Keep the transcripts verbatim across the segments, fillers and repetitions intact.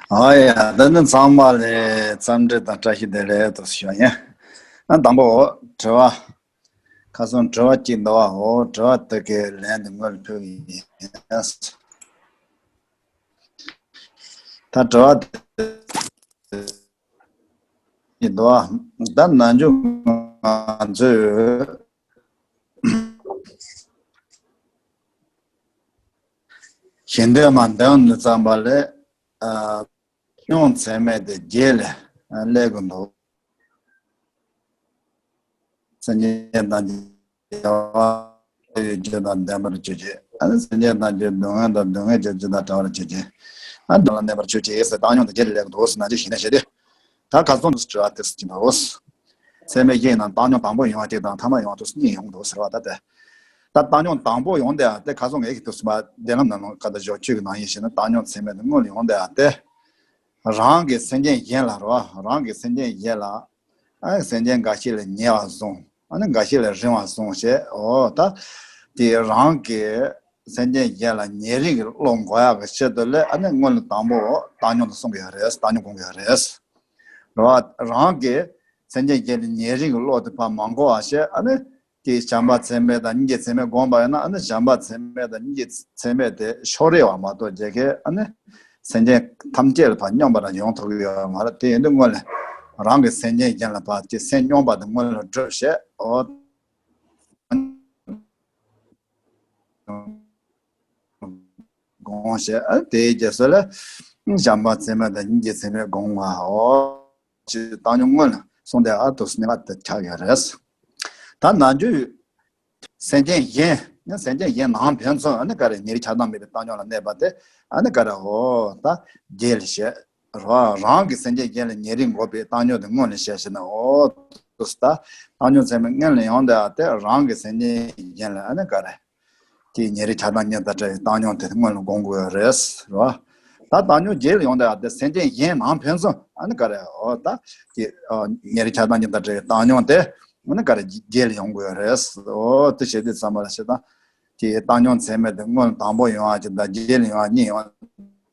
ཨ་ཡ། ད་ནི་ཚང་མ་ལ་འཚམས་འདྲི་དང་བཀྲ་ཤིས་བདེ་ལེགས་དུ་ཞུ་ཡིན། ཨ་དང་པོ་དྲི་བ། ཁ་སང་དྲི་བ་གཅིག་འདུག་བ། འོ་དྲི་བ་དེ་གའི་ལན་དུ་སྔོན་ལ་ཕུལ་གྱི་ཡིན། ད་དྲི་བ་དེ་འདུག་བ། ད་ནམ་རྒྱུན་ང་ཚོས་ཞལ་འདོན་མ་འདོན་ནས་བརྩམས་པ་ལས། ཨ། ཉོན་ཚད་མེད་དེ་རྗེས་ལ་སླེབས་ཀྱི་འདུག་སེམས་ཅན་དང་བཅས་པ་ཡོད་རྒྱུ་དང་ལྡན་པར་གྱུར་ཅིག་ཨ་ནི་སེམས་ཅན་དང་བཅས་སྡུག་བསྔལ་དང་སྡུག་བསྔལ་གྱི་རྒྱུ་དང་བྲལ་བར་གྱུར་ཅིག་ཨ་ནི་བདེ་བླག་གནས་པར་གྱུར་ཅིག་ཟེར་བཏང་སྙོམས་དེ་རྗེས་ལ་སླེབས་ཀྱི་འདུག་ཟེར་ན་ཅི་ཞིག་ནས་བཤད་དེ། ད་ཁ་སང་དུ་དྲི་བ་དེ་ཟེར་གྱི་འདུག་ཚད་མའི་རྒྱན་ནང་བཏང་སྙོམས་དང་པོ་ཡོང་བ་དེ་དང་ཐ་མ་ཡོང་བ་དེ་གཉིས་ཡོང་གི་འདུག་ཟེར་བ་ད་དེ། ད་བཏང་སྙོམས་དང་པོ་ཡོང་དེ་ཨ་དེ་ཁ་སང་ངས་ཀྱི་དུས་སུ་མ་བདེ་ལམ་ནང་ལོགས་ཀ་ད་ཞོག་ཆོས་ཀྱི་ནང་ཡིན་ཞེ་ན་བཏང་སྙོམས་ཚད་མེད་དུ་སྔོན་ལ་ཡོང་དེ་ཨ་དེ། རང་གི་སེམས་ཅན་གཞན་ལ་རོ། རང་གི་སེམས་ཅན་གཞན་ལ། ཨ་སེམས་ཅན་འགའ་ཞིག་ལ་ཉེ་བར་བཟུང་། ཨ་ནི་འགའ་ཞིག་ལ་རིང་བར་བཟུང་བྱས། འོ་ད། དེ་རང་གི་སེམས་ཅན་གཞན་ལ་ཉེ་རིང་གི་བློ་འགོག་ཡག་གི་ཆེད་དུ་ལས་ཨ་ནི་སྔོན་ལ་དང་པོ་བཏང་སྙོམས་དུ་གསུང་གི་ཡོད་རེད། བཏང་སྙོམས་སྒོམ་གི་ཡོད་རེད། རོ། རང་གི་སེམས་ཅན་གཞན་ལ་ཉེ་རིང་གི་བློ་དེ་ཕར་མ་འགོག་པ་བྱས་ཨ་ནི། དེ་བྱམས་པ་ཚད་མེད་དང་སྙིང་རྗེ་ཚད་མེད་བསྒོམས་པ་ཡིན་ན་ཨ་ནི་བྱམས་པ་ཚད་མེད་དང་སྙིང་རྗེ་ཚད་མེད་དེ་ཕྱོགས་རིས་པ་མ་གཏོགས་རྒྱལ་ཁའི་ཨ་ནི་སེམས་ཅན་ཐམས་ཅད་ལ་ཕར་སྙོམས་པ་རང་ཡོང་ཐུབ་ཀྱི་ཡོད་མ་རེད། དེ་ཡིན་དུས་སྔོན་ལ་རང་གི་སེམས་ཅན་གཞན་ལ་ཕར་དེ་སེམས་སྙོམས་པ་དེ་སྔོན་ལ་སྒྲུབ་བྱས། འོ། སྒོམ་བྱས་ཨ་དེའི་རྗེས་སུ་ལ་བྱམས་པ་ཚད་མེད་དང་སྙིང་རྗེ་ཚད་མེད་སྒོམ་པ། འོ། ཅེས་བཏང་སྙོམས་སྔོན་ལ་སོང་སྟེ་ཨ་ཐུག་སེམས་པ་དེ་ཆགས་ཡོད་རེད། ད་ནམ་རྒྱུན་སེམས་ཅན་གཞན་ནི་སེམས་ཅན་གཞན་ནང་ཕན་ཚུན་ཨ་ནི་ག་རེ་ཉེ་རིང་ཆགས་སྡང་མེད་པའི་བཏང་སྙོམས་ལ་གནས་པ་དེ་ཨ་ནི་ག་རེ་འོ་ད་རྗེས་ལ་བཤད་རོ། རང་གི་སེམས་ཅན་གཞན་ལ་ཉེ་རིང་འགོག་པའི་བཏང་སྙོམས་དེ་སྔོན་ལ་བཤད་ཟེར་ན། འོ་དུས་ད་བཏང་སྙོམས་ཚད་མེད་སྔོན་ལ་ཡོང་དེ་ཨ་དེ་རང་གི་སེམས་ཅན་གཞན་ལ་ཨ་ནི་ག་རེ། དེའི་ཉེ་རིང་ཆགས་སྡང་གཉིས་དང་བྲལ་བའི་བཏང་སྙོམས་དེ་སྔོན་ལ་སྒོམ་དགོས་རེད་རོ། ད་བཏང་སྙོམས་རྗེས་ལ་ཡོང་དེ་ཨ་དེ་སེམས་ཅན་གཞན་ནང་ཕན་ཚུན་ཨ་ནི་ག་རེ་འོ་ད་དེ་ཉེ་རིང་ཆགས་སྡང་གཉིས་དང་བྲལ་བའི་བཏང་སྙོམས་དེ་ཨ་ནི་ག་རེ་རྗེས་ལ་ཡོང་དགོས་རེད། འོ་དེ་བྱེད་དུས་ཙམ་པ་ལ་བྱེད་སྟངས་དེ་བཏང་སྙོམས་ཚད་མེད་དེ་སྔོན་ལ་དང་པོ་ཡོང་བ་ཅིག་དང་རྗེས་ལ་ཡོང་བ་གཉིས་ཡོང་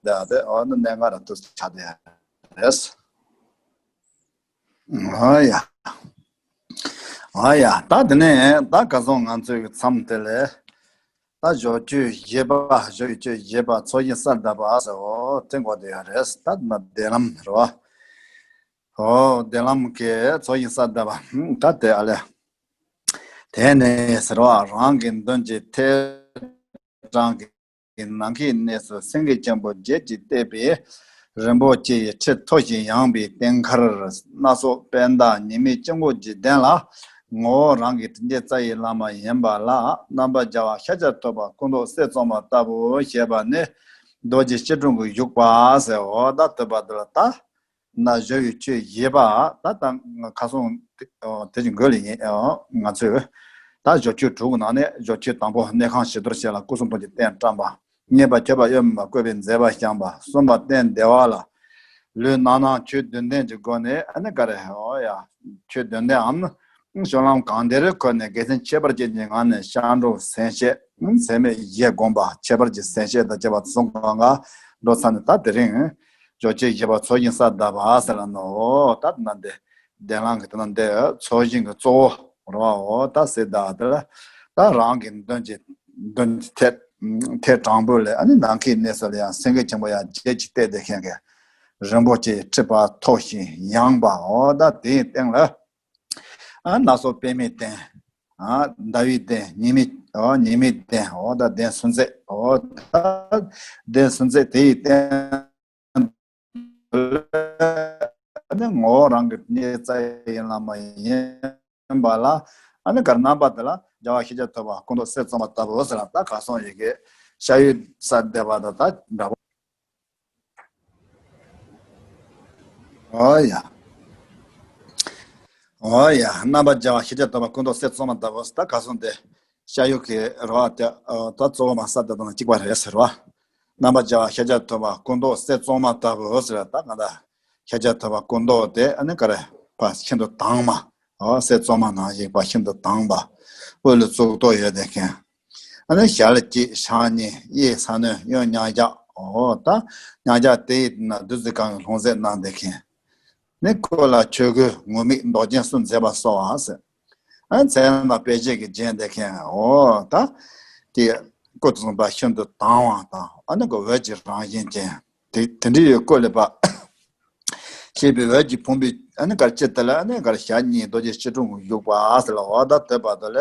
དེ་ཨ་དེ་འོ་ན་གནད་འགག་ར་དུ་ཆགས་དེ་རེད། ཨ་ཡ། ཨ་ཡ། ད་དེ་ནས་ད་ཁ་སང་ང་ཚོའི་མཚམས་དེ་ལས་ད་ཞོག་ཆོས་བཞི་པ། ཞོག་ཆོས་བཞི་པ་ཚོགས་ཞིང་གསལ་གདབ་པ་ཟེར་འོ་དེ་འགོ་དེ་ཡོད་རེད། ད་ན་བདེ་ལམ་རོ། འོ་བདེ་ལམ་གྱི་ཚོགས་ཞིང་གསལ་གདབ་པ་ད་དེ་ཨ་ལས། དེ་ནས་ཟེར་བ་རང་གི་མདུན་གྱི་ཐེད་དྲངས་ཀྱི་ནམ་མཁའི་གནས་སུ་སེང་གེ་ཆེན་པོ་བརྒྱད་ཀྱིས་བཏེགས་པའི་རིན་པོ་ཆེའི་ཁྲི་མཐོ་ཞིང་ཡངས་པའི་སྟེང་ཁར་སྣ་ཚོགས་པད་ཟླ་ཉི་མའི་དཀྱིལ་འཁོར་གྱི་གདན་ལ་ངོ་བོ་རང་གི་དྲིན་ཅན་རྩ་བའི་བླ་མ་ཡིན་པ་ལ་རྣམ་པར་རྒྱལ་བ་ཤཱཀྱ་ཐུབ་པ་སྐུ་མདོག་གསེར་བཙོ་མ་ལྟ་བུ་ཞེས་པ་ནི་རྡོ་རྗེ་སྐྱིལ་ཀྲུང་གིས་བཞུགས་པ་ཟེར་འོ་ད་དུ་བ་དུ་ལ་ད། ན་བཞུགས་ཡོད་ཆོས་ཞེས་པ་ད་ལྟ་ཁ་སང་དེ་ཅིག་འགོད་ལ་ཡིན། ང་ཚོས་ད་བཞུགས་ཆོས་དྲུག་གི་ནང་ནས་བཞུགས་ཆོས་དང་པོ་གནས་ཁང་བྱི་དོར་བྱས་ལ་སྐུ་གསུང་ཐུགས་ཀྱི་རྟེན་བཀྲམ་པ། གཉིས་པ་མཆོད་པ་ཡོན་པ་བཀོད་པའི་མཛད་པ་བཤམས་པ། གསུམ་པ་རྟེན་བདེ་བ་ལ་ལུས་རྣམ་སྣང་ཆོས་བདུན་ལྡན་གྱི་སྒོ་ནས་ཨ་ནི་ག་རེ་འོ་ཡ་ཆོས་བདུན་ལྡན་འམ་སྤྱོད་ལམ་གང་བདེར་འཁོར་ནས་དགེ་མཚན་ཁྱད་པར་ཅན་གྱི་ངང་ནས་སྐྱབས་འགྲོ་སེམས་བསྐྱེད་སེམས་མེད་བཞི་བསྒོམ་པ་ཁྱད་པར་གྱི་སེམས་བསྐྱེད་དང་བཅས་པ་གསུམ་གང་ག་འགྲོ་ཚར་ནས་ད་དེ་རིང་། ཇོ་ཆེ་བཞི་པ་ཚོགས་ཞིང་གསལ་གདབ་པ་ཟེར་ལ་ནོ། ད་ན་འདི་གདན་ལང་གི་ད་ན་འདི་ཚོགས་ཞིང་གི་གཙོ་བོ་རོ་ད་ཟེར་ད་དེ་ལ་ད་རང་གི་མདུན་གྱི་མདུན་གྱི་ཐད་ཐད་དྲང་པོ་ལས་ཨ་ནི་ནམ་མཁའི་གནས་སུ་ལ་ཡང་སེང་གེ་ཆེན་པོ་ཡང་བརྒྱད་ཀྱིས་བཏེགས་ཏེ་མཁན་གྱི་རིན་པོ་ཆེའི་ཁྲི་ཕར་མཐོ་ཞིང་ཡངས་པ་འོ་ད་དེའི་སྟེང་ལ་ཨ་སྣ་ཚོགས་པད་མའི་གདན། ཨ་ཟླ་བའི་གདན། ཉི་མའི་ཨ་ཉི་མའི་གདན་འོ་ད་གདན་སུམ་བརྩེགས་འོ་ད་གདན་སུམ་བརྩེགས་དེའི་སྟེང་ནི་ངོ་བོ་རང་གི་གནས་རྩ་ཡི་བླ་མ་ཡིན་པ་ལ་ཨ་ནི་གར་རྣམ་པ་དེ་ལ་རྒྱལ་བ་ཤཱཀྱ་ཐུབ་པ་སྐུ་མདོག་གསེར་བཙོ་མ་ལྟ་བུ་ཟེར་ལ་ད་གར་སོང་ཡི་གེ་ཤ་ཡུལ་ས་བསྡད་པ་དང་ད་འདྲ་པོ། ཨོ་ཡ། ཨོ་ཡ། རྣམ་པར་རྒྱལ་བ་ཤཱཀྱ་ཐུབ་པ་སྐུ་མདོག་གསེར་བཙོ་མ་ལྟ་བུ་ད་གར་སོང་སྟེ་ཤ་ཡུལ་གྱི་རོ་བ་དེ་ད་གཙོ་བོ་མ་ས་དེ་དང་གཅིག་པ་རེད་ཟེར་བ། རྣམ་པར་རྒྱལ་བ་ཤཱཀྱ་ཐུབ་པ་སྐུ་མདོག་གསེར་བཙོ་མ་ལྟ་བུ་ཟེར་ད་ག་ད། ཤཱཀྱ་ཐུབ་པ་སྐུ་མདོག་དེ་ཨ་ནི་ག་རེ་ཕ་ཤིན་ཏུ་དྭངས་མ། ཨོ་གསེར་བཙོ་མ་ནང་བཞིན་ཕ་ཤིན་ཏུ་དྭངས་པ། དབུ་ལ་གཙུག་ཏོར་ཡོད་དེ་མཁན། ཨ་ནི་ཞལ་གཅིག་ཕྱག་གཉིས་གཡས་ས་གནོན་གཡོན་མཉམ་བཞག་འོ་ད་མཉམ་གཞག་དེ་ཡི་ནང་བདུད་རྩི་གང་ཡང་ལྷུང་བཟེད་གནང་བསྡད་མཁན། ནི་སྐུ་ལ་ཆོས་གོས་ངུར་སྨྲིག་མདོག་ཅན་གསུམ་མཛེས་པ་གསོལ་བ་ཟེར། ཨ་མཚན་དང་དཔེ་བྱད་ཀྱིས་བརྒྱན་བསྡད་མཁན། འོ་ད་དེ་སྐུ་དེ་ཚོ་ཤིན་ཏུ་དྭངས་པ་དང་ཨ་ནི་གི་འོད་ཀྱི་རང་བཞིན་ཅན། དེ་དེ་འདྲའི་ཡོད་སྐུ་ལས་པ་ཞེས་པའི་འོད་ཀྱིས་ཕོངས་པའི་ཨ་ནི་གར་ཅི་དེ་ལ་ཨ་ནི་གར་ཞལ་གཉིས་རྡོ་རྗེ་སྐྱིལ་ཀྲུང་གིས་བཞུགས་པ་ཟེར་ལ། འོ་ད་དེ་བར་དུ་ལས་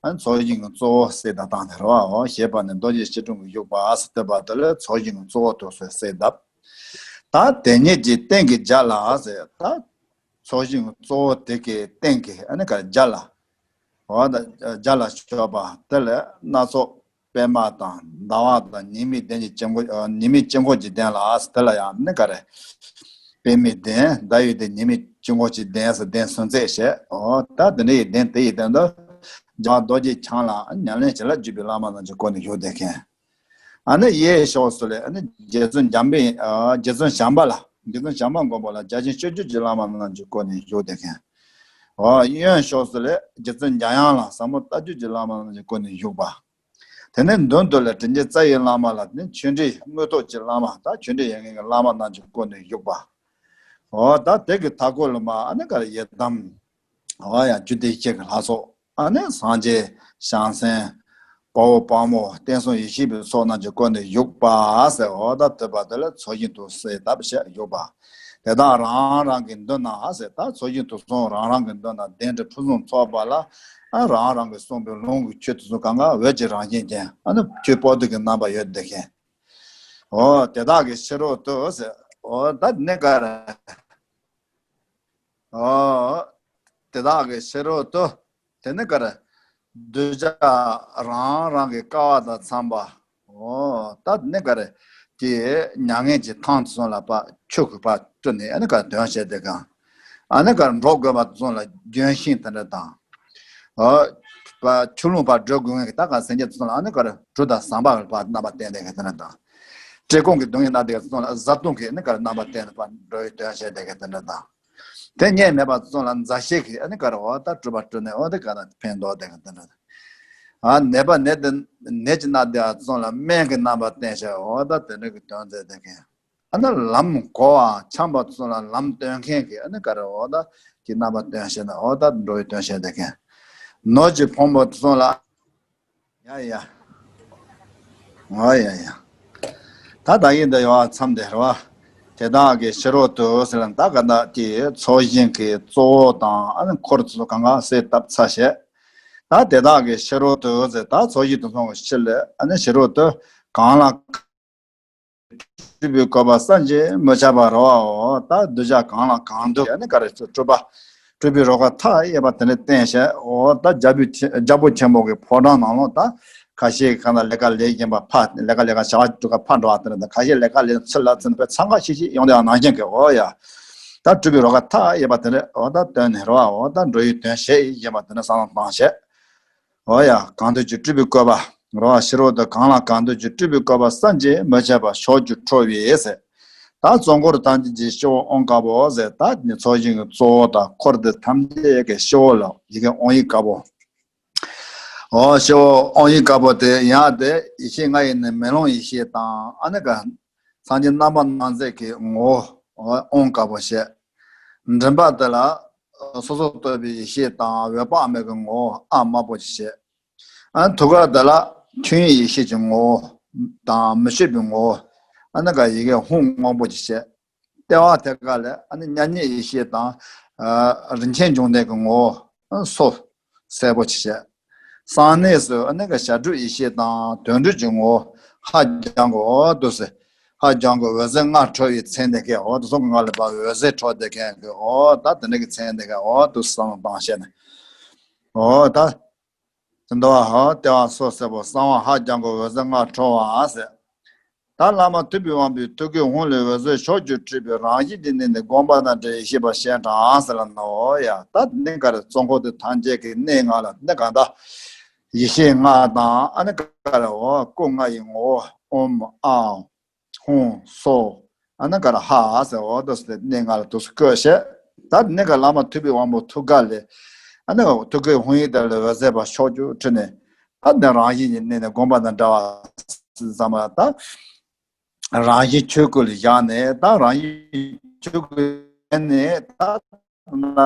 ཨ་ནི་ཚོགས་ཞིང་གི་གཙོ་བོ་ཟེར་ད་བཏང་དེ་རེད་བ། འོ་ཞེས་པ་ནི་རྡོ་རྗེ་སྐྱིལ་ཀྲུང་གིས་བཞུགས་པ་ཟེར་དེ་བར་དུ་ལས་ཚོགས་ཞིང་གི་གཙོ་བོ་དེ་ཚོ་ཟེར་གདབ། ད་དེ་ཉིད་ཀྱི་སྟེང་གི་རྒྱ་ལ་ཟེར། ད་ཚོགས་ཞིང་གི་གཙོ་བོ་དེ་གི་སྟེང་གི་ཨ་ནི་གར་རྒྱ་ལ། འོ་ད་རྒྱ་ལ་ཕྱོགས་པ་དེ་ལས་སྣ་ཚོགས་པདྨ་དང་ཟླ་བ་དང་ཉི་མའི་གདན་གྱི་དཀྱིལ་འཁོར། ཨ་ཉི་མའི་དཀྱིལ་འཁོར་གྱི་གདན་ལ་ཟེར་དེ་ལ་ཡང་ནི་ག་རེ། པདྨའི་གདན་ཟླ་བའི་གདན་ཉི་མའི་དཀྱིལ་འཁོར་གྱི་གདན་ཟེར་གདན་སུམ་བརྩེགས་བྱས། འོ་ད་དེ་འདྲ་ཡི་གདན་དེ་ཡི་སྟེང་དུ་རྒྱལ་བ་རྡོ་རྗེ་འཆང་ལ་ཉམས་ལེན་བྱེད་ལ་བརྒྱུད་པའི་བླ་མ་རྣམས་ཀྱིས་བསྐོར་ནས་བཞུགས་བསྡད་མཁན། ཨ་ནི་གཡས་ཕྱོགས་སུ་ལས་ཨ་ནི་རྗེ་བཙུན་འཇམ་པའི་ཨ་རྗེ་བཙུན་བྱམས་པ་ལ། རྗེ་བཙུན་བྱམས་པ་མགོན་པོ་ལ་རྒྱ་ཆེན་སྤྱོད་བརྒྱུད་ཀྱི་བླ་མ་རྣམས་ཀྱིས་བསྐོར་ནས་བཞུགས་བསྡད་མཁན། འོ་གཡོན་ཕྱོགས་སུ་ལས་རྗེ་བཙུན་འཇམ་དབྱངས་ལ་ཟབ་མོ་ལྟ་བརྒྱུད་ཀྱི་བླ་མ་རྣམས་ཀྱིས་བསྐོར་ནས་བཞུགས་པ། དེ་ནས་མདུན་དུ་ལས་དྲིན་ཅན་རྩ་བའི་བླ་མ་ལ་ནི་ཆོས་འབྲེལ་དངོས་ཐོབ་ཀྱི་བླ་མ། ད་ཆོས་འབྲེལ་ཡོད་མཁན་གྱི་བླ་མ་རྣམས་ཀྱིས་བསྐོར་ནས་བཞུགས་པ། འོ་ད་དེ་གི་མཐའ་སྐོར་ལ་མ་ཨ་ནི་ག་རེ་ཡི་དམ། འོ་ཡ་རྒྱུད་སྡེ་བཞི་གི་ལྷ་ཚོགས། ཨ་ནི་སངས་རྒྱས་བྱང་སེམས་དཔའ་བོ་དཔའ་མོ་བསྟན་སྲུང་ཡེ་ཤེས་པའི་ཚོགས་རྣམས་ཀྱིས་བསྐོར་ནས་བཞུགས་པ་ཟེར། འོ་ད་དེ་བར་དུ་ལ་ཚོགས་ཞིང་དུ་གསལ་བཏབ་བྱས་བཞུགས་པ། དེ་དག་རང་རང་གི་མདུན་ན་ཟེར། ད་ཚོགས་ཞིང་དུ་སོང་རང་རང་གི་མདུན་ན་གདན་འདྲེན་ཕུན་སུམ་ཚོགས་པ་ལ་ཨ་རང་རང་གིས་གསུངས་པའི་ལུང་གི་ཆོས་དེ་ཚོ་གང་ག་འོད་ཀྱི་རང་བཞིན་ཅན། ཨ་ནི་ཆོས་པོ་ཏི་གི་རྣམ་པ་ཡོད་བསྡད་མཁན། འོ་དེ་དག་གི་ཕྱི་རོལ་དུ་ཟེར། འོ་ད་ནི་ག་རེ། འོ། དེ་དག་གི་ཕྱི་རོལ་དུ། དེ་ནི་ག་རེ། གདུལ་བྱ་རང་རང་གི་དཀའ་བ་དང་འཚམས་པ། འོ། ད་ནི་ག་རེ། དེ་མྱ་ངན་གྱི་ཐང་དུ་སོང་ལ་ཕར་ཆུ་གི་ཕར་བཀྲུ་ནས་ཨ་ནི་ག་རེ་དོན་བྱས་ཏེ་གང་། ཨ་ནི་ག་རེ་འགྲོ་དགོས་པ་དུ་སོང་ལ་ལྗོན་ཤིང་དེ་འདྲ་དང་། འོ། ཕར་ཆུ་ཀླུང་ཕར་བགྲོད་དགོས་མཁན་གྱི་ད་ག་སེམས་ཅན་དུ་སོང་ལ་ཨ་ནི་ག་རེ་གྲུ་དང་ཟམ་པ་གི་ཕར་རྣམ་པ་བསྟན་ཏེ་ག་དེ་འདྲ་དང་། བཀྲེས་སྐོམ་གྱི་སྡུག་བསྔལ་ན་དེ་ག་སོང་ལ་བཟའ་བཏུང་གི་ཨ་ནི་ག་རེ་རྣམ་པ་བསྟན་ནས་ཕར་འགྲོ་བའི་དོན་བྱས་ཏེ་ག་དེ་འདྲ་དང་། དེ་སྙེད་མེད་པ་ཚོ་ལ་མཛའ་བཤེས་ཀྱིས་ཨ་ནི་ག་རེ་འོ་ད་སྤྲུལ་པ་སྤྲུལ་ནས་འོ་དེ་ག་ན་ཕན་འདོགས་དེ་ག་དེ་འདྲ། ཨ་ནད་པ་ནད་དེ་ནད་ཀྱི་ན་དེ་ཚོ་ལ་སྨན་གྱི་རྣམ་པ་བསྟན་བྱས་འོ་ད་དེ་འདྲ་གི་དོན་མཛད་དེ་མཁན། ཨ་ནི་ལམ་གོ་བ་འཆམ་པ་ཚོ་ལ་ལམ་སྟོན་མཁན་གྱི་ཨ་ནི་ག་རེ་འོ་ད་ཀྱི་རྣམ་པ་སྟོན་བྱས་ན་འོ་ད་འགྲོ་བའི་དོན་བྱས་དེ་མཁན། ནོར་གྱིས་ཕོངས་པ་ཚོ་ལ། ཡ་ཡ། ཨོ་ཡ་ཡ། ད་ད་ཡིན་ད་ཡོ་མཚམས་དེ་རེད་བ། དེ་དག་གི་ཕྱི་རོལ་དུ་ཟེར་ལ་ད་ག་ད་དེ་ཚོགས་ཞིང་གི་གཙོ་བོ་དང་ཨ་ནི་འཁོར་ཚོ་གང་ག་གསལ་བཏབ་ཚར་བྱས། ད་དེ་དག་གི་ཕྱི་རོལ་དུ་ཟེར་ད་ཚོགས་ཞིང་དུ་སོང་གི་ཕྱིར་ལ་ཨ་ནི་ཕྱི་རོལ་དུ་གང་ལ། སྤྲུལ་པའི་བཀོད་པ་བསམ་གྱིས་མི་ཁྱབ་པ་རེད་བའོ། ད་གདུལ་བྱ་གང་ལ་གང་འདུལ་ཡང་ནི་ག་རེ་སྤྲུལ་པ། སྤྲུལ་པའི་རོལ་གར་མཐའ་ཡས་པ་དེ་ནི་བསྟན་བྱས་འོ་ད་རྒྱལ་པོའི་ཆེན་རྒྱལ་པོ་ཆེན་པོ་གི་ཕོ་བྲང་ནང་ལོགས་ད་ཁ་ཤས་ཀྱི་ཁ་ན་ལས་ཀ་ལས་བཞིན་པ་ཕ་ལས་ཀ་ལས་ཀ་བྱ་བ་སྒྲུབ་ཀ་ཕ་འགྲོ་བ་དེ་ནི་ད་ཁ་ཤས་ལས་ཀ་ལས་ཚུར་ལ་ཚུར་ཕེབས་འཚང་ཁ་ཤིག་ཤིག་ཡོང་དེ་ཡང་ནང་བཞིན་གི་འོ་ཡ། ད་སྤྲུལ་པའི་རོལ་གར་མཐའ་ཡས་པ་དེ་ནི་འོ་ད་བསྟན་ནས་རེད་བ། འོ་ད་འགྲོ་ཡི་དོན་བྱེད་ཡི་བཞིན་པ་དེ་ནི་བསམ་བློ་བཏང་བྱས། འོ་ཡ། གང་འདུལ་གྱི་སྤྲུལ་པའི་བཀོད་པ། རོ་ཕྱི་རོལ་དུ་གང་ལ་གང་འདུལ་གྱི་སྤྲུལ་པའི་བཀོད་པ་བསམ་གྱིས་མི་ཁྱབ་པ་ཕྱོགས་བཅུར་འཕྲོ་བའི་ཟེར། ད་གཙོ་འཁོར་ཐམས་ཅད་ཀྱི་སྤྱི་བོ་ཨོཾ་དཀར་པོ་ཟེར། ད་ནི་ཚོགས་ཞིང་གི་གཙོ་བོ་དང་འཁོར་འདི་ཐམས་ཅད་ཀྱི་སྤྱི་བོ་ལ་ཡི་གེ་ཨོཾ་ཡིག་དཀར་པོ། འོ་སྤྱི་བོ་ཨོཾ་ཡིག་དཀར་པོ་དེ་ཡང་དེ་ཡེ་ཤེས་ལྔ་ཡི་ནི་མེ་ལོང་ཡེ་ཤེས་དང་ཨ་ནི་ག་སངས་རྒྱས་རྣམ་པར་སྣང་མཛད་ཀྱི་ངོ་བོ་ཨོཾ་དཀར་པོ་བཤད། མགྲིན་པ་དེ་ལ་སོ་སོར་རྟོག་པའི་ཡེ་ཤེས་དང་འོད་དཔག་མེད་ཀྱི་ངོ་བོ་ཨ་དམར་པོ་ཞེས་བཤད། ཨ་ཐུགས་ཀ་དེ་ལ་ཆོས་དབྱིངས་ཡེ་ཤེས་ཀྱི་ངོ་བོ་དང་མི་བསྐྱོད་པའི་ངོ་བོ་ཨ་ནི་ག་ཡི་གེ་ཧཱུྃ་སྔོན་པོ་ཞེས་བཤད། ལྟེ་བ་དེ་ཀ་ལས་ཨ་ནི་མཉམ་ཉིད་ཡེ་ཤེས་དང་། ཨ་རིན་ཆེན་འབྱུང་ལྡན་གྱི་ངོ་བོ་ཨ་སོ་སེར་པོ་ཞེས་བཤད། གསང་གནས་སུ་ཨ་ནི་ག་བྱ་སྒྲུབ་ཡེ་ཤེས་དང་དོན་སྒྲུབ་ཀྱི་ངོ་བོ་ཧ་ལྗང་གུ་འོ་དུ་ཟེར། ཧ་ལྗང་གུ་འོད་ཟེར་ལྔ་འཕྲོ་བའི་མཚན་དེ་ཀའི་འོ་དུ་སོང་གི་ང་ལ་པ་འོད་ཟེར་འཕྲོ་དེ་ཀའི་གི་འོ་ད་དེ་འདྲ་གི་མཚན་དེ་ཀའི་འོ་དུ་བསམ་བློ་བཏང་བྱས་ནས། འོ་ད། དེ་འདུལ་བ་ཧ་ལྟེ་བ་སོ་སེར་པོ་གསང་བ་ཧ་ལྗང་གུ་འོད་ཟེར་ལྔ་འཕྲོ་བ་ཟེར། ད་བླ་མ་ཐུབ་པའི་དབང་པོའི་ཐུགས་ཀའི་ཧཱུྃ་ལས་འོད་ཟེར་ཕྱོགས་བཅུར་འཕྲོས་པའི་རང་བཞིན་གྱི་གནས་ནས་བསྒོམ་པ་དང་འབྲེལ་ཡེ་ཤེས་པ་སྤྱན་དྲངས་ཟེར་ལ་ནོ་ཡ། ད་ནི་ག་རེ་གཙོ་འཁོར་དེ་ཐམས་ཅད་ཀྱི་གནས་ལྔ་ལ་ནི་གང་ལྟར་ཡེ་ཤེས་ལྔ་དང་ཨ་ནི་ག་རེ་འོ་སྐུ་ལྔ་ཡི་ངོ་བོ་ཨོཾ་ཨཱཿཧཱུྃ་སོ། ཨ་ནི་ག་རེ་ཧ་ཟེར་འོ་དོ་ཟེར་གནས་ལྔ་ལ་དུ་སུ་བཀོད་བཤད། ད་ནི་ག་བླ་མ་ཐུབ་པའི་དབང་པོ་ཐུགས་ཀ་ལས། ཨ་ནི་ཐུགས་ཀའི་ཧཱུྃ་ཡིག་དེ་ལས་འོད་ཟེར་པ་ཕྱོགས་བཅུར་འཕྲོས་ནས། ད་ནི་རང་བཞིན་གྱི་གནས་ནས་བསྒོམ་པ་དང་འདྲ་བ་ཙམ་ལ་ད། རང་བཞིན་ཆོས་སྐུ་ལ་བཞག་ནས། ད་རང་བཞིན་ཆོས་སྐུ་ནས་ད་ན།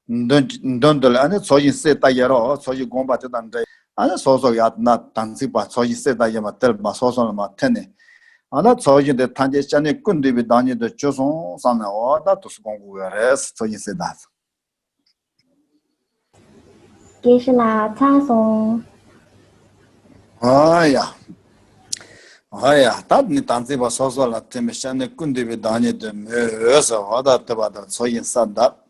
མདུན་མདུན་དུ་ལ་ཨ་ནི་ཚོགས་ཞིང་གསལ་བཏབ་ཡ་རོ། ཚོགས་ཞིང་དགོངས་པ་དེ་དང་འདྲ། ཨ་ནི་སོ་སོ་ཡ་ན་དམ་ཚིག་པ་ཚོགས་ཞིང་གསལ་བཏབ་ཡ་མ་དེར་མ་སོ་སོ་ལ་མ་འཐེན་ནས། ཨ་ན་ཚོགས་ཞིང་དེ་ཐམས་ཅད་སྐྱབས་གནས་ཀུན་འདུས་པའི་བདག་ཉིད་དུ་གྱུར་སོང་བསམ་ནས། འོ་ད་དུ་སུ་དགོངས་དགོས་ཡ་རེད། ཚོགས་ཞིང་གསལ་བཏབ། དགེ་བཤེས་ལགས་ཚར་སོང་། ཨ་ཡ། ཨ་ཡ། ད་ནི་དམ་ཚིག་པ་སོ་སོ་ལ་བརྟེན་པའི་སྐྱབས་གནས་ཀུན་འདུས་པའི་བདག་ཉིད་དུ་མོས་འོས་སོ། འོ་ད་དེ་བར་དུ་ཚོགས་ཞིང་གསལ་བཏབ།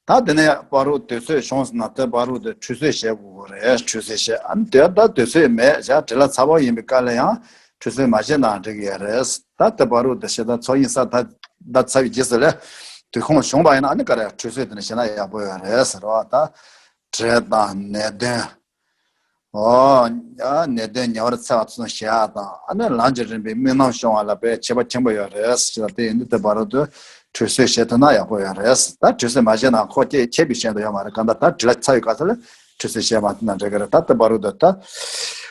ད་དེ་ནས་བར་དུ་དུས་ཚོད་བྱུང་ཟིན་ན་དེ་བར་དུ་ཁྲུས་གསོལ་བྱེད་དགོས་རེད། ཁྲུས་གསོལ་བྱེད། ཨ་ནི་དེ་ད་དུས་ཚོད་མེད་བྱ་བྲེལ་བ་ཚ་པོ་ཡིན་པའི་སྐབས་ལ་ཡང་ཁྲུས་གསོལ་མ་བྱེད་ན་འགྲིག་གི་ཡོད་རེད། ད་དེ་བར་དུ་དེ་བྱེད་ད་ཚོགས་ཞིང་གསལ་བཏབ་ཚར་བའི་རྗེས་སུ་ལས་དུས་ཁོམ་བྱུང་བ་ཡིན་ན་ཨ་ནི་ག་རེ་ཁྲུས་གསོལ་དེ་ནས་བྱེད་ན་ཡག་པོ་ཡོད་རེད་ཟེར་བ་ད། བྲེལ་དང་ནད་གདོན། ཨོ། ཨ་ནད་གདོན་ཉེ་བར་འཚེ་བ་ཚོ་ཞི་ཡག་དང་། ཨ་ནི་ལམ་གྱི་རིམ་པའི་དམིགས་རྣམ་སྐྱོང་བ་ལ་དཔེ་བྱེད་པ་ཆེན་པོ་ཡོད་རེད་ཟེར། དེ་ཡིན་དུས་དེ་བར་དུ་ཁྲུས་གསོལ་བྱེད་ཐུབ་ན་ཡག་པོ་ཡོད་རེད། ད་ཁྲུས་གསོལ་མ་བྱས་ན་ཁོ་སྐྱེ་ཁྱད་པའི་ཞེན་དུ་ཡོད་མ་རེད། གང་ལྟར་ད་བྲེལ་བ་ཚ་བའི་སྐབས་སུ་ལ་ཁྲུས་གསོལ་བྱེད་མ་ཐུབ་ན་འགྲིག་གི་རེད། ད་དེ་བར་དུ་ད།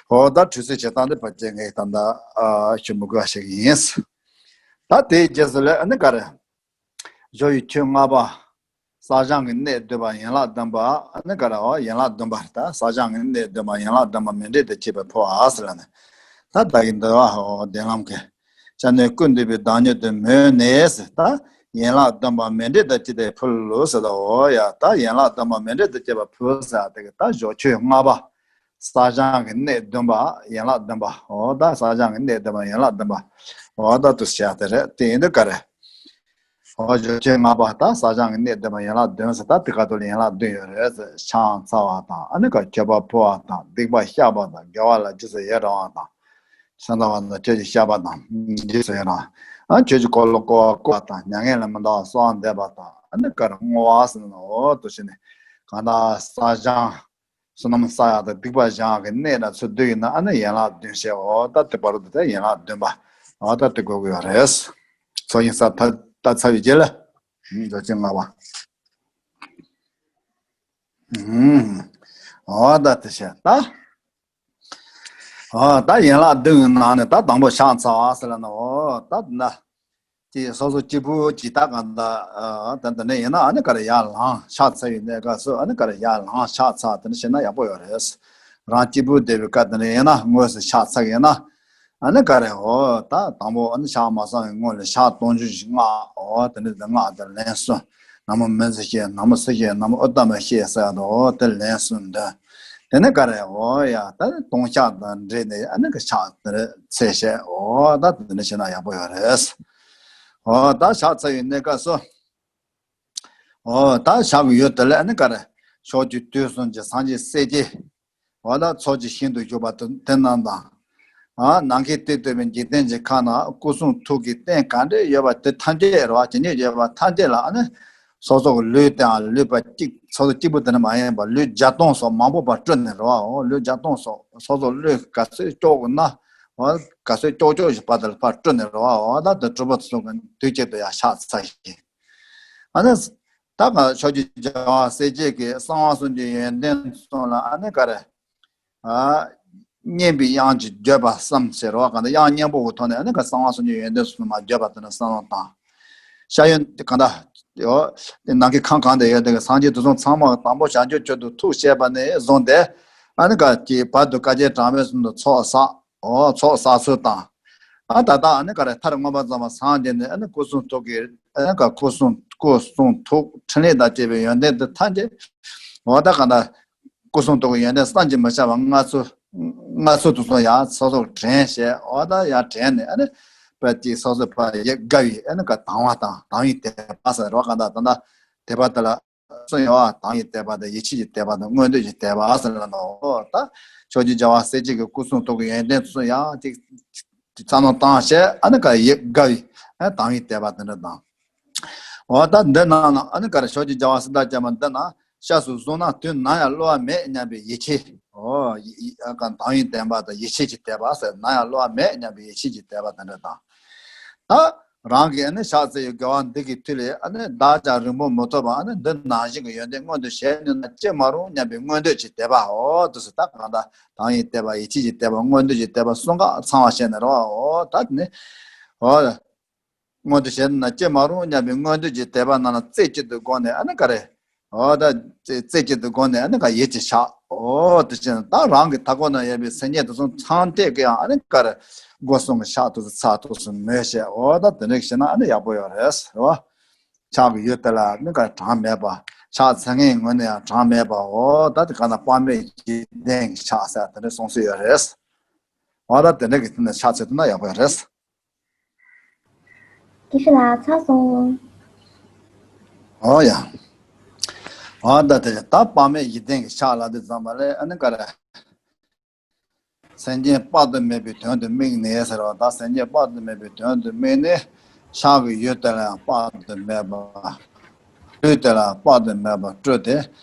ཨོ་ད་ཁྲུས་གསོལ་བྱེད་སྟངས་དེ་ཕལ་ཆེར་ངས་ད་ལྟ་ཨ་ཞུ་མི་དགོས་པ་ཞིག་ཡིན། ད་དེའི་རྗེས་སུ་ལ་ཨ་ནི་ག་རེ། སྦྱོར་བའི་ཆོས་ལྔ་པ། བསགས་སྦྱང་གི་གནད་བསྡུས་པ་ཡན་ལག་བདུན་པ། ཨ་ནི་ག་རེ། འོ་ཡན་ལག་བདུན་པ། ད་བསགས་སྦྱང་གི་གནད་བསྡུས་པ་ཡན་ལག་བདུན་པ་མཎྜལ་དུ་བཅས་པའི་ཕུར་བ་ཟེར་ལ་ནི། ད་བདག་གི་འདུལ་བ་འོ་གདན་ལམ་གྱི། སྐྱབས་གནས་ཀུན་འདུས་པའི་བདག་ཉིད་དུ་མོས་ནས་ཟེར། ད་ཡན་ལག་བདུན་པ་མཎྜལ་དུ་བཅས་ཏེ་ཕུལ་ལོ་ཟེར། ད་འོ་ཡ་ད་ཡན་ལག་བདུན་པ་མཎྜལ་དུ་བཅས་པ་ཕུལ་ཟེར་དེ་གི་ད་སྦྱོར་ཆོས་ལྔ་པ། བསགས་སྦྱང་གི་གནད་བདུན་པ་ཡན་ལག་བདུན་པ། འོ་ད་བསགས་སྦྱང་གི་གནད་བདུན་པ་ཡན་ལག་བདུན་པ། འོ་ད་དུ་བྱ་དེ་རེད། དེ་ཡིན་དུས་ག་རེ། འོ་སྦྱོར་ཆོས་ལྔ་པ་ད་བསགས་སྦྱང་གི་གནད་བདུན་པ་ཡན་ལག་བདུན་ཟེར། ད་དེ་ག་ཏུ་ལ་ཡན་ལག་བདུན་ཡོད་རེད་ཟེར། ཕྱག་འཚལ་བ་དང་། ཨ་ནི་ག་མཆོད་པ་ཕུལ་བ་དང་། སྡིག་པ་བཤགས་པ་དང་། དགེ་བ་ལ་རྗེས་སུ་ཡི་རང་བ་དང་། བསམ་བློ་བཏང་བ་དང་། ཆོས་ཀྱི་བཤགས་པ་དང་། རྗེས་སུ་ཡི་རང་། ཨ་ཆོས་ཀྱི་འཁོར་ལོ་བསྐོར་བ་བསྐོར་བ་དང་། མྱ་ངན་ལས་མི་འདའ་བར་གསོལ་བ་འདེབས་པ་དང་། ཨ་ནི་ག་རེ་བསྔོ་བ་ཟེར་ན། འོ་དུ་བྱས་ནས་གང་ལྟར་བསགས་སྦྱང་བསོད་ནམས་བསགས་ཡག་དང་སྡིག་པ་སྦྱང་ཡག་གི་གནད་ལ་ཚུར་བསྡུ་ཡིན་ན་ཨ་ནི་ཡན་ལག་བདུན་བྱས། འོ་ད་དེ་བར་དུ་དེ་ཡན་ལག་བདུན་པ། འོ་ད་དེ་དགོས་ཀྱི་ཡོད་རེད། ཚོགས་ཞིང་གསལ་བཏབ་ཚར་བའི་རྗེས་ལ། སྦྱོར་ཆེན་ལྔ་པ། འོ་ད་དེ་བྱས་ད། ཨ་ད་ཡན་ལག་བདུན་གྱི་ནང་ནས་ད་དང་པོ་ཕྱག་འཚལ་བ་ཟེར་ལ་ནི། འོ་ད་ན་ཅི་སོ་སོ་གཅིག་པུ་ཅིག་ད་གང་ད་ད་འདི་ནས་ཡིན་ན་ཨ་ནི་ག་རེ་ཡར་ལངས་ཕྱག་འཚལ་བའི་གནས་སྐབས་སུ་ཨ་ནི་ག་རེ་ཡར་ལངས་ཕྱག་འཚལ་དེ་འདྲ་བྱས་ན་ཡག་པོ་ཡོད་རེད། རང་གཅིག་པུ་བསྡད་པའི་སྐབས་དེ་འདྲ་ཡིན་ན་དངོས་སུ་ཕྱག་འཚལ་གྱི་ཡིན་ན་ཨ་ནི་ག་རེ། འོ་ད་དང་པོ་ཨ་ནི་ཕྱག་མ་བསམ་པའི་སྔོན་ལ་ཕྱག་སྟོང་འགྱུར་ཞིག་བསྔགས། འོ་དེ་འདྲ་དེ་བསྔགས་དེ་ལན་གསུམ། ན་མོ་མི་ཚེ་ཤེས། ན་མོ་སུ་ཤེས། ན་མོ་ཨུཏྤལ་མ་ཤེས་ཟེར་ཡག་དང་། འོ་དེ་ལན་གསུམ་འདོན། དེ་ནས་ག་རེ། འོ་ཡ་ད་ལྟོང་ཕྱག་དང་འབྲེལ་ནས་ཨ་ནི་གི་ཕྱག་དེར་འཚལ་བྱས། འོ་ད་དེ་འདྲ་བྱས་ན་ཡག་པོ་ཡོད་རེད། འོ་ད་ཕྱག་འཚལ་བའི་གནས་སྐབས་སུ། འོ་ད་ཕྱག་གི་ཡུལ་དེ་ལ་ཨ་ནི་ག་རེ། ཕྱོགས་བཅུའི་དུས་གསུམ་གྱི་སངས་རྒྱས་སྲས་བཅས། འོ་ད་ཚོགས་ཀྱི་ཞིང་དུ་བཞུགས་པ་དེ་རྣམས་དང་། ཨ་ནམ་མཁའི་སྟེང་དུ་བའི་འཇིག་རྟེན་གྱི་ཁམས་ན་སྐུ་གསུང་ཐུགས་ཀྱི་རྟེན་ག་འདྲ་ཡོད་པ་དེ་ཐམས་ཅད་རེད་བ། ཇི་སྙེད་ཡོད་པ་ཐམས་ཅད་ལ་ཨ་ནི་སོ་སོ་གི་ལུས་དང་ལུས་པ་གཅིག་སོ་སོ་གཅིག་པུ་དེ་འདྲ་མ་ཡིན་པ་ལུས་བརྒྱ་སྟོང་སོགས་མང་པོ་བ་སྤྲུལ་ནས་རེད་བ། འོ་ལུས་བརྒྱ་སྟོང་སོགས་སོ་སོ་ལུས་ག་ཚོད་ལྕོགས་ན། འོ་ག་ཚོད་ལྕོགས་ལྕོགས་ཤིག་བ་དེ་ལ་ཕར་སྤྲུལ་ནས་རེད་བ། འོ་ད་དེ་གྲུབ་པ་ཚོ་གི་དུས་གཅིག་ཏུ་ཡང་ཕྱག་འཚལ་ཞིང་། ཨ་ནི། ད་ག་ཕྱོགས་བཅུའི་རྒྱལ་བ་སྲས་བཅས་ཀྱི་གསང་བ་གསུམ་གྱི་ཡོན་ཏན་གསུམ་ལ་ཨ་ནི་ག་རེ། ཨ། སྙན་པའི་དབྱངས་ཀྱིས་བརྗོད་པ་བསམ་ཟེར་བ་གང་ལྟར་དབྱངས་སྙན་པོ་གི་ཐོག་ནས་ཨ་ནི་ག་གསང་བ་གསུམ་གྱི་ཡོན་ཏན་གསུམ་མ་བརྗོད་པ་དེ་ནི་བསམ་བློ་བཏང་། ཤ་ཡོན་གང་ལྟར། ཡོ། དེ་ནམ་མཁའི་ཁམས་གང་དུ་ཡོད་དེ་གི་སངས་རྒྱས་དེ་ཚོ་ཚང་མ་དང་པོ་བྱང་ཆུབ་མཆོག་ཏུ་ཐུགས་བསྐྱེད་པ་ནས་བཟུང་སྟེ། ཨ་ནི་ག་ཀྱི་བར་དུ་བསྐལ་བརྒྱའི་གྲངས་མེད་གསུམ་དུ་ཚོགས་བསགས། འོ་ཚོགས་བསགས་ཚུལ་དང་། ཨ་ད་ལྟ་ཨ་ནི་ག་རེ་མཐར་མངོན་པར་རྫོགས་པར་སངས་རྒྱས་ནས་ཨ་ནི་སྐུ་གསུང་ཐུགས་ཀྱི་ཨ་ནི་ག་སྐུ་གསུང་སྐུ་གསུང་ཐུགས་ཕྲིན་ལས་དང་བཅས་པའི་ཡོན་ཏན་དེ་ཐམས་ཅད། འོ་ད་ག་ད་སྐུ་གསུང་ཐུགས་ཀྱི་ཡོན་ཏན་བསམ་གྱིས་མི་ཁྱབ་པ་མངའ་ཚུལ་མངའ་ཚུལ་དུ་སོང་ཡང་སོ་སོར་དྲན་བྱས། འོ་ད་ཡང་དྲན་ནས་ཨ་ནི་དཔེ་དེ་སོ་སོ་ཕར་ཡི་དགའ་བའི་ཨ་ནི་ག་དང་བ་དང་དང་བའི་དད་པ་ཟེར་བ་ག་ད་ད་ན་དད་པ་དེ་ལ། སུ་ཡང་དང་བའི་དད་པ་དང་ཡིད་ཆེས་ཀྱི་དད་པ་དང་མངོན་འདོད་ཀྱི་དད་པ་ཟེར་ལ་ནོ། ད་ཕྱོགས་བཅུའི་རྒྱལ་བ་སྲས་བཅས་ཀྱི་སྐུ་གསུང་ཐུགས་ཀྱི་ཡོན་ཏན་ཚོ་ཡང་ཅིག་བསམ་བློ་བཏང་བྱས་ཨ་ནི་ག་ཡི་དགའ་བའི་ཨ་དང་བའི་དད་པ་དེ་འདྲ་དང་། འོ་ད་འདི་ནང་ན་ཨ་ནི་ག་རེ་ཕྱོགས་བཅུའི་རྒྱལ་བ་སྲས་དང་བཅས་པ་འདི་ན་སྐྱབས་སུ་བཟུང་ན་དུས་ནམ་ཡང་བསླུ་བ་མེད་སྙམ་པའི་ཡིད་ཆེས། འོ་ཡི་ཡི་ཨ་ག་དང་བའི་དད་པ་དང་ཡིད་ཆེས་ཀྱི་དད་པ་ཟེར། ནམ་ཡང་བསླུ་བ་མེད་སྙམ་པའི་ཡིད་ཆེས་ཀྱི་དད་པ་དེ་འདྲ་དང་། ད། རང་གི་ཨ་ནི་ཕྱག་འཚལ་བའི་དགེ་བ་འདི་གི་མཐུ་ལས་ཨ་ནི་བདག་ཀྱང་རིང་པོར་མི་ཐོགས་པར་ཨ་ནི་འདི་ནང་བཞིན་གྱི་ཡོན་ཏན་མངོན་དུ་བྱེད་ནུས་ན་ཅི་མ་རུང་སྙམ་པའི་མངོན་འདོད་ཀྱི་དད་པའོ། དུ་སུ་ད་གང་ལྟར་དང་ཡི་དད་པ་ཡིད་ཆེས་ཀྱི་དད་པ་མངོན་འདོད་ཀྱི་དད་པ་གསུམ་ཀ་ཚང་བ་བྱས་ནས་རོ། འོ་ད་དེ་ནི་འོ། མངོན་དུ་བྱེད་ན་ཅི་མ་རུང་སྙམ་པའི་མངོན་འདོད་ཀྱི་དད་པ་རྣམས་ལ་རྩེ་གཅིག་ཏུ་བསྒོམས་ནས་ཨ་ནི་ག་རེ། འོ་ད་རྩེ་རྩེ་གཅིག་ཏུ་བསྒོམས་ནས་ཨ་ནི་ག་ཡིད་ཀྱི་ཕྱག་འོ་དེ་བཞིན་ད་རང་གི་མཐའ་འཁོར་ན་ཡོད་པའི་སེམས་ཅན་དེ་ཚོ་ཚང་ཐད་ཀྱང་ཨ་ནི་ག་རེ། སྒོ་གསུམ་གྱི་ཕྱག་ཏུ་ཚ་ཏུ་སུ་མོས་བྱས་འོ་ད་དེ་འདྲ་ཞིག་བྱས་ན་ཨ་ནི་ཡག་པོ་ཡོད་རེད་ཟེར་བ། ཕྱག་གི་ཡུལ་དེ་ལ་ཨ་ནི་ག་རེ་གྲངས་མེད་པ། ཕྱག་འཚལ་མཁན་ངོས་ནས་ཡང་གྲངས་མེད་པ་འོ་ད་དེ་ག་ན་དཔག་མེད་ཀྱི་ལྡན་གྱི་ཕྱག་ཟེར་དེ་འདྲ་གསུངས་སྲོལ་ཡོད་རེད། འོ་ད་དེ་འདྲ་གི་དེ་ནས་ཕྱག་འཚལ་ཐུབ་ན་ཡག་པོ་ཡོད་རེད། དགེ་བཤེས་ལགས་ཚར་སོང་། ཨོ་ཡ། ཨོ་ད་དེ་ད་དཔག་མེད་ཡིད་ལྡན་གྱི་ཕྱག་ལ་དེ་ཙམ་པ་ལས་ཨ་ནི་ག་རེ། སེམས་ཅན་དཔག་ཏུ་མེད་པའི་དོན་དུ་དམིགས་ནས་ཟེར་བ་ད་སེམས་ཅན་དཔག་ཏུ་མེད་པའི་དོན་དུ་དམིགས་ནས་ཕྱག་གི་ཡུལ་དེ་ལ་ཡང་དཔག་ཏུ་མེད་པ། ལུས་དེ་ལ་དཔག་ཏུ་མེད་པར་སྤྲུལ་ཏེ་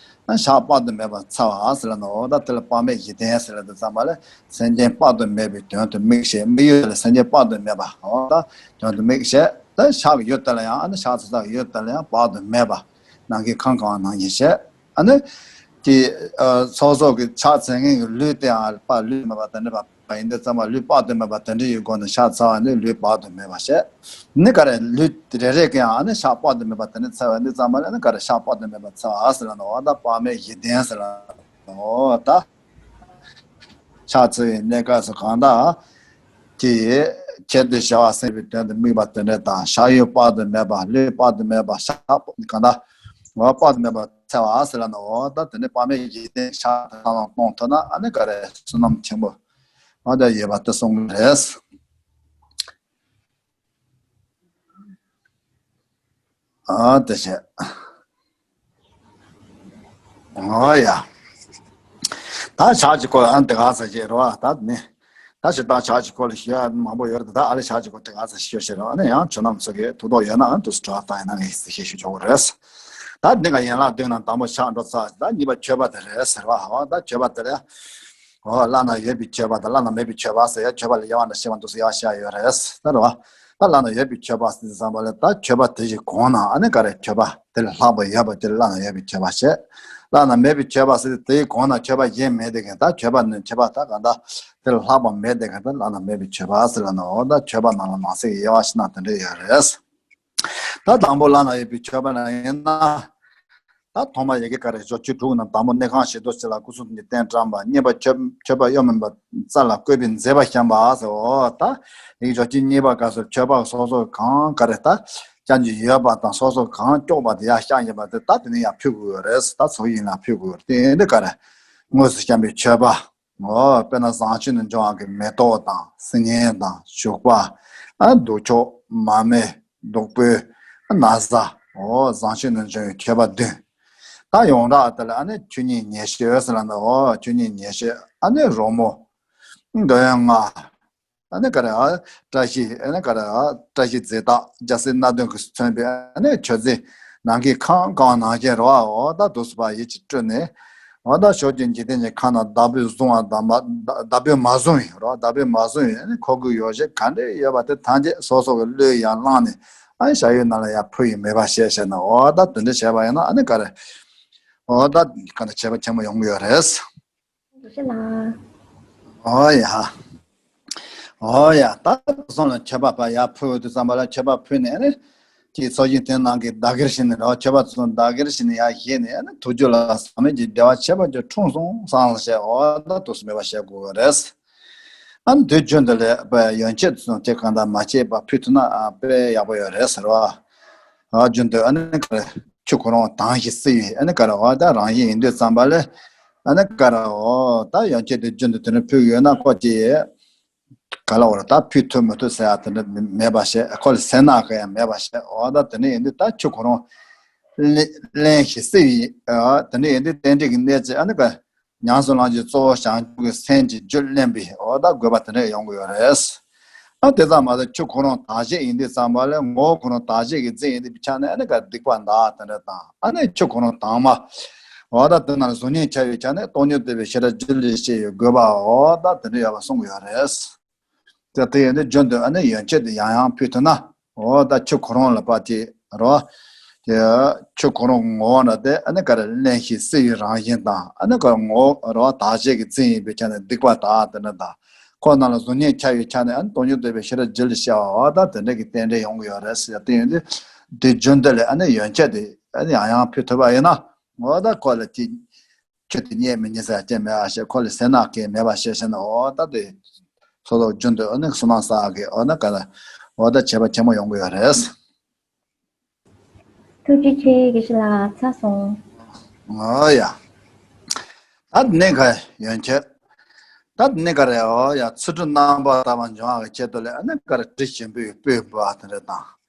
ཕྱག་དཔག་ཏུ་མེད་པར་འཚལ་བ་ཟེར་ལ་ནོ། ད་དེ་ལ་དཔག་མེད་ཡིད་ལྡན་ཟེར་ལ་དེ་ཙམ་པ་ལས་སེམས་ཅན་དཔག་ཏུ་མེད་པའི་དོན་དུ་དམིགས་ཞེས་དམིགས་ཡུལ་ལ་སེམས་ཅན་དཔག་ཏུ་མེད་པ་འོ་ད་དོན་དུ་དམིགས་ཞེས་ད་ཕྱག་གི་ཡུལ་དེ་ལ་ཡང་ཨ་ནི་ཕྱག་འཚལ་ས་གི་ཡུལ་དེ་ལ་ཡང་དཔག་ཏུ་མེད་པ་ནམ་མཁའི་ཁམས་གང་ནང་བཞིན་བྱས་ཨ་ནི་དེ་སོ་སོ་གི་ཕྱག་འཚལ་མཁན་གྱི་ལུས་དེའང་དཔག་ལུས་མེད་པ་དེ་འདྲ་བ་ཡིན་དུས་ཙམ་པ་ལུས་དཔག་ཏུ་མེད་པ་དེ་འདྲ་ཡི་སྒོ་ནས་ཕྱག་འཚལ་བ་ནི་ལུས་དཔག་ཏུ་མེད་པ་བྱས། ནི་ག་རེ་ལུས་རེ་རེ་གི་ཡང་ནི་ཕྱག་དཔག་ཏུ་མེད་པ་དེ་ནི་འཚལ་བ་ནི་ཙམ་པ་ལ་ནི་ག་རེ་ཕྱག་དཔག་ཏུ་མེད་པ་འཚལ་བ་ཟེར་ལ་ནོ། འོ་ད་དཔག་མེད་ཡིད་ལྡན་ཟེར་ལ་ནོ། ད་ཕྱག་འཚལ་བའི་གནས་སྐབས་སུ་གང་དག་གིས་ཁྱེད་དེ་བྱ་བ་སེམས་པའི་དོན་དུ་དམིགས་པ་དེ་འདྲ་དང་ཕྱག་ཡུལ་དཔག་ཏུ་མེད་པ་ལུས་དཔག་ཏུ་མེད་པ་ཕྱག་གང་དག་འོ་དཔག་ཏུ་མེད་པ་འཚལ་བ་ཟེར་ལ་ནོ། འོ་ད་དེ་ནི་དཔག་མེད་ཡིད་ལྡན་ཕྱག་དང་གཏོང་ཐུབ་ན་ཨ་ནི་ག་རེ་བསོད་ནམས་ཆེན་པོ་འོ་ད་ཡོད་པ་དེ་གསུངས་རེད། ཨ་དེ་བྱས། ཨོ་ཡ། ད་ཕྱག་གི་སྐོར་ཨ་དེ་ག་ས་བྱེད་རོ་ད་ནི། ད་ཞེ་ད་ཕྱག་གི་སྐོར་ལ་ཞུ་ཡ་མང་པོ་ཡོད་རེད། ད་ཨ་ལེ་ཕྱག་གི་སྐོར་དེ་ག་ས་ཞུ་ཞེས་རོ་ཨ་ནི་ཡང་ཆོས་རྣམས་ཚོ་གི་ཐུགས་དོགས་ཡོད་ན་ཨ་དུ་སུ་དྲ་བཏང་ཡིན་ན་ངས་ཞེས་ཞུ་ཆོག་གི་རེད། ད་འདི་ག་ཡན་ལག་བདུན་ན་དང་པོ་ཕྱག་འགྲོ་ཚར་ད་གཉིས་པ་མཆོད་པ་དེ་རེད་ཟེར་བ་ཧ་ད་མཆོད་པ་དེ་རེད། འོ་བླ་ན་ཡོད་པའི་མཆོད་པ་དང་བླ་ན་མེད་པའི་མཆོད་པ་ཟེར་ཡ་མཆོད་པ་ལ་དབྱེ་བ་འདྲ་ཤེས་པ་འདུག་ཟེར་ཡ་བཤད་ཡོད་རེད་ད་རེད་བ། ད་བླ་ན་ཡོད་པའི་མཆོད་པ་ཟེར་བསམ་པ་ལས་ད་མཆོད་པ་དེ་ཡི་གོང་ན་ཨ་ནི་ག་རེ་མཆོད་པ་དེ་ལས་ལྷག་པ་ཡོད་པ་དེ་ལ་བླ་ན་ཡོད་པའི་མཆོད་པ་བཤད། བླ་ན་མེད་པའི་མཆོད་པ་ཟེར་དེ་ཡི་གོང་ན་མཆོད་པ་གཞན་མེད་དེ་གན་ད་མཆོད་པ་ནི་མཆོད་པ་ད་ག་ད་དེ་ལས་ལྷག་པ་མེད་དེ་གན་ད་བླ་ན་མེད་པའི་མཆོད་པ་ཟེར་ལ་ནོ། ད་མཆོད་པ་ནང་ལ་ནང་གསེས་ཀྱི་དབྱེ་བ་ཕྱེ་ན་དེ་འདྲ་ཡོད་རེད། ད་དང་པོ་བླ་ན་ཡོད་པའི་མཆོད་པ་ན་ཡིན་ན། ད་ཐོག་མ་ཡི་གེ་ཀ་རེ་ཞོ་བཅུ་དྲུག་ན་དང་པོ་གནས་ཁང་ཞེ་དྲུག་ཅིག་ལ་སྐུ་གསུང་ཐུགས་ཀྱི་རྟེན་བཀྲམ་པ། གཉིས་པ་མཆོད་མཆོད་པ་གཡོ་མེད་པ་རྩ་ལ་བཀོད་པའི་མཛད་པ་བཤམས་པ་ཟེར། འོ་ད་ཡི་གེ་ཞོ་བཅུ་གཉིས་པ་སྐབས་སུ་མཆོད་པ་སོ་སོ་གང་ཀ་རེ་ད་བཤམས་ཀྱི་ཡོད་པ་དང་སོ་སོ་གང་སྐྱོགས་པ་དེ་ཡར་བཤམས་ཡོད་པ་དེ་ད་དེ་ནས་ཡར་ཕུལ་དགོས་ཡོད་རེད། ད་ཚོགས་ཡིན་ལ་ཕུལ་དགོས་ཡོད་རེད། དེ་འདི་ཀ་རེ་དངོས་སུ་བཤམས་པའི་མཆོད་པ། འོ་དཔེར་ན་བཟང་སྤྱོད་ནས་འབྱུང་བ་གི་མེ་ཏོག་དང་སིལ་སྙན་དང་བྱུག་པ། ཨ་གདུགས་མཆོག་མར་མེ། བདུག་སྤོས། ན་བཟའ། འོ་བཟང་སྤྱོད་ནས་འབྱུང་བའི་མཆོད་པ་བདུན། ད་ཡོངས་གྲགས་དེ་ལ་ཨ་ནི་ཆོས་ཉིད་ཉེར་སྤྱོད་ཟེར་ལ་འདུག་འོ་ཆོས་ཉིད་ཉེར་སྤྱོད་ཨ་ནི་རོལ་མོ། འདོད་ཡོན་ལྔ། ཨ་ནི་ག་རེ་ཨ། བཀྲ་ཤིས་ཨ་ནི་ག་རེ་ཨ། བཀྲ་ཤིས་རྫས་རྟགས་རྒྱལ་སྲིད་སྣ་བདུན་གྱིས་མཚོན་པའི་ཨ་ནི་མཆོད་རྫས་ནམ་མཁའི་ཁམས་གང་ནང་བཞིན་རོལ་བ་འོ་ད་དུ་སུ་པ་ཡིད་ཀྱིས་སྤྲུལ་ནས། འོ་ད་ཕྱོགས་བཅུའི་འཇིག་རྟེན་གྱི་ཁམས་ན་བདག་པོས་བཟུང་བ་དང་མ་བདག་པོས་མ་བཟུང་བའི་རོ་བདག་པོས་མ་བཟུང་བའི་ཨ་ནི་མཁོ་དགུའི་ཡོ་བྱད་ག་འདྲ་ཡོད་པ་དེ་ཐམས་ཅད་སོ་སོ་གི་བློས་ཡར་བླངས་ནས་ཨ་ནི་བྱ་ཡུལ་ནང་ལ་ཡར་ཕུལ་ཡི་མེད་པ་བཤད་བཤད་ན་འོ་ད་དེ་འདྲ་བྱས་པ་ཡིན་ན་ཨ་ནི་ག་རེ། འོ་ད་ག་འདྲ་བྱས་པ་ཆེན་པོ་ཡོང་གི་ཡོད་རེད། འདུ་ཤེས་ལ། འོ་ཡ། འོ་ཡ་ད་སོང་ལ་མཆོད་པ་ཕར་ཡར་ཕུལ་དུས་ཙམ་པ་ལ་མཆོད་པ་ཕུལ་ནས་ནི། ཀྱི་ཚོགས་ཞིང་དེ་ནང་གི་བདག་གིར་བྱས་ནས་རོ་མཆོད་པ་ཚོ་བདག་གིར་བྱས་ནས་ཡར་བཞེས་ནས་ནི་ཐུགས་རྒྱུད་ལ་ཟག་མེད་ཀྱི་བདེ་བ་ཁྱད་པར་ཅན་འཁྲུངས་སོང་བསམ་ཞེས་འོ་ད་དུ་སྨོན་པ་བྱེད་དགོས་རེད། ཨ་ནི་དུས་རྒྱུན་དུ་ལས་པའི་ཡོན་ཆད་དུ་སོང་དེ་གང་ལྟར་མ་བྱས་པ་ཕུལ་ཐུབ་ན་དཔེ་ཡག་པོ་ཡོད་རེད་ཟེར་བ། ཨ་རྒྱུན་དུ་ཨ་ནི་ག་རེ་ཆུ་ཁོ་རང་དྭངས་ཤིང་བསིལ་བའི་ཨ་ནི་ག་རེ་འོ་ད་རང་བཞིན་ཡིན་དུས་ཙམ་པ་ལས་ཨ་ནི་ག་རེ་འོ་ད་ཡོན་ཆད་དེ་རྒྱུན་དུ་དེ་ནི་ཕུལ་ཡོད་ན་ཁོ་ཅི་ག་ལ་འོ་ད་ཕུལ་ཐུབ་མི་ཐུབ་ཟེར་ཡ་དེ་འདྲ་མེད་པ་བྱས་ཁོ་ལ་སེར་སྣ་གང་ཡང་མེད་པ་བྱས་འོ་ད་དེ་ནི་ཡིན་དུས་ད་ཆུ་ཁོ་རང་བརླན་ཞིང་བསིལ་བའི་ཨ་དེ་ནི་ཡིན་དུས་རྟེན་འབྲེལ་གྱི་གནས་ཚུལ་ཨ་ནི་ག་ཉམས་སུ་བླང་རྒྱུའི་གཙོ་བོ་བྱང་ཆུབ་ཀྱི་སེམས་ཀྱི་རྒྱུད་བརླན་པའི་འོ་ད་དགོས་པ་དེ་འདྲ་ཡོང་གི་ཡོད་རེད། ཨ་དེ་ཙམ་མ་ཟད་ཆུ་ཁོ་རང་དྭངས་ཤེས་ཡིན་དུས་ཙམ་པ་ལས་ངོ་བོ་ཁོ་རང་དྭངས་ཤེས་ཀྱི་རྫས་ཡིན་དུས་ཆ་ནས་ཨ་ནི་ག་སྡིག་པ་འདག་དེ་འདྲ་དང་ཨ་ནི་ཆུ་ཁོ་རང་དྭངས་མ། འོ་ད་དེ་ན་གཟུགས་བརྙན་འཆར་བའི་ཆ་ནས་སྟོང་ཉིད་བདེ་བའི་ཤེས་རབ་རྒྱུད་ལ་སྐྱེ་བའི་དགོས་པ་འོ་ད་དེ་འདྲ་ཡོད་པ་གསུངས་ཡོད་རེད། དེ་དེ་ཡིན་དུས་རྒྱུན་དུ་ཨ་ནི་ཡོན་ཆད་དེ་ཡང་ཡང་ཕུལ་ཐུབ་ན་ འོ་ད་ཆོས་ཁོ་རང་ལ་པ་དེ་རོ། དེ་ཆོས་ཁོ་རང་ངོ་བོ་ན་དེ་ཨ་ནི་ག་རེ་གླེན་ཞིང་བསིལ་བའི་རང་བཞིན་དང་ཨ་ནི་ག་རེ་ངོ་བོ་རོ་དག་བྱེད་ཀྱི་རྫས་ཡིན་པའི་ཆ་ནས་སྡིག་པ་དག་དེ་འདྲ་དང་། ཁོ་རྣམས་ལ་གཟུགས་བརྙན་འཆར་བའི་ཆ་ནས་ཨ་ནི་སྟོང་ཉིད་རྟོགས་པའི་ཤེས་རབ་རྒྱུད་ལ་སྐྱེ་བའོ། ད་དེ་འདྲ་གི་རྟེན་འབྲེལ་ཡོང་གི་ཡོད་རེད་ཟེར་ཡ་དེ་ཡིན་དུས། དེ་རྒྱུ་འདི་ལས་ཨ་ནི་ཡན་ཆད་དེ་ཨ་ནི་ཡང་ཡང་ཕུལ་ཐུབ་པ་ཡིན་ན། འོ་ད་ཁོ་ལ་དེ། ཁྱོད་དེ་རྙེད་མི་རྙེད་ཟེར་ཡ་ཅན་མེད་པ་ཞེས་ཁོ་ལ་སེར་སྣ་གང་མེད་པ་ཞེས་བཤད་ན། འོ་ད་དེ་སོ་སོ་རྒྱུན་དུ་ཨ་ནི་བསོད་ནམས་བསགས་ཀྱི་འོ་ན་ག་ལ་འོ་ད་བྱས་པ་ཆེན་པོ་ཡོང་གི་ཡོད་རེད། ཐུགས་རྗེ་ཆེ་དགེ་བཤེས་ལགས། ཚར་སོང་། འོ་ཡ། ད་དེ་ནས་ག་ཡོན་ཆད། ད་དེ་ནས་ག་རེ་འོ་ཡ་ཚུལ་ཁྲིམས་རྣམ་པར་དག་པ་འབྱུང་བ་གི་ཆེད་དུ་ལས་ཨ་ནི་ག་རེ་དྲི་ཞིམ་པོའི་སྤོས་འབུལ་བ་དེ་འདྲ་དང་།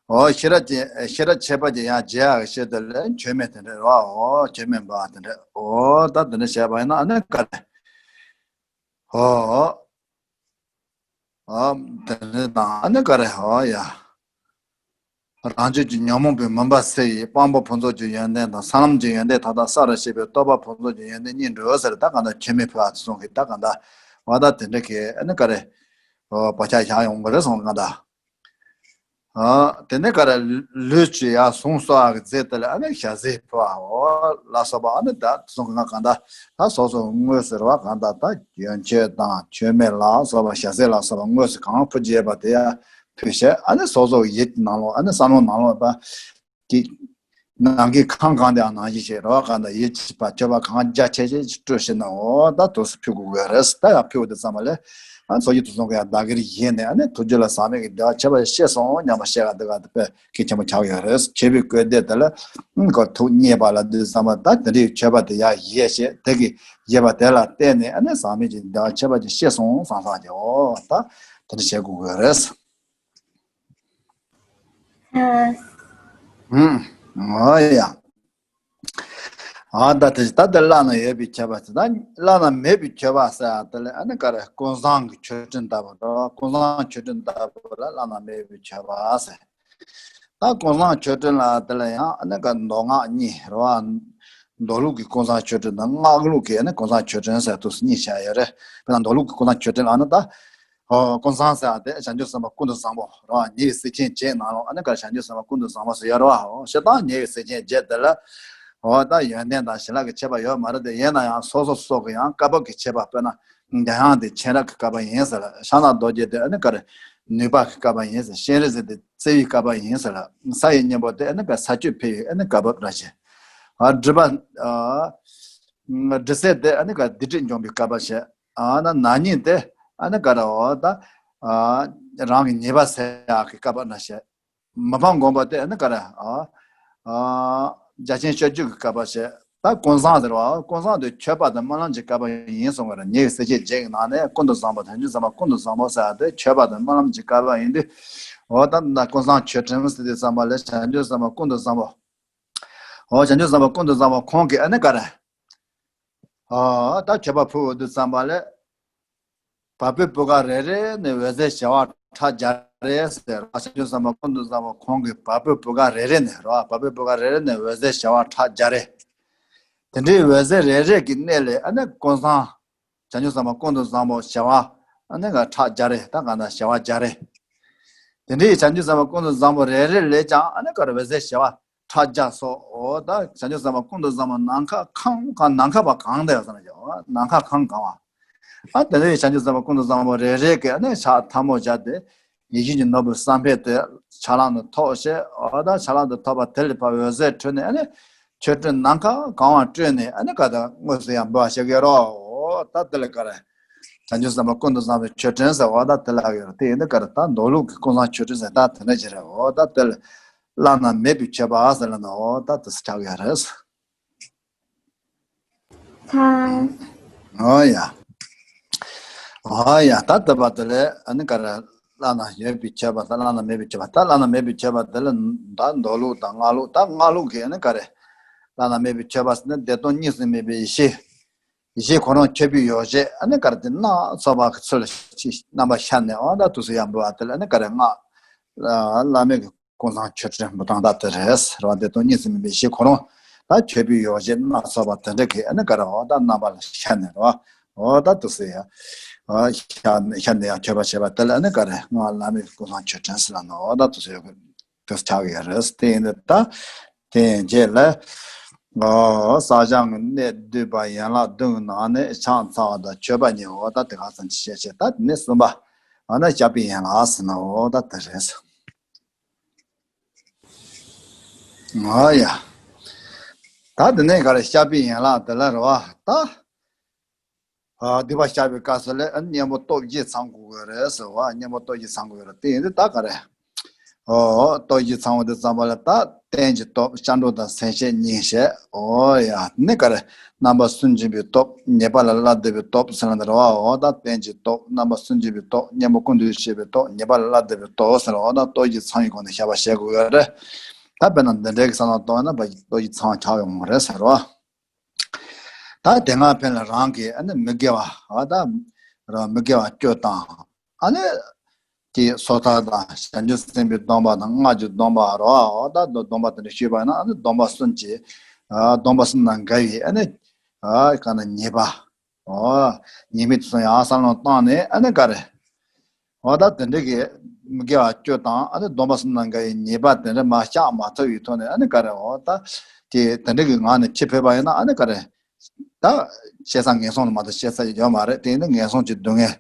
འོ་ཤེས་རབ་ཀྱི་ཤེས་རབ་འཆད་པ་ཀྱི་ཡང་རྗེས་ཡག་གི་ཆེད་དུ་ལས་མཆོད་མེ་དེ་འདྲ་རེད་བ། འོ་མཆོད་མེ་འབུལ་བ་དེ་འདྲ། འོ་ད་དེ་འདྲ་བྱས་པ་ཡིན་ན་ཨ་ནི་ག་རེ། འོ། འོ། དེ་འདྲ་དང་ཨ་ནི་ག་རེ་འོ་ཡ། རང་རྒྱུད་ཀྱི་ཉོན་མོངས་པའི་མུན་པ་སེལ་ཡི་དཔང་པོ་ཕུན་ཚོགས་ཀྱི་ཡོན་ཏན་དང་ས་ལམ་གྱི་ཡོན་ཏན་མཐའ་དག་བསགས་ར་ཞེས་པའི་རྟོགས་པ་ཕུན་ཚོགས་ཀྱི་ཡོན་ཏན་རྙེད་འགྲོ་ཟེར། ད་གང་ལྟར་མཆོད་མེ་ཕུལ་བ་ཚོ་གི་ད་གང་ལྟར་བ་ད་དེ་འདྲ་གི་ཨ་ནི་ག་རེ། འོ་བག་ཆགས་བཞག་ཡོང་གི་རེད་སོང་གང་ལྟར། ཨ། དེ་ནས་ག་རེ། ལུས་ཀྱི་ཡང་ཟུངས་གསོ་བ་གི་རྫས་དེ་ལ་ཨ་ནི་ཞལ་ཟས་ཕུལ་བའོ་ལ་སོགས་པ་ཨ་ནི་ད་དེ་ཚོ་གང་གང་ད་ད་སོ་སོ་དངོས་སུ་རེད་བ། གང་ད་ད་ཡོན་ཆད་དང་མཆོད་མེ་ལ་སོགས་པ་ཞལ་ཟས་ལ་སོགས་པ་དངོས་སུ་གང་ཕུལ་བྱས་པ་དེ་ཡང་ཕུལ་བྱས་ཨ་ནི་སོ་སོ་ཡིད་ནང་ལོགས་ཨ་ནི་བསམ་བློ་ནང་ལོགས་པ། ཀྱི། ནང་གི་ཁམས་གང་དེའང་ནང་བཞིན་བྱེད་རོགས་གང་དང་ཡིད་ཆེས་པ་སྤྱོད་པ་གང་རྒྱ་ཆེ་ཆེ་ཞིག་སྤྲོད་ཤེས་ན། འོ་ད་དུས་སུ་ཕུལ་དགོས་ཀྱི་རེད། ད་ཡང་ཕུལ་དུས་ཙམ་པ་ལས་ཨ་ཚོགས་ཀྱི་དུས་གསུམ་གྱི་ཡང་བདག་གིར་བཞེས་ནས་ཨ་ནི་ཐུགས་རྒྱུད་ལ་ཟག་མེད་ཀྱི་བདེ་བ་ཁྱད་པར་ཤེས་སོང་སྙམ་པ་ཤེས་ག་འདི་ག་དེ་དཔེ་གལ་ཆེན་པོ་ཆགས་ཡོད་རེད། བྱས་པའི་བཀོད་དེ་དེ་ལ་ཨ་ཁོ་ཐུགས་མཉེས་པ་ལ་དུས་ཙམ་པ་ད་དེ་འདྲའི་མཆོད་པ་དེ་ཡང་བཞེས་བྱས་དེ་གི་བཞེས་པ་དེ་ལ་བརྟེན་ནས་ཨ་ནི་ཟག་མེད་ཀྱི་བདེ་བ་ཁྱད་པར་ཅན་ཤེས་སོང་བསམ་བསམ་གྱི་འོ་ད་དེ་འདྲ་བྱེད་དགོས་ཀྱི་རེད། ཨ། ཨུམ། ཨོ་ཡ། ཨ་ད་དེ་ད་དེ་བླ་ན་ཡོད་པའི་མཆོད་པ་ཟེར། ད་བླ་ན་མེད་པའི་མཆོད་པ་ཟེར་ཡ་དེ་ལ་ཨ་ནི་ག་རེ་ཀུན་བཟང་གི་མཆོད་སྤྲིན་ལྟ་བུ་འགྲོ། ཀུན་བཟང་མཆོད་སྤྲིན་ལྟ་བུ་ལ་བླ་ན་མེད་པའི་མཆོད་པ་ཟེར། ད་ཀུན་བཟང་མཆོད་སྤྲིན་ལ་དེ་ལ་ཡང་ཨ་ནི་ག་མདོ་སྔགས་གཉིས་རེད་བ། མདོ་ལུགས་ཀྱི་ཀུན་བཟང་མཆོད་སྤྲིན་དང་སྔགས་ལུགས་ཀྱི་ཨ་ནི་ཀུན་བཟང་མཆོད་སྤྲིན་ཟེར་དུས་སུ་གཉིས་བྱས་ཡོད་རེད། དཔེར་ན་མདོ་ལུགས་ཀྱི་ཀུན་བཟང་མཆོད་སྤྲིན་ལ་ཨ་ནི་ད། ཨོ། ཀུན་བཟང་ཟེར་བ་དེ་བྱང་ཆུབ་སེམས་དཔའ་ཀུན་ཏུ་བཟང་པོ་རེད་བ། ཉེ་བའི་སྲས་ཆེན་བརྒྱད་ནང་ལོགས་ཨ་ནི་ག་བྱང་ཆུབ་སེམས་དཔའ་ཀུན་ཏུ་བཟང་པོ་ཟེར་ཡོད་རེད་བ། ཨོ་སྤྱིར་བཏང་ཉེ་བའི་སྲས་ཆེན་བརྒྱད་དེ་ལ། ཨོ་ད་ཡོན་ཏན་དང་ཞི་ལྷག་གི་ཁྱད་པར་ཡོད་མ་རེད་དེ། ཡིན་ན་ཡང་སོ་སོ་སོ་གི་ཡང་བཀའ་བབས་ཀྱི་ཁྱད་པར། དཔེར་ན་འཇམ་དབྱངས་དེ་མཁྱེན་རབ་ཀྱི་བཀའ་བབས་ཡིན་ཟེར་ལ། ཕྱག་ན་རྡོ་རྗེ་དེ་ཨ་ནི་ག་རེ་ནུས་པ་གི་བཀའ་བབས་ཡིན་ཟེར། སྤྱན་རས་གཟིགས་དེ་བརྩེ་བའི་བཀའ་བབས་ཡིན་ཟེར་ལ། ས་ཡི་སྙིང་པོ་དེ་ཨ་ནི་ག་ས་བཅུད་འཕེལ་བའི་ཨ་ནི་བཀའ་བབས་འདྲ་བྱས། ཨ་སྒྲིབ་པ། ཨ་སྒྲིབ་སེལ་དེ་ཨ་ནི་ག་སྡིག་སྒྲིབ་འཇོམས་པའི་བཀའ་བབས་བྱས། ཨ་ན་ན་ནིང་དེ་ཨ་ནི་ག་རེ་འོ་ད། ཨ་རང་གི་ཉེས་པ་སེལ་ཡག་གི་བཀའ་བབས་འདྲ་བྱས། མི་ཕམ་སྒོམ་པ་དེ་ཨ་ནི་ག་རེ་ཨ། ཨ་རྒྱ་ཆེན་སྤྱོད་བརྒྱུད་ཀྱི་བཀའ་བབས་བྱས། ད་ཀུན་བཟང་ཟེར་བ་ཀུན་བཟང་དེ་མཆོད་པ་དང་སྨོན་ལམ་གྱི་བཀའ་བབས་ཡིན་གསུང་གི་རེད། ཉེ་བའི་སྲས་ཆེན་བརྒྱད་ཀྱི་ནང་ནས་ཀུན་ཏུ་བཟང་པོ་བྱང་ཆུབ་སེམས་དཔའ་ཀུན་ཏུ་བཟང་པོ་ཟེར་བ་དེ་མཆོད་པ་དང་སྨོན་ལམ་གྱི་བཀའ་བབས་ཡིན་དུས། འོ་ད་ད་ཀུན་བཟང་མཆོད་སྤྲིན་ཟེར་དུས་ཙམ་པ་ལས་བྱང་ཆུབ་སེམས་དཔའ་ཀུན་ཏུ་བཟང་པོ། འོ་བྱང་ཆུབ་སེམས་དཔའ་ཀུན་ཏུ་བཟང་པོ་ཁོང་གིས་ཨ་ནི་ག་རེ། ཨ་ད་མཆོད་པ་ཕུལ་འོང་དུས་ཙམ་པ་ལས། བ་སྤུའི་བུ་ག་རེ་རེ་ནས་འོད་ཟེར་བྱེ་བ་ཕྲག་བརྒྱ་རེ་ཟེར། བྱང་ཆུབ་སེམས་དཔའ་ཀུན་ཏུ་བཟང་པོ་ཁོང་གི་བ་སྤུའི་བུ་ག་རེ་རེ་ནས་རེད་བ། བ་སྤུའི་བུ་ག་རེ་རེ་ནས་འོད་ཟེར་བྱེ་བ་ཕྲག་བརྒྱ་རེ། དེ་འདྲའི་འོད་ཟེར་རེ་རེ་གི་སྣེ་ལས་ཨ་ནི་ཀུན་བཟང་། བྱང་ཆུབ་སེམས་དཔའ་ཀུན་ཏུ་བཟང་པོ་བྱེ་བ་ཨ་ནི་ག་ཕྲག་བརྒྱ་རེ། ད་ག་ན་བྱེ་བ་བརྒྱ་རེ། དེ་འདྲའི་བྱང་ཆུབ་སེམས་དཔའ་ཀུན་ཏུ་བཟང་པོ་རེ་རེ་ལས་ཀྱང་ཨ་ནི་ག་རེ་འོད་ཟེར་བྱེ་བ་ཕྲག་བརྒྱ་སོགས། འོ་ད་བྱང་ཆུབ་སེམས་དཔའ་ཀུན་ཏུ་བཟང་པོ་ནམ་མཁའ་གང་གང་ནམ་མཁའ་བ་གང་དེ་ཡོད་ས་ན་ཡོད། ནམ་མཁའ་གང་གང་བ། ཨ་དེ་འདྲའི་བྱང་ཆུབ་སེམས་དཔའ་ཀུན་ཏུ་བཟང་པོ་རེ་རེ་གིས་ཨ་ནི་ཕྱག་ཐལ་མོ་སྦྱར་ཏེ། ཡིད་བཞིན་གྱི་ནོར་བུ་བསམ་འཕེལ་དེ་ཕྱག་ལེན་དུ་ཐོགས་བྱས། འོ་ད་ཕྱག་ལེན་དུ་ཐོགས་པ་དེ་ལས་ཕར་འོད་ཟེར་འཕྲོས་ནས་ཨ་ནི་མཆོད་སྤྲིན་ནམ་མཁའ་གང་བར་སྤྲོས་ནས་ཨ་ནི་ག་ད་དངོས་སུ་ཡང་འབུལ་བ་བྱེད་ཀྱི་ཡོད་རེད། འོ་ད་དེ་ལས་ག་རེ། བྱང་ཆུབ་སེམས་དཔའ་ཀུན་ཏུ་བཟང་པོའི་མཆོད་སྤྲིན་ཟེར་བ་ད་དེ་ལ་ཡོད་རེད། དེ་ཡིན་དུས་ག་རེ་ད་མདོ་ལུགས་ཀྱི་ཀུན་བཟང་མཆོད་སྤྲིན་ཟེར་ད་དེ་འདྲ་ཅིག་རེད། འོ་ད་དེ་ལ་བླ་ན་མེད་པའི་མཆོད་པ་ཟེར་ལབ་ན་འོ་ད་དེ་ཚོ་ཆགས་ཀྱི་ཡོད་རེད། ཚར། ཨོ་ཡ། ཨོ་ཡ། ད་ལྟ་བར་དུ་ལས་ཨ་ནི་ག་རེ། བླ་ན་ཡོད་པའི་མཆོད་པ་དང་བླ་ན་མེད་པའི་མཆོད་པ། ད་བླ་ན་མེད་པའི་མཆོད་པ་དེ་ལ་ད་མདོ་ལུགས་དང་སྔགས་ལུགས། ད་སྔགས་ལུགས་ཀྱི་ཨ་ནི་ག་རེ། བླ་ན་མེད་པའི་མཆོད་པ་ཟེར་ན་བདེ་སྟོང་གཉིས་སུ་མེད་པའི་ཡེ་ཤེས། ཡེ་ཤེས་ཁོ་རང་མཆོད་པའི་ཡོ་བྱད་ཨ་ནི་ག་རེ་དེ་སྣ་ཚོགས་པ་གི་ཚུལ་ལ་རྣམ་པར་ཤར་ནས་འོ་ད་དུས་སུ་ཡང་འབུལ་བ་དེ་ལ་ཨ་ནི་ག་རེ་སྔགས། བླ་མེད་ཀྱི་ཀུན་བཟང་མཆོད་སྤྲིན་འབུལ་སྟངས་ད་དེ་རེད་ཟེར་བ། བདེ་སྟོང་གཉིས་སུ་མེད་པའི་ཡེ་ཤེས་ཁོ་རང་ད་མཆོད་པའི་ཡོ་བྱད་སྣ་ཚོགས་པ་དེ་འདྲ་གི་ཨ་ནི་ག་རེ་འོ་ད་རྣམ་པ་ལ་ཤར་ནས་རེད་བ། འོ་ད་དུ་ཟེར་ཡ། འོ་ཤ་ཤ་ནས་ཡང་མཆོད་པ་བྱས་པ་དེ་ལ་ཨ་ནི་ག་རེ་སྔགས་བླ་མེད་ཀུན་བཟང་མཆོད་སྤྲིན་ཟེར་ལ་ནོ། འོ་ད་དུ་ཟེར་ཡ་དུ་ཆགས་ཀྱི་ཡ་རེད། དེ་ཡིན་དུས་ད་དེ་ཡན་ཆད་ལ། འོ་བསགས་སྦྱང་གི་གནད་བསྡུས་པ་ཡན་ལག་བདུན་གྱི་ནང་ནས་ཕྱག་འཚལ་བ་དང་མཆོད་པ་གཉིས། འོ་ད་དེ་ག་ཙམ་ཅིག་བཤད་བྱས། ད་དེ་ནས་གསུམ་པ། འོ་ན་བཤགས་པའི་ཡན་ལག་ཟེར་ན་འོ་ད་དེ་རེད། ཨ་ཡ། ད་དེ་ནས་ག་རེ་བཤགས་པའི་ཡན་ལག་དེ་ལ་རེད་བ། ད། ཨ་སྡིག་པ་བཤགས་པའི་སྐབས་སུ་ལ་ཨ་ནི་གཉེན་པོ་སྟོབས་བཞི་ཚང་དགོས་ཀྱི་རེད་ཟེར་བ། གཉེན་པོ་སྟོབས་བཞི་ཚང་དགོས་ཀྱི་རེད། དེ་ཡིན་དུས་ད་ག་རེ། ཨོ་སྟོབས་བཞི་ཚང་བ་དེ་ཙམ་པ་ལ་ད་རྟེན་གྱི་སྟོབས། སྐྱབས་འགྲོ་དང་སེམས་བསྐྱེད་གཉིས་བྱས། ཨོ་ཡ་ནི་ག་རེ། རྣམ་པ་སུན་འབྱིན་པའི་སྟོབས། ཉེས་པ་ལས་སླར་འདས་པའི་སྟོབས་ཟེར་ན་དེ་རེད་བ། ཨོ་ད་རྟེན་གྱི་སྟོབས། རྣམ་པ་སུན་འབྱིན་པའི་སྟོབས། གཉེན་པོ་ཀུན་ཏུ་སྤྱོད་པའི་སྟོབས། ཉེས་པ་ལས་སླར་འདས་པའི་སྟོབས་ཟེར་བ། ཨོ་ད་སྟོབས་བཞི་ཚང་བའི་སྒོ་ནས་བཤགས་པ་བྱེད་དགོས་ཀྱི་རེད། ད་དཔེར་ན་འདི་འདྲའི་གི་བསམ་བློ་གཏོང་ན་བ་སྟོབས་བཞི་ཚང་ཆགས་ཡོང་གི་རེད་ཟེར་བ། ད་དེ་སྔ་ཕན་ལ་རང་གི་ཨ་ནི་མི་དགེ་བ། ཨ་ད་རང་མི་དགེ་བ་བཅུ་དང་། ཨ་ནི་དེ་སོ་ཐར་དང་བྱང་ཆུབ་སེམས་དཔའི་སྡོམ་པ་དང་སྔགས་ཀྱི་སྡོམ་པ་རོ། ཨ་ད་སྡོམ་པ་དེ་འདྲ་ཞུས་པ་ཡིན་ན་ཨ་ནི་སྡོམ་པ་གསུམ་གྱི། ཨ་སྡོམ་པ་གསུམ་དང་འགལ་བའི་ཨ་ནི། ཨ་ག་ན་ཉེས་པ། ཨོ། ཉེས་དམིགས་དེ་ཚོ་ཡང་བསམ་བློ་བཏང་ནས་ཨ་ནི་ག་རེ། ཨོ་ད་དེ་འདྲ་གི་མི་དགེ་བ་བཅུ་དང་ཨ་ནི་སྡོམ་པ་གསུམ་དང་འགལ་བའི་ཉེས་པ་དེ་འདྲ་མར་བཤགས་མ་ཐུབ་པའི་ཐོག་ནས་ཨ་ནི་ག་རེ། ཨོ་ད་དེ་དེ་འདྲ་གི་ངང་ནས་ཕྱི་ཕེབས་པ་ཡིན་ན་ཨ་ནི་ག་རེ། ད་བཤད་ས་ངན་སོང་ལ་མ་གཏོགས་བཤད་ས་ཡོད་མ་རེད། དེ་ནི་ངན་སོང་གི་སྡུག་བསྔལ།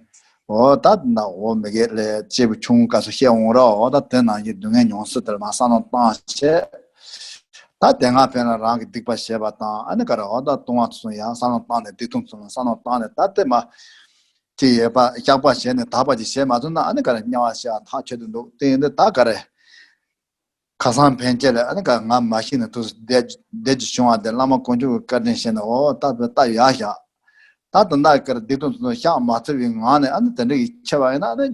ཨོ་ད་ན་འོ་མི་དགེ་ལས་སྐྱེས་བུ་ཆུང་ངུའི་སྐབས་སུ་བཤད་འོང་ར། ཨོ་ད་དེ་ནང་བཞིན་སྡུག་བསྔལ་མྱོང་ཚུལ་དེ་ལ་མར་བསམ་བློ་བཏང་བྱས། ད་དེ་སྔ་ཕན་ལ་རང་གི་སྡིག་པ་བྱས་པ་དང་ཨ་ནི་ག་རེ། ཨོ་ད་ལྟུང་བ་ཚོ་ཡང་བསམ་བློ་བཏང་ནས། སྡིག་ལྟུང་ཚོ་ལ་བསམ་བློ་བཏང་ནས། ད་དེ་མ་ཅི་ཡོད་པ་བཤགས་པ་བྱས་ནས་དག་པ་ཅིག་བྱས་མ་ཐུབ་ན་ཨ་ནི་ག་རེ། དམྱལ་བ་ཤར་ཐག་ཆོད་དུ་འདུག། དེ་ཡིན་དུས་ད་ག་རེ། ཁ་སང་ཕན་ཆད་ལ་ཨ་ནི་ག་ང་མ་ཤི་ན་ཐུགས་སུ་བསྡད་བསྡད་རྒྱུ་བྱུང་བ་དེ་བླ་མ་དཀོན་མཆོག་གི་བཀའ་དྲིན་བྱས་ནས། ཨོ་ད་བལྟ་ཡག་བཞག། ད་དེ་འདྲ་གི་སྡིག་ལྟུང་ཚོ་བཤགས་མ་ཐུབ་པའི་ངང་ནས་ཨ་ནི་དེ་འདྲ་གི་འཆི་བ་ཡིན་ན་ཨ་ནི་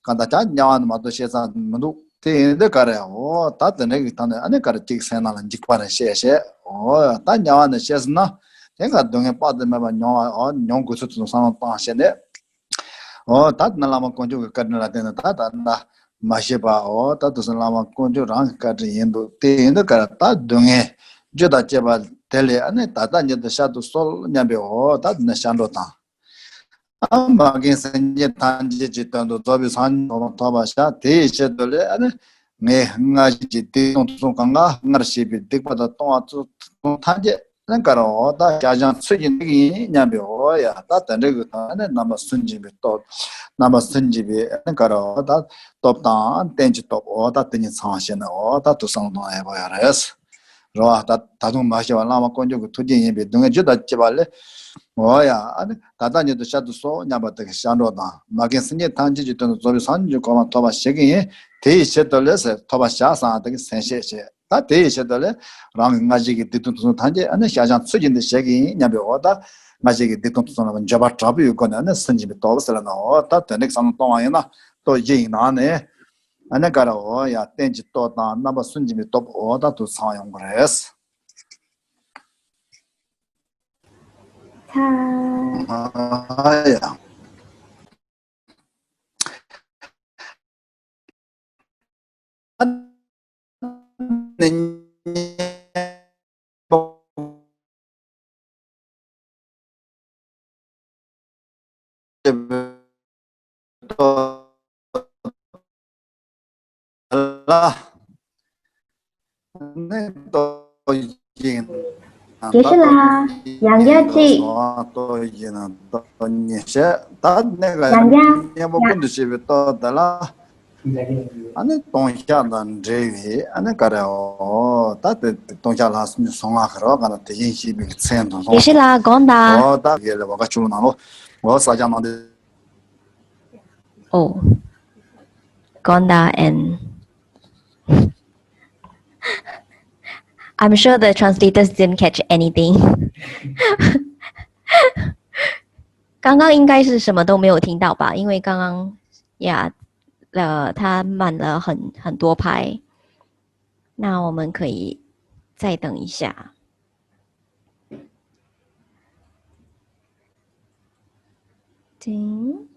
གང་ལྟར་ཀྱང་དམྱལ་བ་ནས་མ་གཏོགས་བཤད་ས་མི་འདུག། དེ་ཡིན་དུས་ག་རེ། ཨོ་ད་དེ་འདྲ་གི་ཐོག་ནས་ཨ་ནི་ག་རེ་གཅིག་སེམས་ནང་ལ་འཇིགས་པ་རེ་བཤད་བྱས། ཨོ་ད་དམྱལ་བ་ནས་བཤད་ཟིན་ན་དེ་ག་སྡུག་བསྔལ་དཔག་ཏུ་མེད་པ་མྱོང་བ། ཨོ་མྱོང་དགོས་ཚུལ་དེ་ཚོ་བསམ་བློ་བཏང་བྱས་ནས། ཨོ་ད་ནི་བླ་མ་དཀོན་མཆོག་གི་བཀའ་དྲིན་ལ་བརྟེན་ནས་ད་ད་ན་མ་ཤི་བ། ཨོ་ད་དུ་སེམས་བླ་མ་དཀོན་མཆོག་རང་གི་བཀའ་དྲིན་ཡིན་འདུག། དེ་ཡིན་དུས་ག་རེ། ད་སྡུག་བསྔལ་རྒྱུ་དང་བཅས་པ་དེ་ལས་ཨ་ནི་ད་ལྟ་ཉིད་དུ་ཤར་དུ་གསོལ་སྙམ་པའི། ཨོ་ད་དེ་ནས་སྐྱབས་འགྲོ་དང་། ཨ་མ་རྒན་སེམས་ཅན་ཐམས་ཅད་ཀྱི་དོན་དུ་རྫོགས་པའི་སངས་རྒྱས་གོ་འཕང་ཐོབ་པར་བྱ། དེ་ཡི་ཆེད་དུ་ལས་ཨ་ནི་ངས་སྔར་བྱས་ཀྱི་སྡིག་ལྟུང་དུག་གསུམ་གང་ག། སྔར་བྱས་པའི་སྡིག་པ་དང་ལྟུང་བ་ཚོ་ཐམས་ཅད་ནི་ག་རེ། ཨོ་ད་བཤགས་སྦྱང་ཚུལ་གྱིས་འདི་གིས་ཡིན་སྙམ་པའི། ཨོ་ཡ་ད་དེ་འདྲ་གི་ཐོག་ནས་རྣམ་པ་སུན་འབྱིན་པའི་སྟོབས། རྣམ་པ་སུན་འབྱིན་པའི་ནི་ག་རེ། ཨོ་ད་སྟོབས་དང་རྟེན་གྱི་སྟོབས། ཨོ་ད་དེ་གཉིས་ཚང་བ་བྱས་ནས། ཨོ་ད་དུ་བསམ་བློ་གཏོང་ཡག་པོ་ཡོད་རེད། རེད་བ། ད་ད་དུང་མ་ཤི་བ་བླ་མ་དཀོན་མཆོག་གི་ཐུགས་རྗེ་ཡིན་པས་སྡུག་བསྔལ་རྒྱུ་དང་བཅས་པ་ལས། ཨོ་ཡ་ཨ་ནི་ད་ལྟ་ཉིད་དུ་ཤར་དུ་གསོལ་སྙམ་པ་དེ་གི་སྐྱབས་འགྲོ་དང་། མ་རྒན་སེམས་ཅན་ཐམས་ཅད་ཀྱི་དོན་དུ་རྫོགས་པའི་སངས་རྒྱས་ཀྱི་གོ་འཕང་ཐོབ་པར་བྱེད་ཀྱི་ཡིན། དེ་ཡི་ཆེད་དུ་ལས་ཟེར་ཐོབ་པར་བྱ་ཟེར་དེ་གི་མཚན་བཤད་བྱས། ད་དེ་ཡི་ཆེད་དུ་ལས་རང་གི་སྔར་བྱས་ཀྱི་སྡིག་ལྟུང་དུག་གསུམ་ཐམས་ཅད་ཨ་ནི་བཤགས་སྦྱང་ཚུལ་གྱིས་འདི་བྱེད་ཀྱི་ཡིན་སྙམ་པའི། འོ་ད་སྔར་བྱས་ཀྱི་སྡིག་ལྟུང་དུག་གསུམ་ལ་འགྱོད་པ་དྲག་པོའི་སྒོ་ནས་ཨ་ནི་སུན་འབྱིན་པའི་སྟོབས་ཟེར་ལ་ནོ། འོ་ད་དེ་འདྲའི་བསམ་བློ་གཏོང་བ་ཡིན་ན་སྟོབས་བཞི་ཡི་ནང་ནས་ཨ་ནི་ག་རེ། འོ་ཡ་རྟེན་གྱི་སྟོབས་དང་རྣམ་པ་སུན་འབྱིན་པའི་སྟོབས། འོ་ད་དུ་ཚང་ཡོང་གི་རེད། ཚ། ཨ་ཡ། ལ། ནི་ཏོག་ཡིན། དགེ་བཤེས་ལགས། ཡང་བསྐྱར་ཅིག། ཏོག་ཡིན་ན་ཏོག་ཉེས་བྱས། ད་ནི་ག་ཡང་བསྐྱར། གཉེན་པོ་ཀུན་ཏུ་སྤྱོད་པའི་ཏོག་དེ་ལ། ཨ་ནི་ལྟུང་བཤགས་དང་འབྲེལ་བའི་ཨ་ནི་ག་རེ། འོ་ད་དེ་ལྟུང་བཤགས་ལ་སོང་ང་ག་རེ་བ་ག་ན་དེ་བཞིན་གཤེགས་པའི་མཚན་དུ་ལྷུང་། དགེ་བཤེས་ལགས་དགོངས་དག། འོ་ད་དགེ་ལ་བ་ག་ཆུ་ལ་ནང་ལོ། འོ་ས་ཀྱང་ནང་དེ། Oh, Gonda and I'm sure the translators didn't catch anything. 刚刚应该是什么都没有听到吧？因为刚刚，yeah，呃，它慢了很，很多拍。那我们可以再等一下。停。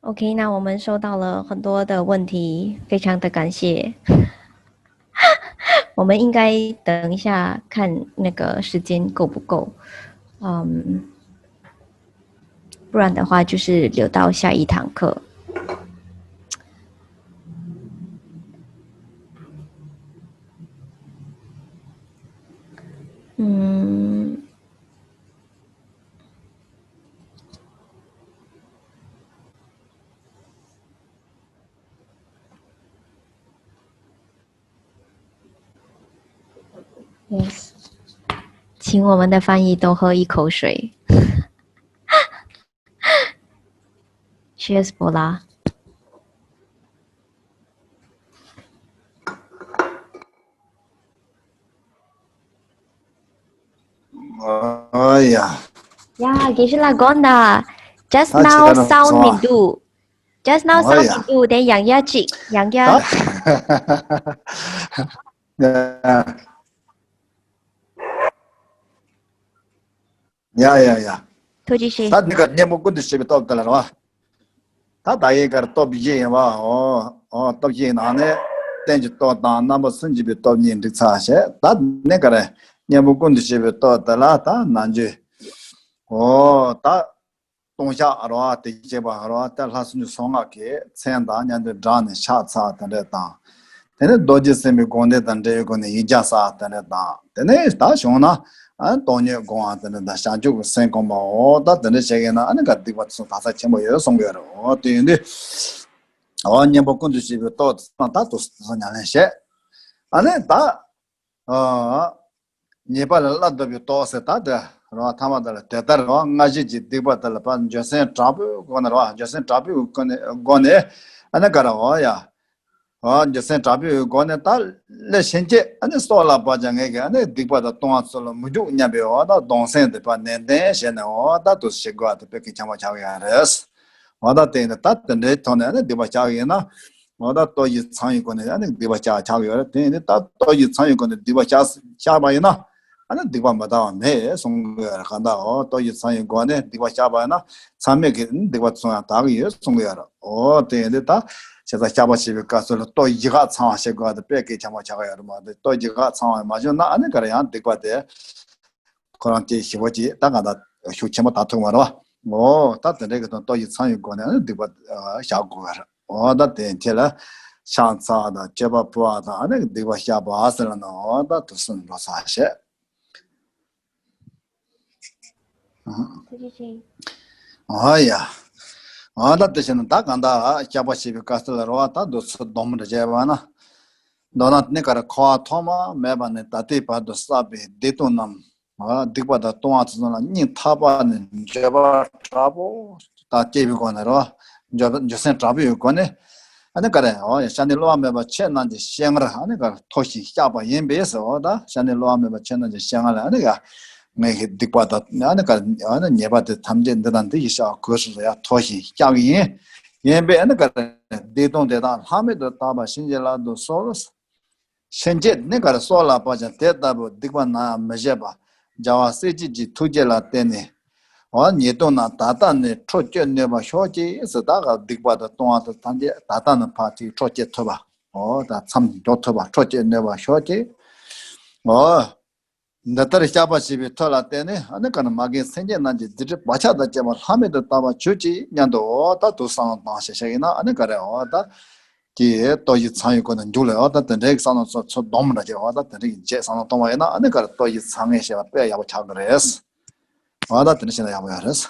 OK，那我们收到了很多的问题，非常的感谢。我们应该等一下看那个时间够不够，嗯，不然的话就是留到下一堂课。嗯。Yes，请我们的翻译多喝一口水。Cheers，波拉。哎呀， Ya, Geshe-la Gonda. Just now sound ni du. Just now sound ni du. Then yang ya chik, yang ya. ཡ་ཡ་ཡ། ཐུགས་རྗེ་ཆེ། ད་འདི་ག་གཉེན་པོ་ཀུན་ཏུ་སྤྱོད་པའི་སྟོབས་དེ་ལ་རེད་བ། ད་ད་ཡིན་གར་སྟོབས་བཞི་ཡིན་བ། ཨོ་ཨོ་སྟོབས་བཞི་ཡི་ནང་ནས་རྟེན་གྱི་སྟོབས་དང་རྣམ་པ་སུན་འབྱིན་པའི་སྟོབས་གཉིས་འགྲིག་ཚར་བྱས། ད་ནི་ག་རེ་གཉེན་པོ་ཀུན་ཏུ་སྤྱོད་པའི་སྟོབས་དེ་ལ་ད་ནང་རྒྱུད། ཨོ་ད་ལྟུང་བཤགས་རེད་བ། དེ་བྱེད་པ་རེད་བ། ད་ལྷ་སུམ་ཅུ་སོ་ལྔ་གི་མཚན་དང་མཉམ་དུ་སྦྲགས་ནས་ཕྱག་འཚལ་དེ་འདྲས་དང་། དེ་ནས་རྡོ་རྗེ་སེམས་དཔའི་དགོངས་གཏེར་དང་འབྲེལ་ཡོད་སྒོ་ནས་ཡིག་བརྒྱ་བསགས་དེ་འདྲས་དང་། དེ་ནས་ད་བྱུང་ན་ཨ་སྟོང་ཉིད་སྒོམ་པ་དེ་འདྲས་དང་བྱང་ཆུབ་ཀྱི་སེམས་སྒོམ་པའོ། ད་དེ་འདྲས་བྱེད་མཁན་ན་ཨ་ནི་ག་སྡིག་པ་ཚོ་དག་ས་ཆེན་པོ་ཡོད་གསུང་གི་ཡོད་རེད། འོ་དེ་ཡིན་དུས་འོ་གཉེན་པོ་ཀུན་ཏུ་སྤྱོད་པའི་སྟོབས་དེ་ད་དུ་སོ་ཉམས་ལེན་བྱེད། ཨ་ནི་ད་ཨ་ཉེས་པ་ལས་སླར་ལྡོག་པའི་སྟོབས་ཟེར་ད་དེ་རང་ཐ་མ་དེ་ལ་དེ་ལྟར་རང་སྔར་བཞིན་གྱི་སྡིག་པ་དེ་ལ་ཕར་འཇོག་སེམས་དྲག་པོའི་སྒོ་ནས་རང་འཇོག་སེམས་དྲག་པོའི་སྒོ་ནས་སྒོ་ནས་ཨ་ནི་ག་རེ་འོ་ཡ། འོ་འཇོག་སེམས་དྲག་པོའི་སྒོ་ནས་ད་ལས་ཕྱིན་ཆད་ཨ་ནི་སྲོག་ལ་བབ་ཀྱང་ངས་ཀྱི་ཨ་ནི་སྡིག་པ་དང་ལྟུང་བ་ཚོ་ལ་མི་འཇུག་སྙམ་པའི་འོ་ད་གདུང་སེམས་དེ་ཕར་ནན་ཏན་བྱས་ནས་འོ་ད་དུ་ཞིག་དགོས་པ་དེ་དཔེ་གལ་ཆེན་པོ་ཆགས་ཀྱི་ཡོད་རེད། འོ་ད་དེ་ནི་ད་དེ་འདྲའི་ཐོག་ནས་ཨ་ནི་སྡིག་པ་བཤགས་ཀྱི་ཡིན་ན། འོ་ད་སྟོབས་བཞི་ཚང་བའི་སྒོ་ནས་ཨ་ནི་སྡིག་པ་བཤགས་ཆགས་ཀྱི་ཡོད་རེད། དེ་ཡིན་དུས་ད་སྟོབས་བཞི་ཚང་བའི་སྒོ་ནས་སྡིག་པ་བཤགས་བཤགས་པ་ཡིན་ན་ཨ་ནི་སྡིག་པ་མི་དག་པ་མེད་གསུང་གི་ཡོད་རེད། གང་ལྟར་འོ་སྟོབས་བཞི་ཚང་བའི་སྒོ་ནས་སྡིག་པ་བཤགས་པ་ཡིན་ན་མཚམས་མེད་ཀྱི་སྡིག་པ་ཚང་ཡང་དག་གི་ཡོད་གསུང་གི་ཡོད་རེད། འོ་དེ་ཡིན་དུས་ད་བྱས་ཙང་བཤགས་པ་བྱེད་པའི་སྐབས་སུ་ལ་སྟོབས་བཞི་ཁག་ཚང་བ་བྱེད་དགོས་པ་དེ་དཔེ་གལ་ཆེན་པོ་ཆགས་ཀྱི་ཡོད་རེད་མ་གཏོགས། སྟོབས་བཞི་ཁག་ཚང་བ་མ་བྱུང་ན་ཨ་ནི་ག་རེ་ཡང་སྡིག་པ་དེ། ཁོ་རང་དེ་ཞི་བ་ཅིག་ད་གང་ལྟར་ཤུགས་ཆེན་པོ་དག་ཐུབ་མ་རེད་བ། འོ་ད་དེ་འདྲའི་གི་དང་སྟོབས་བཞི་ཚང་བའི་སྒོ་ནས་ཨ་ནི་སྡིག་པ་བཤགས་དགོས་པ་རེད། འོ་ད་དེ་ཁྱེད་ལ་ཕྱག་འཚལ་བ་དང་མཆོད་པ་ཕུལ་བ་དང་ཨ་ནི་སྡིག་པ་བཤགས་པ་ཟེར་ལ་ནི་འོ་ད་དུ་སུན་འགྲོ་ཚར་བྱས། འོ་ཡ། འོ་ད་དེ་བྱས་ན་ད་གང་ལྟར་བཤགས་པ་བྱེད་པའི་དཀའ་སྟེ་ལ་རེད་བ། ད་དུ་ཚུར་སྡོམ་རེ་བྱས་པ་ན། མདོར་ན་ནི་ག་རེ་འཁོར་བ་ཐོག་མ་མེད་པ་ནས་ད་ལྟའི་བར་དུ་བསགས་པའི་སྡིག་ལྟུང་རྣམས། སྡིག་པ་དང་ལྟུང་བ་ཚོ་ལ་སྙིང་ཐག་པ་ནས་འགྱོད་པ་དྲག་པོ་དང་བཅས་པའི་སྒོ་ནས་རེད་བ། འགྱོད་འགྱོད་སེམས་དྲག་པོའི་སྒོ་ནས། ཨ་ནི་ག་རེ་འོ་ཡ་ཤ་ནི་བསླུ་བ་མེད་པ་ཁྱེད་རྣམས་ཀྱི་སྤྱན་སྔར་ཨ་ནི་ག་རེ་མཐོལ་ཞིང་བཤགས་པ་ཡིན་པས་ཟེར། འོ་ད་ཤ་ནི་བསླུ་བ་མེད་པ་ཁྱེད་རྣམས་ཀྱི་སྤྱན་སྔར་ལ་ཨ་ནི་ག་ངེད་ཀྱི་སྡིག་པ་དང་ཨ་ནི་ག་རེ་ཨ་ནི་ཉེས་པ་དེ་ཐམས་ཅད་འདི་དང་འདི་ཡིས་བཤགས་དགོས་སོ་ཟེར་ཡ་མཐོལ་ཞིང་བཤགས་ཀྱི་ཡིན། ཡིན་པས་ཨ་ནི་ག་རེ་སྡིག་ལྟུང་དེ་དག་ལྷག་མེད་དུ་དག་པ་བྱིན་གྱིས་བརླབ་ཏུ་གསོལ། ཕྱིན་ཆད་ནི་ག་རེ་སྲོག་ལ་བབ་ཀྱང་དེ་ལྟ་བུའི་སྡིག་པ་ནམ་ཡང་མི་བྱེད་པ། རྒྱལ་བ་སྲས་བཅས་ཀྱི་ཐུགས་རྗེ་ལ་བརྟེན་ནས། འོ་ཉེས་ལྟུང་རྣམས་ད་ལྟ་ནས་འཕྲོ་བཅད་ནུས་པར་ཤོག་ཅིག་ཟེར། ད་ག་སྡིག་པ་དང་ལྟུང་བ་དང་ཐམས་ཅད་ད་ལྟ་ནས་ཕར་ཅིག་འཕྲོ་བཅད་ཐུབ་པ། འོ་ད་མཚམས་འཇོག་ཐུབ་པ། འཕྲོ་བཅད་ནུས་པར་ཤོག་ཅིག་འོ། འདི་ལྟར་བཤགས་པ་བྱས་པའི་མཐུ་ལ་བརྟེན་ནས་ཨ་ནི་ག་ནི་མ་རྒན་སེམས་ཅན་རྣམས་ཀྱི་སྡིག་སྒྲིབ་བག་ཆགས་དང་བཅས་པ་ལྷག་མེད་དུ་དག་པར་གྱུར་ཅིག་སྙམ་དུ། འོ་ད་དུ་བསམ་བློ་བཏང་ཞེས་བཤད་ཡིན་ན་ཨ་ནི་ག་རེ་འོ་ད། ཀྱི་ལྟོ་ཡི་ཚང་ཡི་སྒོ་ནས་འཇུག་ལ་འོ་ད་དེ་འདྲའི་བསམ་བློ་ཚོ་ཚོ་སྡོམ་འདྲ་བྱས་འོ་ད་དེ་འདྲའི་རྗེས་བསམ་བློ་གཏོང་བ་ཡིན་ན་ཨ་ནི་ག་རེ་ལྟོ་ཡི་ཚང་ངེས་ཞེས་པ་དཔེ་ཡག་པོ་ཆགས་ཀྱི་རེད། འོ་ད་དེ་འདྲ་བྱས་ན་ཡག་པོ་ཡོད་རེད།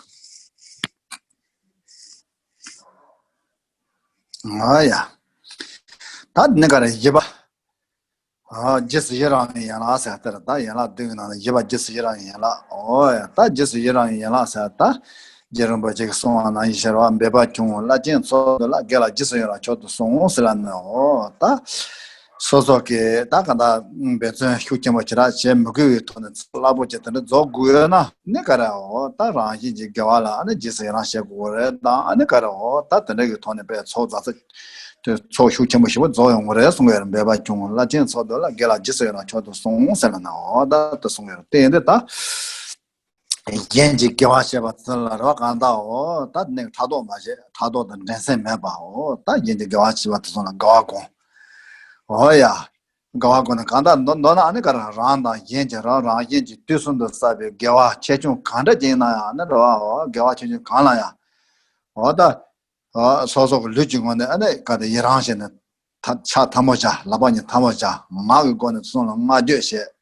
འོ་ཡ། ད་དེ་ནས་ག་རེ་བཞི་པ། འོ་རྗེས་སུ་ཡི་རང་བའི་ཡན་ལག་ཟེར་དེ་རེད། ད་ཡན་ལག་བདུན་གྱི་ནང་ནས་བཞི་པ་རྗེས་སུ་ཡི་རང་བའི་ཡན་ལག་འོ་ཡ། ད་རྗེས་སུ་ཡི་རང་བའི་ཡན་ལག་ཟེར་ད། རྗེ་རིན་པོ་ཆེ་གིས་གསུངས་པ་ནང་བཞིན་ཤར་བ་འབད་པ་ཆུང་ངུ་བླ་ཆེན་ཚོགས་འདུ་ལ། དགེ་ལ་རྗེས་སུ་ཡི་རང་མཆོག་ཏུ་གསུངས་ཟེར་ལ་ནི་འོ་ད། སོ་སོ་གི་ད་ག་ད་འབད་བརྩོན་ཤུགས་ཆེན་པོ་ཞེ་དྲག་བྱེད་མི་དགོས་པའི་ཐོག་ནས་ཚོགས་རླབས་པོ་ཆེ་དེ་འདྲ་རྫོགས་དགོས་ཡོད་ན་ནི་ག་རེ་འོ་ད་རང་བཞིན་གྱི་དགེ་བ་ལ་ཨ་ནི་རྗེས་སུ་ཡི་རང་བྱེད་དགོས་རེད་དང་ཨ་ནི་ག་རེ་འོ་ད་དེ་འདྲ་གི་ཐོག་ནས་དཔེ་ཚོགས་རྫོགས་ཚེ་དེ་ཚོགས་ཤུགས་ཆེན་པོ་ཞེ་པོ་རྫོགས་ཡོང་གི་རེད་གསུང་གི་ཡོད་རེད། འབད་པ་ཆུང་ངུ་བླ་ཆེན་ཚོགས་འདུ་ལ། དགེ་ལ་རྗེས་སུ་ཡི་རང་མཆོག་ཏུ་གསུངས་ཟེར་ལ་ནི་འོ་ད་དེ་གསུང་གི་ཡོད་རེད། དེ་ཡིན་དུས་ད། གཞན་གྱི་དགེ་བ་བྱེད་པ་དེ་ལ་རེ་བ་གང་དག་འོ་ད་ནི་ཕྲག་དོག་མ་བྱེད། ཕྲག་དོག་དང་འགྲན་སེམས་མེད་པའོ། ད་གཞན་གྱི་དགེ་བ་བྱེད་པ་དེ་ཚོ་ལ་དགའ་བ་སྒོམ། འོ་ཡ། དགེ་བ་སྒོམ་ནས་གང་ལྟར་མདོར་མདོར་ན་ཨ་ནི་ག་རེ་རང་དང་གཞན་གྱི་རང་རང་གཞན་གྱི་དུས་གསུམ་དུ་བསགས་པའི་དགེ་བ་ཆེ་ཆུང་གང་འདྲ་ཅིག་ཡིན་ན་ཡང་ཨ་ནི་རེད་བ། དགེ་བ་ཆེ་ཆུང་གང་ལ་ཡང་འོ་ད་སོ་སོ་གི་ལུས་ཀྱི་ངོས་ནས་ཨ་ནི་ག་རེ་ཡི་རང་བྱས་ནས། ཕྱག་ཐལ་མོ་སྦྱར། ལག་པ་གཉིས་ཐལ་མོ་སྦྱར། ངག་གི་སྒོ་ནས་དེ་ཚོ་ལ་བསྔགས་བརྗོད་བྱེད།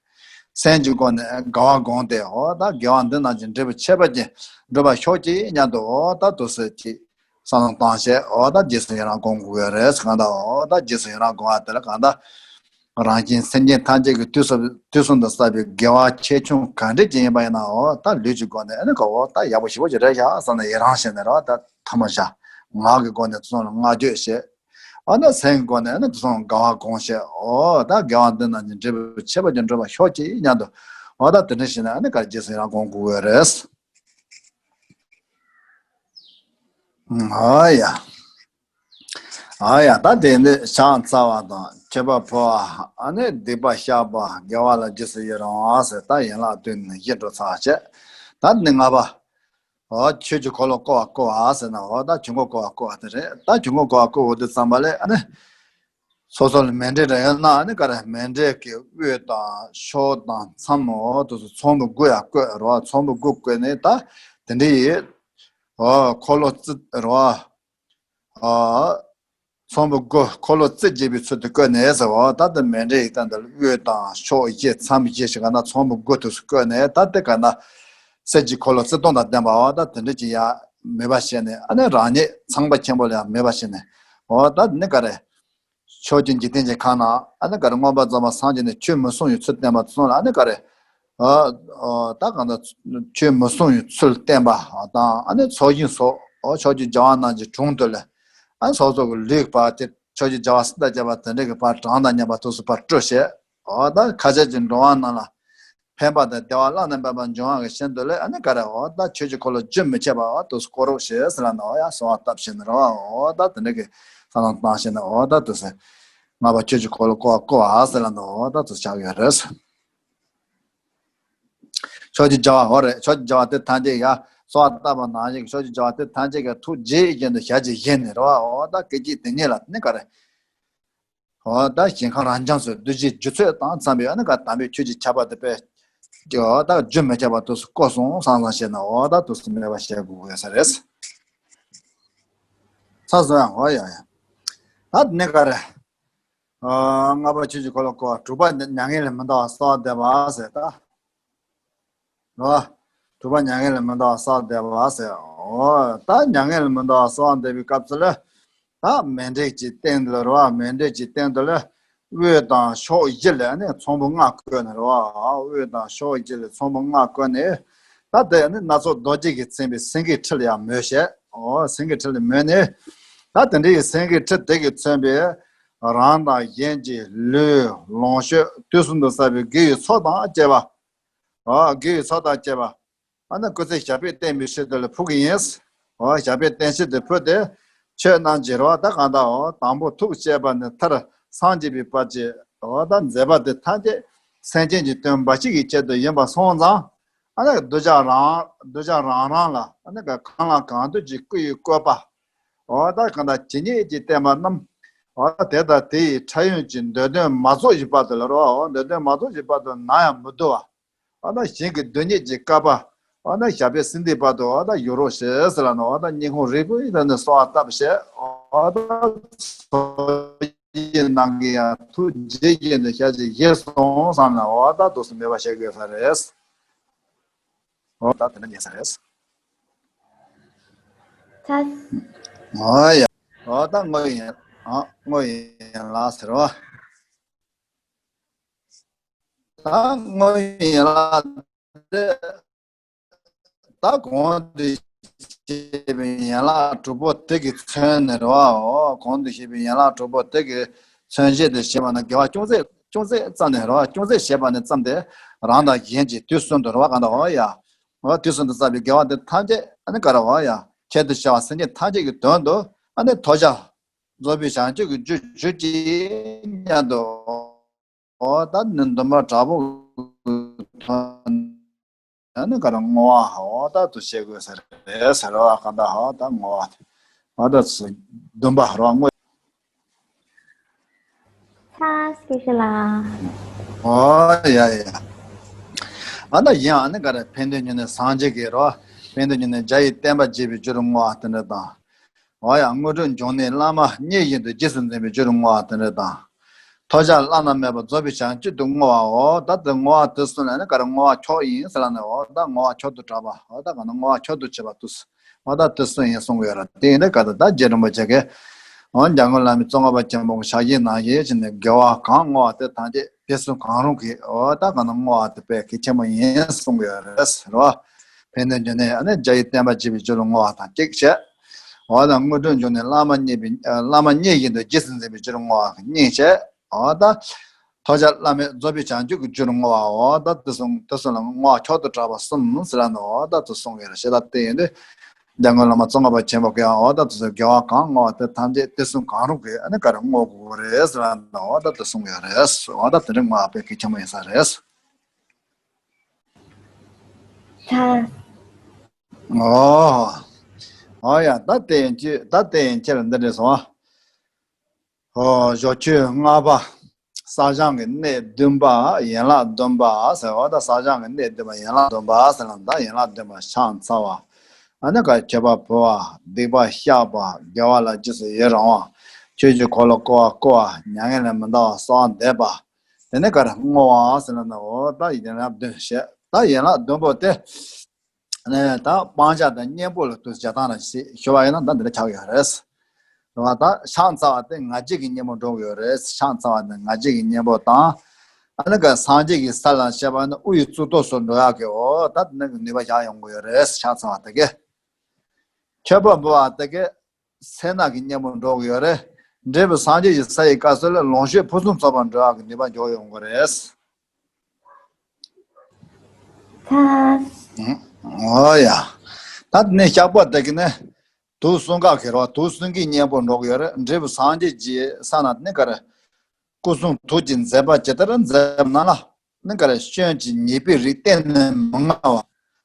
སེམས་ཀྱི་སྒོ་ནས་དགའ་བ་བསྒོམས་ཏེ་འོ་ད་དགེ་བ་འདི་རྣམས་ཀྱི་འབྲས་བུ་ཁྱད་པར་ཅན་འགྲུབ་པར་ཤོག་ཅིག་སྙམ་དུ་འོ་ད་དུ་སེ་ཅིག་བསམ་བློ་བཏང་བྱས་འོ་ད་རྗེས་སུ་ཡི་རང་བསྒོམ་དགོས་ཀྱི་རེད། གང་ལྟར་འོ་ད་རྗེས་སུ་ཡི་རང་བསྒོམ་པ་དེ་ལ་གང་ལྟར་རང་གཞན་སེམས་ཅན་ཐམས་ཅད་ཀྱི་དུས་སུ་དུས་གསུམ་དུ་བསགས་པའི་དགེ་བ་ཆེ་ཆུང་ག་འདྲ་ཅིག་ཡིན་པ་ཡིན་ན་འོ་ད་ལུས་ཀྱི་སྒོ་ནས་ཨ་ནི་ག་འོ་ད་ཡག་པོ་ཞེ་པོ་ཅིག་རེད་ཤག་བསམ་ནས་ཡི་རང་བྱས་ནས་རོ་ད་ཐལ་མོ་སྦྱར། ངག་གི་སྒོ་ནས་དེ་ཚོ་ལ་བསྔགས་བརྗོད་བྱེད། འོ་ན་སེམས་ཀྱི་སྒོ་ནས་ནི་དེ་ཚོ་དགའ་བ་བསྒོམ་བྱས། འོ་ད་དགེ་བ་འདི་རྣམས་ཀྱི་འབྲས་བུ་ཁྱད་པར་ཅན་འགྲུབ་པར་ཤོག་ཅིག་སྙམ་དུ། འོ་ད་དེ་འདྲ་བྱས་ནས་ཨ་ནི་ག་རེ་རྗེས་སུ་ཡི་རང་བསྒོམ་དགོས་ཀྱི་རེད། འོ་ཡ། འོ་ཡ། ད་དེ་ནི་ཕྱག་འཚལ་བ་དང་མཆོད་པ་ཕུལ་བ། ཨ་ནི་སྡིག་པ་བཤགས་པ། དགེ་བ་ལ་རྗེས་སུ་ཡི་རང་བ་ཟེར་ད་ཡན་ལག་བདུན་ནི་བཞི་འགྲོ་ཚར་བྱས། ད་ནི་ལྔ་པ། འོ་ཆོས་ཀྱི་འཁོར་ལོ་བསྐོར་བ་བསྐོར་བ་ཟེར་ན་འོ་ད་ཆོས་འཁོར་བསྐོར་བ་བསྐོར་བ་དེ་རེད། ད་ཆོས་འཁོར་བསྐོར་བ་བསྐོར་བ་དེ་ཙམ་པ་ལས་ཨ་ནི་སོ་སོ་ལ་མཎྜལ་རེ་ཡོད་ན་ཨ་ནི་ག་རེ་མཎྜལ་གྱི་དབུས་དང་ཕྱོགས་དང་མཚམས་འོ་དེ་ཚོ་ཚོམ་བུ་དགུ་ཡང་བཀོད་རོ། ཚོམ་བུ་དགུ་བཀོད་ནས་ད་དེ་འདྲ་ཡི་འོ་འཁོར་ལོ་རྩིབས་རོ། ཨ། ཚོམ་བུ་དགུ་འཁོར་ལོ་རྩིབས་བརྒྱད་པའི་ཚུལ་དུ་བཀོད་ནས་ཟེར་བ་ད་ལྟ་མཎྜལ་ཡི་སྟེང་དུ་དབུས་དང་ཕྱོགས་བཞི་མཚམས་བཞི་ཞེས་ག་ན་ཚོམ་བུ་དགུ་དུ་བཀོད་ནས་ད་ལྟ་ག་ན་གསེར་གྱི་འཁོར་ལོ་རྩིབས་སྟོང་དང་ལྡན་པ་བ་ད་དེ་འདྲ་ཅིག་ཡང་མོས་པ་བྱས་ནས་ཨ་ནི་རང་ཉིད་ཚངས་པ་ཆེན་པོ་ལ་ཡང་མོས་པ་བྱས་ནས་འོ་ད་ནི་ག་རེ། ཕྱོགས་བཅུའི་འཇིག་རྟེན་གྱི་ཁམས་ན་ཨ་ནི་ག་རེ་མངོན་པར་རྫོགས་པར་སངས་རྒྱས་ནས་ཆོས་མི་གསུང་བའི་ཚུལ་བསྟན་པ་དེ་ཚོ་ལ་ཨ་ནི་ག་རེ། ཨ་ཨ་ད་གང་ལྟར་ཆོས་མི་གསུང་བའི་ཚུལ་བསྟན་པ་དང་ཨ་ནི་ཚོགས་ཞིང་སོགས་ཨོ་ཕྱོགས་བཅུའི་རྒྱལ་བ་རྣམས་ཀྱི་དྲུང་དུ་ལས་ཨ་ནི་སོ་སོ་གི་ལུས་པ་དེ་ཕྱོགས་བཅུའི་རྒྱལ་བ་སྲིད་མཐའ་ཁྱབ་པ་དེ་འདྲ་གི་བར་གྲངས་དང་མཉམ་པ་ཐུགས་སུ་བབ་སྤྲོ་བྱས། ཨོ་ད་ཁ་ཆེ་ཅིག་འགྲོ་བ་རྣམས་ལ་ཕན་པ་དང་བདེ་བ་བླ་ན་མེད་པ་འབྱུང་བ་གི་ཞིང་དུ་ལས་ཨ་ནི་ག་རེ་ཨོ་ད་ཆོས་ཀྱི་འཁོར་ལོ་རྒྱུན་མི་འཆད་པ་ཨོ་དུ་བསྐོར་རོགས་ཞེས་ཟེར་ལ་ནོ་ཡ་གསོལ་བ་བཏབ་བཞིན་རོ་ཨོ་ད་དེ་འདྲ་གི་ས་ལམ་བཏང་བཞིན་ཨོ་ད་དུ་ཟེར། ལྔ་པ་ཆོས་ཀྱི་འཁོར་ལོ་བསྐོར་བ་བསྐོར་བ་ཟེར་ལ་ནོ་ཨོ་ད་དུ་ཆགས་ཡོད་རེད། ཕྱོགས་ཀྱི་རྒྱལ་བ་ཧོ་རེད། ཕྱོགས་ཀྱི་རྒྱལ་བ་དེ་ཐམས་ཅད་ཡ་གསོལ་བ་བཏབ་པ་ནང་བཞིན་ཕྱོགས་ཀྱི་རྒྱལ་བ་དེ་ཐམས་ཅད་ཀྱི་ཐུགས་རྗེ་ཡི་རྒྱན་དུ་ཞལ་གྱིས་བཞེས་ནས་རོ་ཨོ་ད་སྐད་ཅིག་དེ་ཉིད་ལ་ནི་ག་རེ། འོ་ད་ཞིང་ཁམས་རབ་འབྱམས་སུ་བདུད་རྩིའི་རྒྱུ་ཚོད་དང་འཚམས་པའི་ཨ་ནི་ག་དམ་པའི་ཆོས་ཀྱི་ཁྱབ་པ་དེ་དཔེ། འོ་ད་རྒྱུན་མི་འཆད་པ་དུས་སུ་བསྐོར་སོང་སང་སང་བྱས་ན་འོ་ད་དུས་སུ་མེད་པ་བྱེད་དགོས་ཡོད་ས་རེད། ཚ་སོང་ཡང་འོ་ཡ་ཡ། ད་ནི་ག་རེ། ལྔ་པ་ཆོས་ཀྱི་འཁོར་ལོ་བསྐོར་བ་དྲུག་པ་མྱ་ངན་ལས་མི་འདའ་བར་གསོལ་བ་འདེབས་པ་ཟེར་ད། རོ། དྲུག་པ་མྱ་ངན་ལས་མི་འདའ་བར་གསོལ་བ་འདེབས་པ་ཟེར། འོ། ད་མྱ་ངན་ལས་མི་འདའ་བར་གསོལ་བ་འདེབས་པའི་སྐབས་སུ་ལ། ད་མཎྜལ་གྱི་སྟེང་དུ་ལ་རོ། མཎྜལ་གྱི་སྟེང་དུ་ལ། དབུས་དང་ཕྱོགས་བཞི་ལ་ནི་ཚོམ་བུ་ལྔ་བཀོད་ནས་རོ། དབུས་དང་ཕྱོགས་བཞི་ལ་ཚོམ་བུ་ལྔ་བཀོད་ནས། ད་དེ་ནི་སྣ་ཚོགས་རྡོ་རྗེ་གིས་མཚན་པའི་སེང་གེའི་ཁྲི་ལ་ཡང་མོས་བྱས། འོ་སེང་གེའི་ཁྲི་ལ་མོས་ནས། ད་དེ་འདྲའི་སེང་གེའི་ཁྲི་དེ་གིས་མཚོན་པའི། རང་དང་གཞན་གྱི་ལུས་ལོངས་སྤྱོད་དུས་གསུམ་དུ་བསགས་པའི་དགེ་བའི་ཚོགས་དང་བཅས་པ། ཨ། དགེ་བའི་ཚོགས་དང་བཅས་པ། ཨ་ནི་སྐུ་ཚེ་ཞབས་པད་བརྟན་པའི་ཆེད་དུ་ལ་ཕུལ་གྱི་ཡིན། ཨོ་ཞབས་པད་བརྟན་ཆེད་དུ་ཕུལ་ཏེ། ཆོས་རྣམས་ཀྱི་རོ་ད་གང་ལྟར་འོ་དང་པོ་ཐུགས་བསྐྱེད་པ་ནས་མཐར་སངས་རྒྱས་པའི་བར་གྱི་འོ་ད་མཛད་པ་དེ་ཐམས་ཅད་སེམས་ཅན་གྱི་དོན་འབའ་ཞིག་གི་ཆེད་དུ་ཡིན་པ་སོང་ཙང་། ཨ་ནི་གདུལ་བྱ་རང་གདུལ་བྱ་རང་རང་ལ་ཨ་ནི་གང་ལ་གང་འདུལ་གྱི་སྐུ་ཡི་བཀོད་པ། འོ་ད་གང་ལྟར་ཇི་སྙེད་ཀྱིས་བསྟན་པ་རྣམས། འོ་ད་དེ་དང་དེ་ཡི་ཕྲ་ཡོན་གྱི་འདོད་དོན་མ་རྫོགས་ཀྱི་བར་དུ་ལ་རོ། འོ་འདོད་དོན་མ་རྫོགས་ཀྱི་བར་དུ་ནམ་ཡང་མི་བསྡུ་བ། འོ་ན་གཞན་གྱི་སྡུག་བསྔལ་གྱི་བསྐལ་པ། འོ་ན་ཞབས་པད་སྲིད་མཐའི་བར་དུ་འོ་ད་ཡོད་རོགས་ཞེས་ཟེར་ལ་ནི་འོ་ད་སྙིང་ཁོང་རུས་པའི་ནང་ནས་གསོལ་བ་བཏབ་བྱས། འོ་ད་ཚོགས་ཀྱི་ནང་གི་ཡང་ཐུགས་རྗེ་ཅན་དུ་ཞལ་གྱིས་བཞེས་སོང་བསམ་ན་འོ་ད་དུས་སུ་མེད་པ་བྱེད་དགོས་ས་རེད། འོ་ད་དེ་འདྲ་ཉན་ས་རེད། ཚ། འོ་ཡ། འོ་ད་དངོས་ཡིན། འོ་དངོས་ཡིན་ལགས་ཟེར་བ། ད་དངོས་ཡིན་ལགས་དེ། ད་གོང་དུ་བཤད་པའི་ཡན་ལག་དྲུག་པོ་དེ་གིས་མཚོན་ནས་རེད་བ། འོ་གོང་དུ་བཤད་པའི་ཡན་ལག་དྲུག་པོ་དེ་གིས་མཚོན་བྱེད་དུ་བྱས་པ་ན་དགེ་བ་ཅུང་ཟད་ཅུང་ཟད་ཙམ་ནས་རེད་བ། ཅུང་ཟད་བྱས་པ་ནས་བརྩམས་ཏེ་རང་དང་གཞན་གྱི་དུས་གསུམ་དུ་རེད་བ། གང་དུ་འོ་ཡ། འོ་དུས་གསུམ་དུ་བསགས་པའི་དགེ་བ་འདི་ཐམས་ཅད་ཨ་ནི་ག་རེ་འོ་ཡ། ཁྱད་དུ་བྱ་བ་སེམས་ཅན་ཐམས་ཅད་ཀྱི་དོན་དུ་ཨ་ནི་ཐོབ་བྱ། རྫོགས་པའི་བྱང་ཆུབ་ཀྱི་རྒྱུར་གྱུར་ཅིག་སྙམ་དུ། འོ་ད་ནི་འདུན་པ་དྲག་པོ་གི་དོན་ནི་ག་རེ་བསྔོ་བ་འོ་ད་དུ་བྱེད་དགོས་ཟེར་རེད་ཟེར་བ་ག་འདྲ་འོ་ད་བསྔོ་བ་འོ་ད་ཚུ་འདུན་པ་རོ་བསྔོ། ཚ་ ཤེས་ལ། ཨོ་ཡ་ཡ། ཨ་ན་ཡིན་ཨ་ནི་ག་རེ་ཕན་བདེ་ཉུང་ནས་སངས་རྒྱས་ཀྱི་རོ། ཕན་བདེ་ཉུང་ནས་རྒྱ་ཡི་བསྟན་པ་རྒྱས་པའི་རྒྱུར་བསྔོ་བ་དེ་འདྲ་དང་། ཨོ་ཡ་དངོས་གྲུབ་འབྱུང་གནས་བླ་མ་མཉེས་བཞིན་དུ་རྗེས་སུ་འཛིན་པའི་རྒྱུར་བསྔོ་བ་དེ་འདྲ་དང་། ཐོབ་བྱ་བླ་ན་མེད་པ་རྫོགས་པའི་བྱང་ཆུབ་ཏུ་བསྔོ་བའོ། ད་དེ་བསྔོ་བ་དེ་གསུམ་ལ་ནི་ག་རེ་བསྔོ་བ་མཆོག་ཡིན་ཟེར་ལ་ནི་འོ་ད་བསྔོ་བ་མཆོག་ཏུ་གྲགས་པ་འོ་ད་ག་ན་བསྔོ་བ་མཆོག་ཏུ་བྱེད་པ་དུ། འོ་ད་དེ་གསུམ་ཡིན་གསུང་གི་ཡོད་ར། དེ་ཡིན་དུས་ག་ད་ད་རྗེ་རིན་པོ་ཆེ་གིས་འོ་འཇམ་མགོན་བླ་མའི་ཙོང་ཁ་པ་ཆེན་པོ་གི་ཞལ་བཞེས་ནང་བཞིན་བྱས་ནས་དགེ་བ་གང་བསྔོ་བ་དེ་ཐམས་ཅད་དུས་གསུམ་གང་རུང་གི་འོ་ད་ག་ན་བསྔོ་བ་དེ་དཔེ་གལ་ཆེན་པོ་ཡིན་གསུང་གི་ཡོད་རེད་རོ། ཕན་བདེ་འབྱུང་གནས་ཨ་ནི་རྒྱ་ཡི་བསྟན་པ་རྒྱས་པའི་རྒྱུ་ལ་བསྔོ་བ་དང་གཅིག་བྱས། འོ་ད་དངོས་གྲུབ་འབྱུང་གནས་བླ་མ་མཉེས་པའི་བླ་མ་མཉེས་བཞིན་དུ་རྗེས་སུ་འཛིན་པའི་རྒྱུར་བསྔོ་བ་གཉིས་བྱས། འོ་ད་ཐོབ་བྱ་བླ་མེད་རྫོགས་པའི་བྱང་ཆུབ་ཀྱི་རྒྱུར་བསྔོ་བའོ། ད་དེ་གསུམ་དེ་གསུམ་ལ་བསྔོ་བ་མཆོག་ཏུ་གྲགས་པ་གསུམ་ཟེར་ལ་ནི་འོ་ད་དེ་གསུང་གི་རེད། ཞེ་ད་དེ་ཡིན་དུས་འཇམ་མགོན་བླ་མ་ཙོང་ཁ་པ་ཆེན་པོ་གིས་འོ་ད་དེ་ཚོ་དགེ་བ་གང་བསྔོ་བ་དེ་ཐམས་ཅད་དུས་གསུམ་གང་རུང་གི་ཨ་ནི་ག་རེ་བསྔོ་དགོས་རེད་ཟེར་ལ་ནི་འོ་ད་དེ་གསུང་གི་རེད། འོ་ད་དེ་འདྲ་བསྔོ་བ་དཔེ་གལ་ཆེན་པོ་ཡིན་ས་རེད། ད། ཨོ། ཨོ་ཡ་ད་དེ་ཡིན་ཅི་ད་དེ་ཡིན་ཅི་ལ་འདི་འདྲ་སོང་། ཨོ་ཞོ་ཆུ་ལྔ་པ། བསགས་སྦྱང་གི་གནས་བདུན་པ་ཡན་ལག་བདུན་པ་ཟེར་བ་ད་བསགས་སྦྱང་གི་གནས་བདུན་པ་ཡན་ལག་བདུན་པ་ཟེར་ལ་ད་ཡན་ལག་བདུན་པ་ཕྱག་འཚལ་བ། ཨ་ནི་ག་མཆོད་པ་ཕུལ་བ་སྡིག་པ་བཤགས་པ་དགེ་བ་ལ་རྗེས་སུ་ཡི་རང་བ། ཆོས་ཀྱི་འཁོར་ལོ་བསྐོར་བ་བསྐོར་བ་མྱ་ངན་ལས་མི་འདའ་བ་གསོལ་བ་འདེབས་པ། དེ་ནས་ག་རེ་བསྔོ་བ་ཟེར་ན་འོ་ད་ཡན་ལག་བདུན་བཤད་ད་ཡན་ལག་བདུན་པོ་དེ། ནས་ད་སྤང་བྱ་དང་གཉེན་པོ་ལ་དུ་བྱ་སྟངས་ལ་ཞེས་ཞུ་བ་ཡིན་ན་ད་འདི་འདྲ་ཆགས་ཡོད་རེད། རེད་བ། ད་ཕྱག་འཚལ་བ་དེ་ང་རྒྱལ་གྱི་གཉེན་པོ་འགྲོ་གི་ཡོད་རེད། ཕྱག་འཚལ་བ་དེ་ང་རྒྱལ་གྱི་གཉེན་པོ་དང་། ཨ་ནི་ག་སངས་རྒྱས་ཀྱི་ས་ལ་བཤད་པ་ནི་དབུ་ཡི་གཙུག་ཏོར་སུ་འགྲོ་ཡག་གི་འོ་ད་དེ་ནི་གི་ནུས་པ་བཞག་ཡོང་གི་ཡོད་རེད། ཕྱག་འཚལ་བ་དེ་གས། མཆོད་པ་འབུལ་བ་དེ་གས། མཚན་ནག་གི་གཉེན་པོ་འགྲོ་གི་ཡོད་རེད། འབྲས་བུ་སངས་རྒྱས་ཀྱི་ས་ཡི་སྐབས་སུ་ལ་ལོངས་སྤྱོད་ཕུན་སུམ་ཚོགས་པ་འགྲོ་ཡག་གི་ནུས་པ་འཇོག་ཡོང་གི་རེད། ཨོ་ཡ། ད་ནི་བཤགས་པ་དེ་གི་ནི་དུག་གསུམ་ཀ་གི་རོ་དུག་གསུམ་གི་གཉེན་པོ་འགྲོ་གི་ཡོད་རེད། འབྲས་བུ་སངས་རྒྱས་ཀྱི་ས་ན་ནི་ག་རེ། སྐུ་གསུང་ཐུགས་ཀྱི་མཛད་པ་ཇི་ལྟར་མཛད་པ་ན་ལ། ནི་ག་རེ་སྐྱོན་གྱི་ཉེས་པའི་རིགས་གཏན་ནས་མི་མངའ་བ།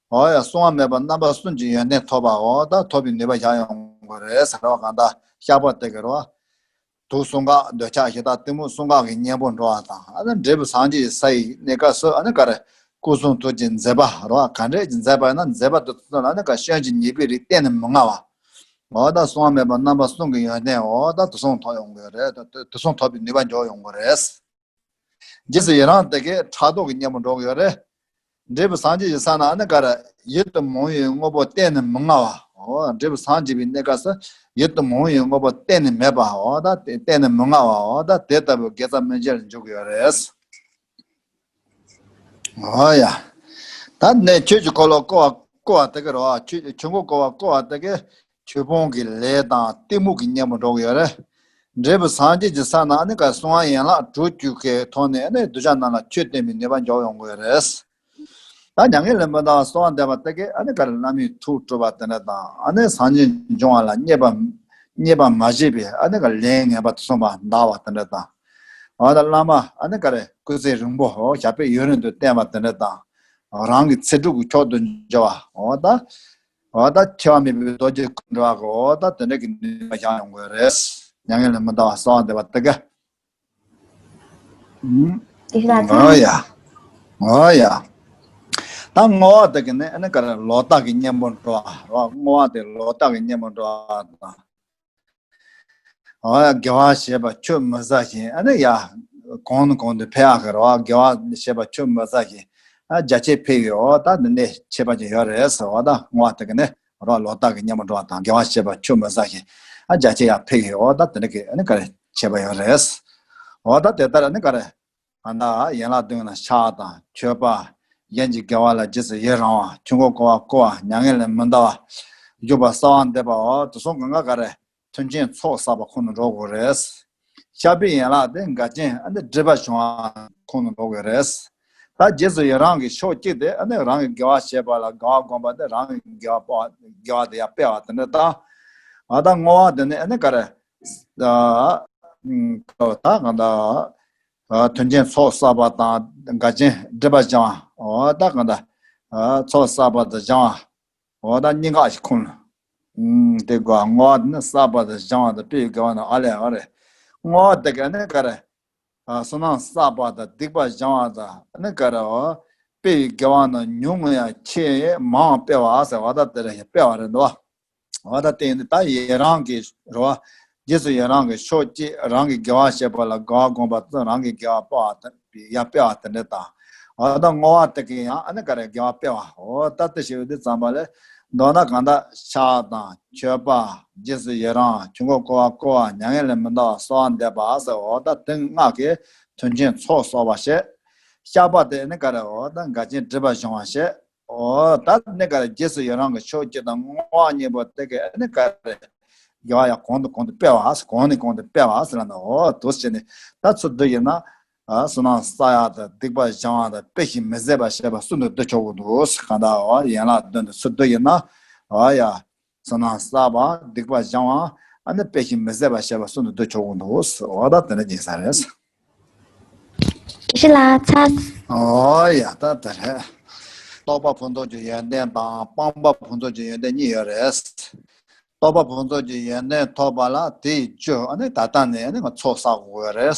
འོ་ཡ་གསུང་བ་མེད་པ་རྣམ་པ་གསུམ་གྱི་ཡོན་ཏན་ཐོབ་པ་འོ་ད་ཐོབ་པའི་ནུས་པ་བཞག་ཡོང་གི་རེད་ཟེར་བ་གང་ལྟར་བཤགས་པ་དེ་གི་རོ། དུག་གསུམ་ཀ་འདོད་ཆགས་ཞེ་སྡང་གཏི་མུག་གསུམ་ཀ་གི་གཉེན་པོ་འགྲོ་བ་དང་ཨ་ནི་འབྲས་བུ་སངས་རྒྱས་ཀྱི་ས་ཡི་གནས་སྐབས་སུ་ཨ་ནི་ག་རེ་སྐུ་གསུང་ཐུགས་ཀྱི་མཛད་པ་རོ་ག་འདྲས་ཀྱི་མཛད་པ་ཡིན་ན་མཛད་པ་དེ་ཚོ་ལ་ཨ་ནི་ག་སྐྱོན་གྱི་ཉེས་པའི་རིགས་གཏན་ནས་མི་མངའ་བ། འོ་ད་གསུང་བ་མེད་པ་རྣམ་པ་གསུམ་གྱི་ཡོན་ཏན་འོ་ད་དུག་གསུམ་ཐོབ་ཡོང་གི་རེད། དུག་གསུམ་ཐོབ་པའི་ནུས་པ་འཇོག་ཡོང་གི་རེད། རྗེས་སུ་ཡི་རང་དེ་གས་ཕྲག་དོག་གི་གཉེན་པོ་འགྲོ་གི་ཡོད་རེད། འབྲས་བུ་སངས་རྒྱས་ཀྱི་ས་ན་ཨ་ནི་ག་རེ་ཡིད་དུ་མི་འོང་བའི་དངོས་པོ་གཏན་ནས་མི་མངའ་བ། འོ་འབྲས་བུ་སངས་རྒྱས་པའི་གནས་སྐབས་སུ་ཡིད་དུ་མི་འོང་བའི་དངོས་པོ་གཏན་ནས་མེད་པ། འོ་ད་དེ་གཏན་ནས་མི་མངའ་བ། འོ་ད་དེ་ལྟ་བུའི་དགེ་རྩ་སྨིན་བྱེད་ལ་འཇུག་གི་ཡོད་རེད། འོ་ཡ། ད་ནས་ཆོས་ཀྱི་འཁོར་ལོ་བསྐོར་བ་བསྐོར་བ་དེ་ག་རེད་བ། ཆོས་ཆོས་འཁོར་བསྐོར་བ་བསྐོར་བ་དེ་གས་ཆོས་སྤོང་གི་ལས་དང་གཏི་མུག་གི་གཉེན་པོ་འགྲོ་གི་ཡོད་རེད། འབྲས་བུ་སངས་རྒྱས་ཀྱི་ས་ན་ཨ་ནི་ག་གསང་བ་ཡན་ལག་དྲུག་ཅུ་གི་ཐོག་ནས་ཨ་ནི་གདུལ་བྱ་རྣམས་ལ་ཆོས་བསྟན་པའི་ནུས་པ་འཇོག་ཡོང་གི་ཡོད་རེད། ད་མྱ་ངན་ལས་མི་འདའ་བར་གསོལ་བ་འདེབས་པ་དེ་གས་ཨ་ནི་ག་རེ་བླ་མའི་ཐུགས་སྒྲུབ་པ་དེ་འདྲ་དང་ཨ་ནི་སངས་རྒྱས་འབྱུང་བ་ལ་རྙེད་པ་རྙེད་པ་མ་བྱས་པའི་ཨ་ནི་ག་ལས་ངན་པ་དུག་གསུམ་པ་འདའ་བ་དེ་འདྲ་དང་། འོ་ད་བླ་མ་ཨ་ནི་ག་རེ་སྐུ་ཚེ་རིང་པོ་འོ་ཞབས་པད་ཡུན་རིང་དུ་བརྟན་པ་དེ་འདྲ་དང་། རང་གི་ཚེ་སྒྲུབ་ཀྱི་མཆོག་ཏུ་འགྱུར་བ་འོ་ད། འོ་ད་འཆི་བ་མེད་པའི་རྡོ་རྗེ་སྐུ་འགྲོ་བ་གི་འོ་ད་དེ་འདྲ་གི་ནུས་པ་བཞག་ཡོང་དགོས་རེད། མྱ་ངན་ལས་མི་འདའ་བར་གསོལ་བ་འདེབས་པ་དེ་ག་ཨུམ། དེ་ལ་འོ་ཡ། འོ་ཡ། ད་བསྔོ་བ་དེ་གི་ནི་ཨ་ནི་ག་རེ་ལོག་ལྟ་གི་གཉེན་པོ་འགྲོ་བ་རོ། བསྔོ་བ་དེ་ལོག་ལྟ་གི་གཉེན་པོ་འགྲོ་བ་དང་། འོ་ཡ་དགེ་བ་བྱས་པ་ཆུད་མི་ཟ་ཞིང་ཨ་ནི་ཡ། གོང་ནས་གོང་དུ་འཕེལ་ཡག་གི་རོ། དགེ་བ་བྱས་པ་ཆུད་མི་ཟ་ཞིང་། ཨ་རྒྱ་ཆེར་འཕེལ་བའི་འོ་ད་འདི་ནས་ཆད་པ་ཅིག་ཡོད་རེད་ཟེར་བ་ད་བསྔོ་བ་དེ་གི་ནི་རོ་ལོག་ལྟ་གི་གཉེན་པོ་འགྲོ་བ་དང་དགེ་བ་བྱས་པ་ཆུད་མི་ཟ་ཞིང་། ཨ་རྒྱ་ཆེར་ཡང་འཕེལ་བའི་འོ་ད་དེ་འདྲ་གི་ཨ་ནི་ག་རེ་ཆད་པ་ཡོད་རེད། འོ་ད་དེ་ལྟར་ཨ་ནི་ག་རེ། གང་ལྟར་ཡན་ལག་བདུན་ལ་ཕྱག་དང་མཆོད་པ། གཞན་གྱི་དགེ་བ་ལ་རྗེས་སུ་ཡི་རང་བ། ཆོས་འཁོར་བསྐོར་བ་བསྐོར་བ་མྱ་ངན་ལས་མི་འདའ་བར་འཇུག་པ་གསོལ་བ་འདེབས་པའོ། དེ་གསུམ་གང་ག་ག་རེ། མཐུན་རྐྱེན་ཚོགས་བསགས་པ་ཁོ་ན་འགྲོ་དགོས་རེད། བཤགས་པའི་ཡན་ལག་དེ་འགལ་རྐྱེན་ཨ་ནི་སྒྲིབ་པ་སྦྱང་བ་ཁོ་ན་འགྲོ་དགོས་རེད། ད་རྗེས་སུ་ཡི་རང་གི་ཕྱོགས་གཅིག་དེ་ཨ་ནི་རང་གི་དགེ་བ་བྱས་པ་ལ་དགའ་བ་བསྒོམ་པ་དེ་རང་གི་དགེ་བ་སྤོ་དགེ་བ་དེ་ཡར་སྤེལ་བ་དེ་འདྲ་དང་། ཨ་ད་བསྔོ་བ་དེ་ནི་ཨ་ནི་ག་རེ། ད་ད་གང་ལྟར། མཐུན་རྐྱེན་ཚོགས་བསགས་པ་དང་འགལ་རྐྱེན་སྒྲིབ་པ་སྦྱང་བ། འོ་ད་གང་ལྟར། ཚོགས་བསགས་པ་དང་སྦྱང་བ། འོ་ད་གཉིས་ཀ་ཞིག་ཁུངས་ལ། དེ་དགོས་བསྔོ་བ་ནི་བསགས་པ་དང་སྦྱང་བ་དང་སྤེལ་དགོས་པ་ནི་ཨ་ལས་ཨ་རེད། བསྔོ་བ་དེ་ག་ནི་ག་རེ། བསོད་ནམས་བསགས་པ་དང་སྡིག་པ་སྦྱང་བ་དང་ནི་ག་རེ་བ། སྤེལ་བའི་དགེ་བ་ནི་ཉུང་ཡང་ཆེ་མང་སྤེལ་བ་ཟེར་བ་དང་དེ་རེ་སྤེལ་བ་རེད་འདུག་བ། འོ་ད་དེ་ནི་ད་ཡི་རང་གི་རེད་བ། རྗེས་སུ་ཡི་རང་གི་ཕྱོགས་གཅིག་རང་གི་དགེ་བ་བྱེད་པ་ལ་དགའ་བ་བསྒོམ་པ་དང་རང་གི་དགེ་བ་སྤེལ་བ་དང་ཡར་སྤེལ་བ་དེ་འདྲ་དང་། འོ་ད་བསྔོ་བ་དེ་གི་ཡང་ཨ་ནི་ག་རེ་དགེ་བ་སྤེལ་བ། འོ་ད་དེ་ཞེས་པ་འདི་ཙམ་པ་ལས་མདོར་ན་གང་ལྟར་ཕྱག་དང་མཆོད་པ། རྗེས་སུ་ཡི་རང་། ཆོས་འཁོར་བསྐོར་བ་བསྐོར་བ། མྱ་ངན་ལས་མི་འདའ་བ། གསོལ་བ་འདེབས་པ་ཟེར། འོ་ད་དེ་ལྔ་གི་དོན་ཆེན་ཚོགས་གསོག་པ་བྱེད། བཤགས་པ་དེ་ནི་ག་རེ། འོ་ད་འགལ་རྐྱེན་སྒྲིབ་པ་སྦྱང་བ་བྱེད། འོ་ད་ནི་ག་རེ། རྗེས་སུ་ཡི་རང་གི་ཕྱོགས་གཅིག་དང་བསྔོ་བ་གཉིས་པོ་དེ་གི་ནི་ག་རེ། དགེ་བ་ཡང་གོང་དུ་གོང་དུ་སྤེལ་བ། གོང་ནས་གོང་དུ་སྤེལ་བ་ཟེར་ལ་ནི། འོ་འདུག་སེ་བྱས་ནས་ད་ཚུར་བསྡུ་ཡིན་ན། ཨ་བསོད་ནམས་བསགས་ཡག་དང་སྡིག་པ་སྦྱང་བ་དང་སྤེལ་ཞིང་མི་ཟད་པར་བྱེད་པ་གསུམ་དུ་བསྡུ་ཆོག་གི་འདུག་གང་ལྟར། འོ་ཡན་ལག་བདུན་དུ་ཚུར་བསྡུ་ཡིན་ན། འོ་ཡ། བསོད་ནམས་བསགས་པ། སྡིག་པ་སྦྱང་བ། ཨ་ནི་སྤེལ་ཞིང་མི་ཟད་པར་བྱེད་པ་གསུམ་དུ་བསྡུ་ཆོག་གི་འདུག་འོ་ད་དེ་འདྲ་ཡིན་ས་རེད། ཞི་ལ་ཚ། འོ་ཡ་ད་དེ་རེད། རྟོགས་པ་ཕུན་ཚོགས་ཀྱི་ཡོན་ཏན་དང་སྤངས་པ་ཕུན་ཚོགས་ཀྱི་ཡོན་ཏན་གཉིས་ཡོད་རེད། རྟོགས་པ་ཕུན་ཚོགས་ཀྱི་ཡོན་ཏན་ཐོབ་པ་ལ་དེའི་རྒྱུ་ཨ་ནི་ད་ལྟ་ནས་ཨ་ནི་ང་ཚོགས་བསགས་དགོས་རེད།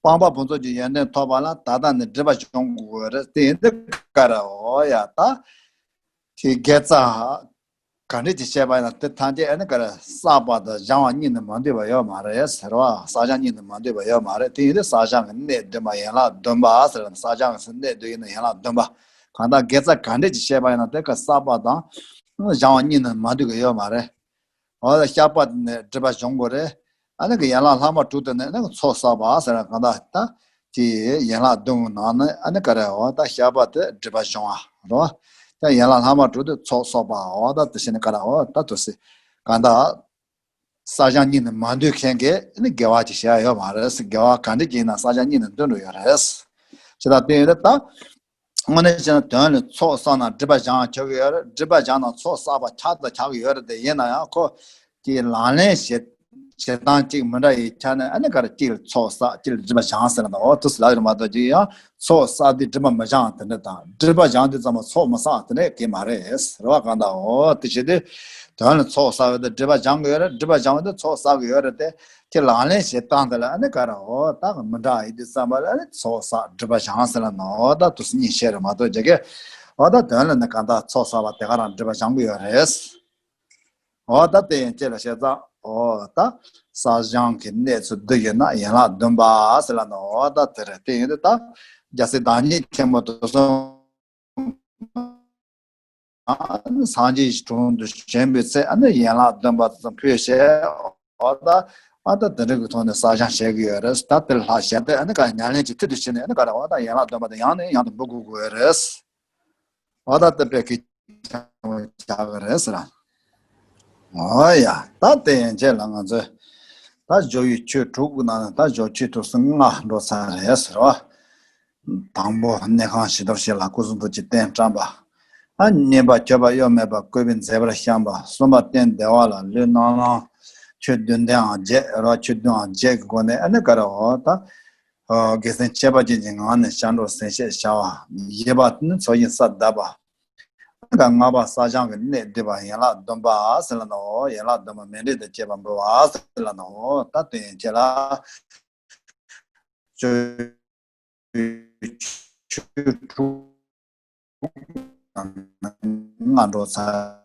སྤངས་པ་ཕུན་ཚོགས་ཀྱི་ཡོན་ཏན་ཐོབ་པ་ལ་ད་ལྟ་ནས་སྒྲིབ་པ་སྦྱོང་དགོས་རེད། དེ་ཡིན་དུས་ག་རེ། འོ་ཡ་ད། དེ་དགེ་རྩ་ག་འདྲས་ཅིག་བྱས་པ་ཡིན་ན་དེ་ཐམས་ཅད་ཨ་ནི་ག་རེ། བསགས་པ་དང་སྦྱང་བ་གཉིས་ནི་མ་འདུས་པ་ཡོད་མ་རེད་ཟེར་བ། བསགས་སྦྱང་གཉིས་ནི་མ་འདུས་པ་ཡོད་མ་རེད། དེ་ཡིན་དུས་བསགས་སྦྱང་གི་གནད་བདུན་པ་ཡན་ལག་བདུན་པ་ཟེར་བ་ནི་བསགས་སྦྱང་གི་གནད་བདུན་ཡིན་ན་ཡན་ལག་བདུན་པ། གང་ལྟར་དགེ་རྩ་ག་འདྲས་ཅིག་བྱས་པ་ཡིན་ན་དེ་ག་བསགས་པ་དང་སྦྱང་བ་གཉིས་ནི་མ་འདུས་ཀྱི་ཡོད་མ་རེད། འོ་ད་བཤགས་པ་དེ་ནས་སྒྲིབ་པ་སྦྱོང་དགོས་རེད། ཨ་ནི་གི་ཡན་ལག་ལྷག་མ་དྲུག་དེ་ནས་ཨ་ནི་ཚོགས་བསགས་པ་ཟེར་ན་གང་ལྟར་ད། དེ་ཡན་ལག་བདུན་ནང་ནས་ཨ་ནི་ག་རེ། འོ་ད་བཤགས་པ་དེ་སྒྲིབ་པ་སྦྱོང་བ་རེད། ད་ཡན་ལག་ལྷག་མ་དྲུག་དེ་ཚོགས་གསོག་པ། འོ་ད་དེ་བྱས་ནས་ག་རེ། འོ་ད་དུ་སེ་གང་ལྟར། བསགས་སྦྱང་གཉིས་ནི་མ་འདུས་མཁན་གྱི་ཨ་ནི་དགེ་བ་ཅིག་བྱས་ཡོད་མ་རེད། དགེ་བ་ག་འདྲས་ཅིག་ཡིན་ན་བསགས་སྦྱང་གཉིས་ནི་འདུས་འགྲོ་ཡོད་རེད། ཅི་ལྟར་བསྟན་ཡོད་ད། དངོས་གནས་བྱས་ན་དོན་ལ་ཚོགས་བསགས་ན་སྒྲིབ་པ་སྦྱང་ཆོག་གི་ཡོད་རེད། སྒྲིབ་པ་སྦྱང་ན་ཚོགས་བསགས་པ་ཆགས་དང་ཆགས་ཀྱི་ཡོད་རེད་དེ། ཡིན་ན་ཡང་ཁོ་གི་ལག་ལེན་བྱེད་བྱེད་སྟངས་གཅིག་མི་འདྲ་བའི་ཆ་ནས་ཨ་ནི་ག་རེ། གཅིག་ལ་ཚོགས་བསགས། གཅིག་ལ་སྒྲིབ་པ་སྦྱང་ཟེར་ན་འོ་དུ་ལ་རེད་མ་གཏོགས་ཅིག་ཡང་ཚོགས་བསགས་དུས་སྒྲིབ་པ་མི་སྦྱང་དེ་འདྲ་དང་། སྒྲིབ་པ་སྦྱང་དུས་ཙམ་པ་ཚོགས་མི་བསགས་དེ་འདྲ་གི་མ་རེད་ཟེར་བ་གང་ལྟར། འོ་དེ་བྱེད་དུས་དོན་ལ་ཚོགས་བསགས་ཡོད་དེ་སྒྲིབ་པ་སྦྱང་གི་ཡོད་རེད། སྒྲིབ་པ་སྦྱང་ཡོད་དེ་ཚོགས་བསགས་གི་ཡོད་རེད་དེ། དེ་ལག་ལེན་བྱེད་སྟངས་དེ་ལ་ཨ་ནི་ག་རེ། འོ་ད་མི་འདྲ་ཡིན་དུས་ཙམ་པ་ལ་ཨ་ནི་ཚོགས་བསགས་སྒྲིབ་པ་སྦྱང་ཟེར་ལ་ནི་འོ་ད་དུ་གཉིས་བཤད་རེད་མ་གཏོགས་རྒྱ་སྐད། འོ་ད་དོན་ལ་ནི་གང་ལྟར་ཚོགས་བསགས་པ་དེ་ག་རང་སྒྲིབ་པ་སྦྱང་གི་ཡོད་རེད། འོ་ད་དེ་ཡན་ཆད་ལ་བཤད་ཙང་། འོ་ད་བསགས་སྦྱང་གི་གནད་ཚུལ་བསྡུ་ཡོད་ན་ཡན་ལག་བདུན་པ་ཟེར་ལ་ནི་འོ་ད་དེ་རེད། དེ་ཡིན་དུས་ད་རྒྱལ་སྲས་བདག་ཉིད་ཆེན་པོ་དུ་གསུངས། སངས་རྒྱས་ཀྱི་དྲུང་དུ་བྱོན་པའི་ཚེ་ཨ་ནི་ཡན་ལག་བདུན་པ་ཙམ་ཕུལ་བྱས། འོ་ད་ཨ་ད་དེ་འདྲ་གི་ཐོག་ནས་བསགས་སྦྱང་བྱེད་ཀྱི་ཡོད་རེད། ད་དེ་ལ་ལྷག་བྱས་ཏེ་ཨ་ནི་ག་ཉམས་ལེན་གྱི་མཐུ་དུ་བྱས་ནས་ཨ་ནི་ག་རེ། འོ་ད་ཡན་ལག་བདུན་པ་དེ་ཡང་ནས་ཡང་དུ་འབུལ་དགོས་ཀྱི་ཡོད་རེད། འོ་ད་དེ་དཔེ་གལ་ཆེན་པོ་ཆགས་ཀྱི་རེད་ཟེར། འོ་ཡ། ད་དེ་ཡན་ཆད་ལ་ང་ཚོས་ད་སྦྱོར་བའི་ཆོས་དྲུག་གི་ནང་ནས་ད་སྦྱོར་ཆོས་ཐོག་སོ་ལྔ་འགྲོ་ཚར་རེད་ཟེར་བ། དང་པོ་གནས་ཁང་བྱི་དོར་བྱེད་ལ་སྐུ་གསུང་ཐུགས་ཀྱི་རྟེན་བཀྲམ་པ། ཨ་གཉིས་པ་མཆོད་པ་གཡོ་མེད་པ་བཀོད་པའི་མཛེས་པར་བཤམས་པ། གསུམ་པ་རྟེན་བདེ་བ་ལ་ལུས་རྣམ་ལྷན་ཆོས་བདུན་ལྡན་ཡང་བརྒྱད་རོ། ཆོས་བདུན་ཡང་བརྒྱད་ཀྱི་སྒོ་ནས་ཨ་ནི་ག་རེ། འོ་ད་དགེ་མཚན་ཁྱད་པར་ཅན་གྱི་ངང་ནས་སྐྱབས་འགྲོ་གསན་བཞེས་བྱ་བ། བཞི་པ་ནི་ཚོགས་ཞིང་ས་བརྡབ་པ། ལྔ་པ་བསགས་སྦྱང་གི་གནད་བསྡུས་པ་ཡན་ལག་བདུན་པ་ཟེར་ལ་ནོ། ཡན་ལག་བདུན་པ་མཎྜལ་དང་བཅས་པ་འབུལ་བ་ཟེར་ལ་ནོ། ད་དོན་ཡན་ཆད་ལ། ཆོས་ཆོས་དྲུག་ལྔ་འགྲོ་ཚར།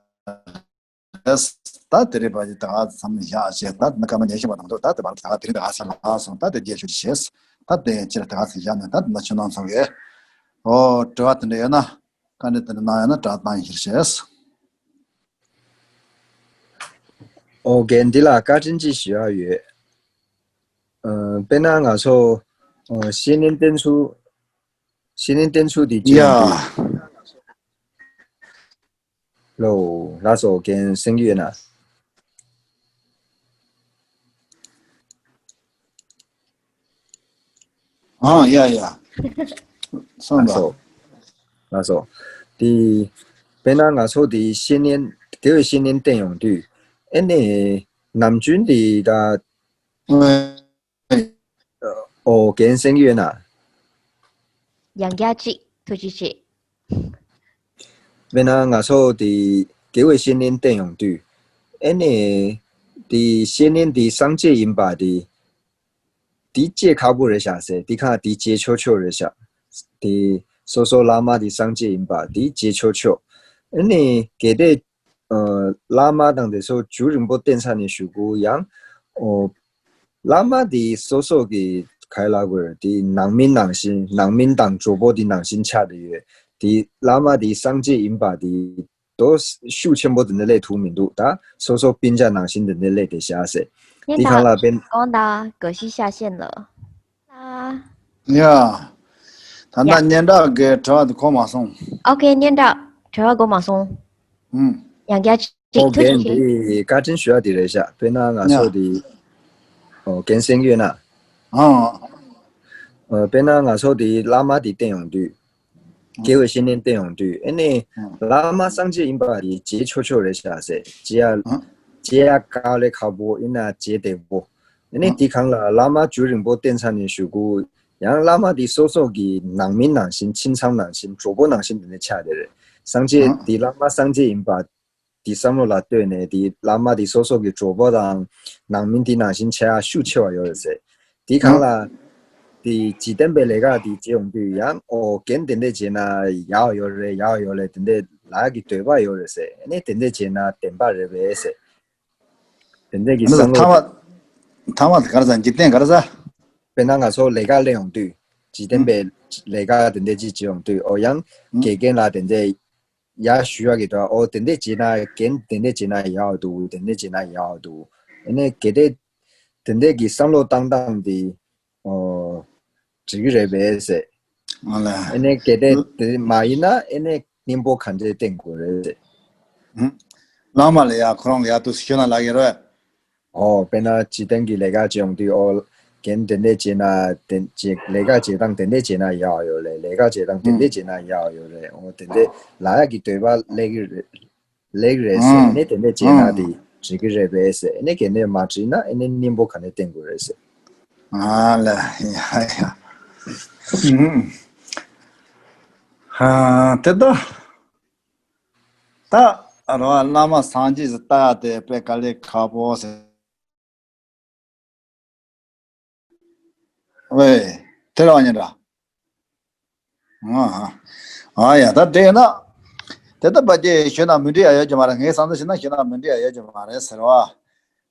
ད་དེ་རིང་བར་གྱི་ད་ག་མཚམས་བཞག་བྱས། ད་ནི་སྐར་མ་ཉི་ཤུ་པ་དང་དུ་ད་དེ་བར་ད་དེ་རིང་ད་ག་ཚར་ལ་སོང་། ད་དེ་རྒྱས་ཤོས་བྱས། ད་དེ་ཡན་ཆད་ལ་ད་ག་ཚར་བཞག་ནས། ད་དེ་ན་ཆུ་ནང་ཚང་གི། ཨོ་དྲི་བ་དེ་འདྲ་ཡོད་ན། བཀའ་འདྲི་དེ་འདྲ་གནང་ཡོད་ན་དྲི་བ་བཏང་ཡིན་ཞེས། ཨོ་རྒན། འདི་ལ་བཀའ་དྲིན་ཅིག་ཞུ་ཡ་ཡོད། ཨ་དཔེར་ན་ང་ཚོ་ཨ་བཤེས་གཉེན་བསྟེན་ཚུལ། བཤེས་གཉེན་བསྟེན་ཚུལ་འདི་ཅི་ཡང་ཡ་འདུག་ལོ། ལགས་སོ། རྒན་གསན་གྱི་ཡོད་ན། ཨང་། ཡ་ཡ། སོང་ལགས་སོ། ལགས་སོ། དེ་དཔེར་ན་ང་ཚོ་དེ་བཤེས་གཉེན། དགེ་བའི་བཤེས་གཉེན་བསྟེན་ཡོང་དུས་ཨེ་ནས་ནམ་རྒྱུན་དེ་ད། ཨོ་རྒན་གསན་གྱི་ཡོད་ན། ཡང་བསྐྱར་གཅིག་ཐུགས་རྗེ་ཆེ། དཔེར་ན་ང་ཚོ་དེ་དགེ་བའི་བཤེས་གཉེན་བསྟེན་ཡོང་དུས་ཨེ་ནས་དེ་བཤེས་གཉེན་དེ་སངས་རྒྱས་ཡིན་པ་དེ། དེ་བྱེད་ཁག་པོ་རེད་ཤག་ཟེར། དེ་གང་དེ་བྱེད་ཆོག་ཆོག་རེད་ཤག། དེ་སོ་སོ་བླ་མ་དེ་སངས་རྒྱས་ཡིན་པ་དེ་བྱེད་ཆོག་ཆོག། ཨ་ནི་གལ་ཏེ་ཨ་བླ་མ་དང་དེ་ཚོ་རྒྱུན་རིང་པོ་བསྟེན་ཚར་ནས་ཞུ་དགོས། ཡང་ཨོ་བླ་མ་དེ་སོ་སོ་གི་ག་རེ་ལབ་དགོས་རེད། དེ་ནང་མི་ནང་བཞིན་ནང་མི་དང་གྲོགས་པོ་དེ་ནང་བཞིན་ཆགས་བསྡད་ཡོད། དེ་བླ་མ་དེ་སངས་རྒྱས་ཡིན་པ་དེ་དོ་ཤུགས་ཆེན་པོ་དེ་འདྲ་སླེབས་ཐུབ་མི་འདུག། ད་སོ་སོ་སྤུན་ཀྱག་ནང་བཞིན་དེ་འདྲ་སླེབས་བསྡད་ཤག་ཟེར། དེ་གང་ལ་དཔེར། 念到，光达，葛西下线了。 ཡ། ད་ལྟ་ཡ། སྙན་གྲགས་ཀྱི་དྲི་བ་དེ་གོ་མ་སོང་། ཨོ་ཁེ། སྙན་གྲགས་དྲི་བ་གོ་མ་སོང་། ཨུམ། ཡང་བསྐྱར་ཅིག་ཨོ་ཐུགས་རྗེ་རྒན་ཆེ། དེ་བཀའ་དྲིན་ཞུ་ཡ་དེ་རེད་ཤག། དཔེར་ན་ང་ཡ། ཚོ་དེ། ཨོ་རྒན་གསན་གྱི་ཡོད་ན། ཨང་། ཨོ་དཔེར་ན་ང་ཚོ་དེ་བླ་མ་དེ་བསྟེན་ཡོང་དུས། དགེ་བའི་བཤེས་གཉེན་བསྟེན་ཡོང་དུས་ཨེ་ནས་ཨང་། བླ་མ་སངས་རྒྱས་ཡིན་པ་དེ་བྱེད་ཆོག་ཆོག་རེད་ཤག་ཟེར། བྱེད་ཡ། ཨང་། བྱེད་ཡ་དཀའ་ལས་ཁག་པོ་ཡིན་ན་བྱེད་བདེ་པོ། ཨེ་ནས་ཨང་། དེ་གང་ལ་བླ་མ་རྒྱུན་རིང་པོ་བསྟེན་ཚར་ནས་ཞུ་དགོས། ཡང་བླ་མ་དེ་སོ་སོ་གི་ནང་མི་ནང་བཞིན་ཁྱིམ་ཚང་ནང་བཞིན་གྲོགས་པོ་ནང་བཞིན་དེ་འདྲ་ཆགས་བསྡད་རེད། སངས་རྒྱས་ཨང་། དེ་བླ་མ་སངས་རྒྱས་ཡིན་པ་དེ་བསམ་བློ་ལ་ལྟོས་ནས་དེ་བླ་མ་དེ་སོ་སོ་གི་གྲོགས་པོ་དང་ནང་མི་དེ་ནང་བཞིན་བྱེད་ཡ་ཤུགས་ཆེ་བ་ཡོད་རེད་ཟེར། དེ་གང་ལ་དེ་འཇིག་རྟེན་པའི་ལས་ཀ་དེ་བྱེད་ཡོང་དུས་ཡང་ཨོ་རྒན་དེ་འདྲས་བྱས་ན་ཡག་ཡོད་རེད། ཡག་ཡོད་རེད། དེ་འདྲས་ལབ་ཀྱི་འདོད་པ་ཡོད་རེད་ཟེར། ཨ་ནི་དེ་འདྲས་བྱས་ན་བདེན་པ་རེད་པས་ཟེར། དེ་འདྲས་ཀྱི་ཨ་ནི་བསམ་བློ། ཐ་མ། ཐ་མ་དེ་ག་རེ་ཟ། འཇིག་རྟེན་ག་རེ་ཟ། དཔེར་ན་ང་ཚོ་ལས་ཀ་ལས་ཡོང་དུས་འཇིག་རྟེན་ཨུ། པའི་ལས་ཀ་དེ་འདྲས་ཅིག་བྱེད་ཡོང་དུས་ཨོ་ཡང་ཨུ། དགེ་རྒན་ལ་དེ་འདྲས་ཡར་ཞུ་ཡག་གི་འདུག། ཨོ་དེ་འདྲས་བྱས་ན་རྒན་དེ་འདྲས་བྱས་ན་ཡག་འདུག། དེ་འདྲས་བྱས་ན་ཡག་འདུག། ཨ་ནི་གལ་ཏེ་དེ་འདྲས་ཀྱི་བསམ་བློ་བཏང་སྟངས་དེ་ཨོ་འགྲིག་གི་རེད་པས་ཟེར། ཨ་ལས། ཨ་ནི་གལ་ཏེ་དེ་མ་ཡིན་ན་ཨ་ནི་སྙིང་པོ་ག་འདྲས་བསྟེན་དགོས་རེད་ཟེར། ཨུ། བླ་མ་ལ་ཡ་ཁོ་རང་གི་ཡ་དུ་ཞུ་ན་ལ་ཡོད་རེད། ཨོ་དཔེར་ན་སྤྱི་བཏང་གི་ལས་ཀ་བྱེད་ཡོང་དུས་ཨོ་རྒན་དེ་འདྲས་བྱས་ན་དེ་བྱས་ལས་ཀ་བྱེད་སྟངས་དེ་འདྲས་བྱས་ན་ཡག་ཡོད་རེད། ལས་ཀ་བྱེད་སྟངས་དེ་འདྲས་བྱས་ན་ཡག་ཡོད་རེད། ཨོ་དེ་འདྲས་ལབ་ཡག་གི་འདོད་པ་སླེབས་ཀྱི་རེད། སླེབས་ཀྱི་རེད་ཟེར། ཨ་ནི་དེ་འདྲས་བྱས་ན་དེ་འགྲིག་གི་རེད་པས་ཟེར། ཨ་ནི་གལ་ཏེ་མ་འགྲིག་ན་ཨ་ནི་སྙིང་པོ་ག་ནས་བསྟེན་དགོས་རེད་ཟེར། ཨ་ལ་ཡ་ཡ། ཨུམ། ཨ་དེ་ད། ད་རོ་བླ་མ་སངས་རྒྱས་སུ་ལྟ་ཡ་དེ་དཔེ་དཀའ་ལས་ཁག་པོ་ཟེར། ཝེ། དེ་ར་བ་ཉེ་འདྲ། ཨ་ཨ་ཡ་ད་དེ་ན། དེ་ལྟ་བ་དེ་ཞུས་ན་མི་འགྲིག་ཡ་ཡོད་ཀྱི་མ་རེད། ངའི་བསམ་ཚུལ་བྱས་ན་ཞུས་ན་མི་འགྲིག་ཡ་ཡོད་ཀྱི་མ་རེད་ཟེར་བ།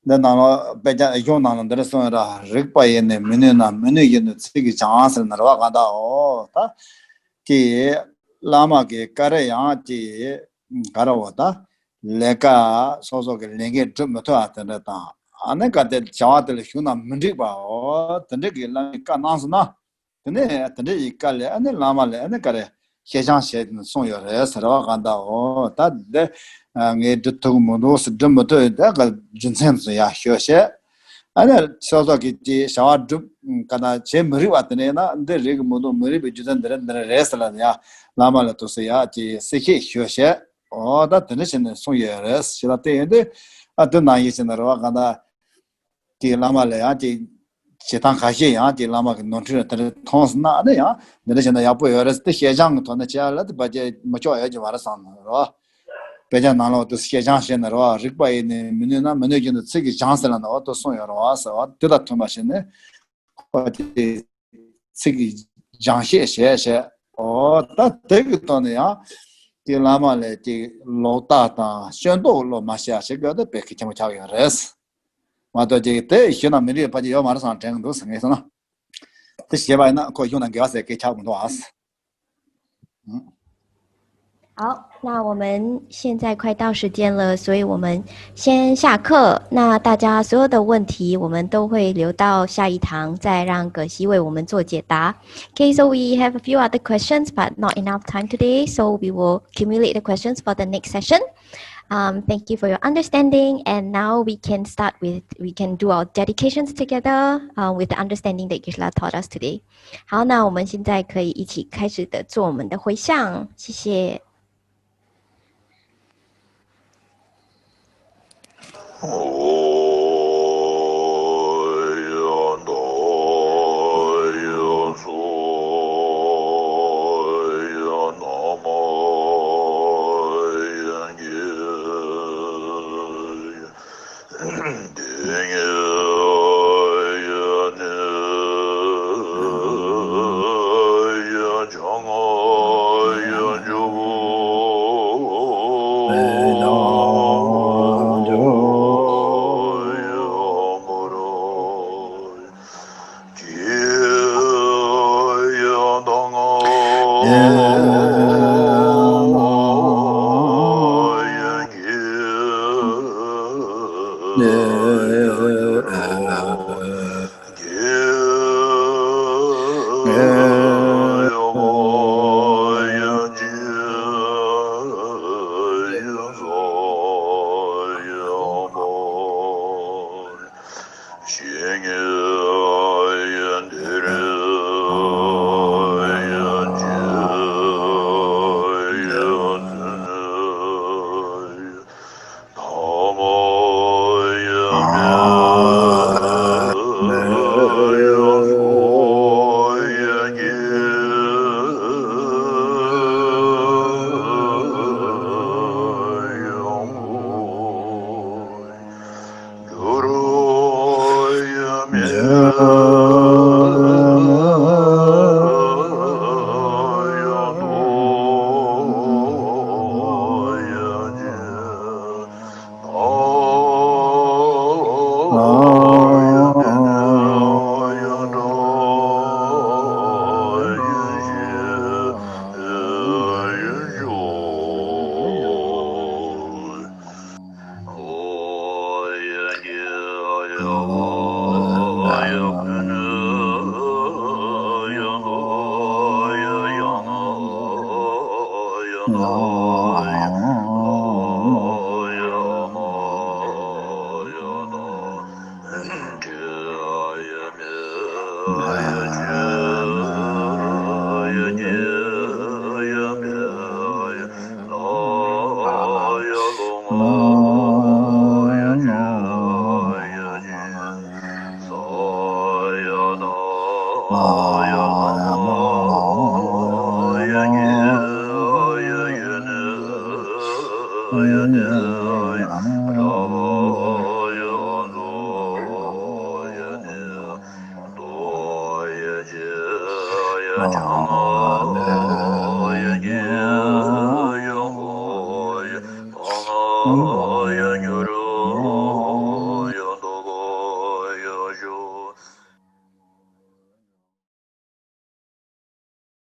འདི་ནང་ལ་དཔེ་ཆ་གཞུང་ནང་ལ་འདི་འདྲ་གསུངས་ཡོད་ར། རིགས་པ་ཡིས་ནི་མི་ནུས་ན། མི་ནུས་ཀྱིས་ནི་ཚིག་གིས་སྦྱང་ཟེར་ནི་རེད་བ། གང་ལྟར་འོ་ད། དེ་བླ་མ་གི་བཀའ་རེ་ཡང་དེ་ག་རེ་འོ་ད། ལས་ཀ་སོ་སོ་གི་ལས་འགན་སྒྲུབ་མི་ཐུབ་པ་དེ་འདྲ་དང་། ཨ་ནི་ག་དེ་བྱ་བ་དེ་ལ་ཞུགས་ན་མི་འགྲིག་པ་འོ་དེ་འདྲ་གི་བླ་མའི་བཀའ་གནང་སོང་ན། དེ་ནས་དེ་འདྲ་ཡི་བཀའ་ལས་ཨ་ནི་བླ་མ་ལས་ཨ་ནི་ག་རེ་བཤད་སྦྱང་བྱས་ནས་གསུངས་ཡོད་རེད་ཟེར་བ་གང་ལྟར་འོ་ད་འདི་ངས་འབྲི་ཐུབ་མི་འདུག་ཟེར། འབྲི་མི་ཐུབ་ཡོད་ད་ག་རྒྱུ་མཚན་ཚོ་ཡ་ཤོད་བཤད། ཨ་ནི་སོ་སོ་གི་དེ་བྱ་བ་སྒྲུབ་ག་ན་བྱེད་མི་རིགས་པ་དེ་ནས་ན་འདི་རིགས་ཀྱི་མི་འདུག། མི་རིགས་པའི་རྒྱུ་མཚན་འདི་རེད་འདི་རེད་རེད་ཟེར་ལ་ཡ་བླ་མ་ལ་དུ་སེ་ཡ་དེ་སེ་ཤེས་ཤོད་བཤད། འོ་ད་དེ་འདྲ་བྱས་ནས་གསུངས་ཡོད་རེད་ཞེས་ལ་བལྟས་ཡོད་དུས། ཨ་དེ་ནང་བཞིན་བྱས་ནས་རེད་བ་གང་ལྟར། དེའི་བླ་མ་ལ་ཡང་དེ་བྱེད་སྟངས་ཁ་ཤས་ཡང་དེ་བླ་མ་གི་ནོར་འཁྲུལ་ལ་དེ་འདྲ་མཐོང་སོང་ན་ཨ་ནི་ཡང་འདི་འདྲ་བྱས་ན་ཡག་པོ་ཡོད་རེད་ཟེར། དེ་བཤད་སྦྱང་གི་ཐོག་ནས་བྱས་ལ་དེ་བ་ཅན་མི་ཆོག་ཡོད་ཀྱི་མ་རེད་བསམ་ནས་རེད་བ། དཔེ་ཆ་ནང་ལོགས་དེ་བཤད་སྦྱང་བྱས་ནས་རེད་བ། རིགས་པ་ཡིས་ནི་མི་ནུས་ན། མི་ནུས་ཀྱིས་ནི་ཚིག་གིས་སྦྱང་ཟེར་ལ་ནི་འོ་དེ་གསུངས་ཡོད་རེད་བ་ཟེར་བ། དེ་དང་མཐུན་པ་བྱས་ནས་ཁོ་དེ་ཚིག་གིས་སྦྱང་བཤད་བྱས་བྱས། འོ་ད་དེ་གི་ཐོག་ནས་ཡང་དེ་བླ་མ་ལས་དེ་ལོག་ལྟ་དང་སྐྱོན་འདོགས་བློ་མ་བྱས་བྱེད་དགོས་དེ་དཔེ་གལ་ཆེན་པོ་ཆགས་ཡོད་རེད། མ་གཏོགས་ཅིག་དེ་ཞུས་ན་མི་འགྲིག་པ་ཅིག་ཡོད་མ་རེད་བསམ་དྲན་གི་འདུག་ཟེར་ངས་སོང་ན། དེ་བྱས་པ་ཡིན་ན་ཁོ་གཞུང་ན་འགལ་བ་ཟེར་སྐད་ཆགས་མི་འདུག་ཨ། 好，那我们现在快到时间了，所以我们先下课。那大家所有的问题，我们都会留到下一堂，再让葛西为我们做解答。Okay, so we have a few other questions, but not enough time today, so we will accumulate the questions for the next session. Um, thank you for your understanding. And now we can start with, we can do our dedications together, uh, with the understanding that Gisela taught us today. 好，那我们现在可以一起开始的做我们的回向，谢谢。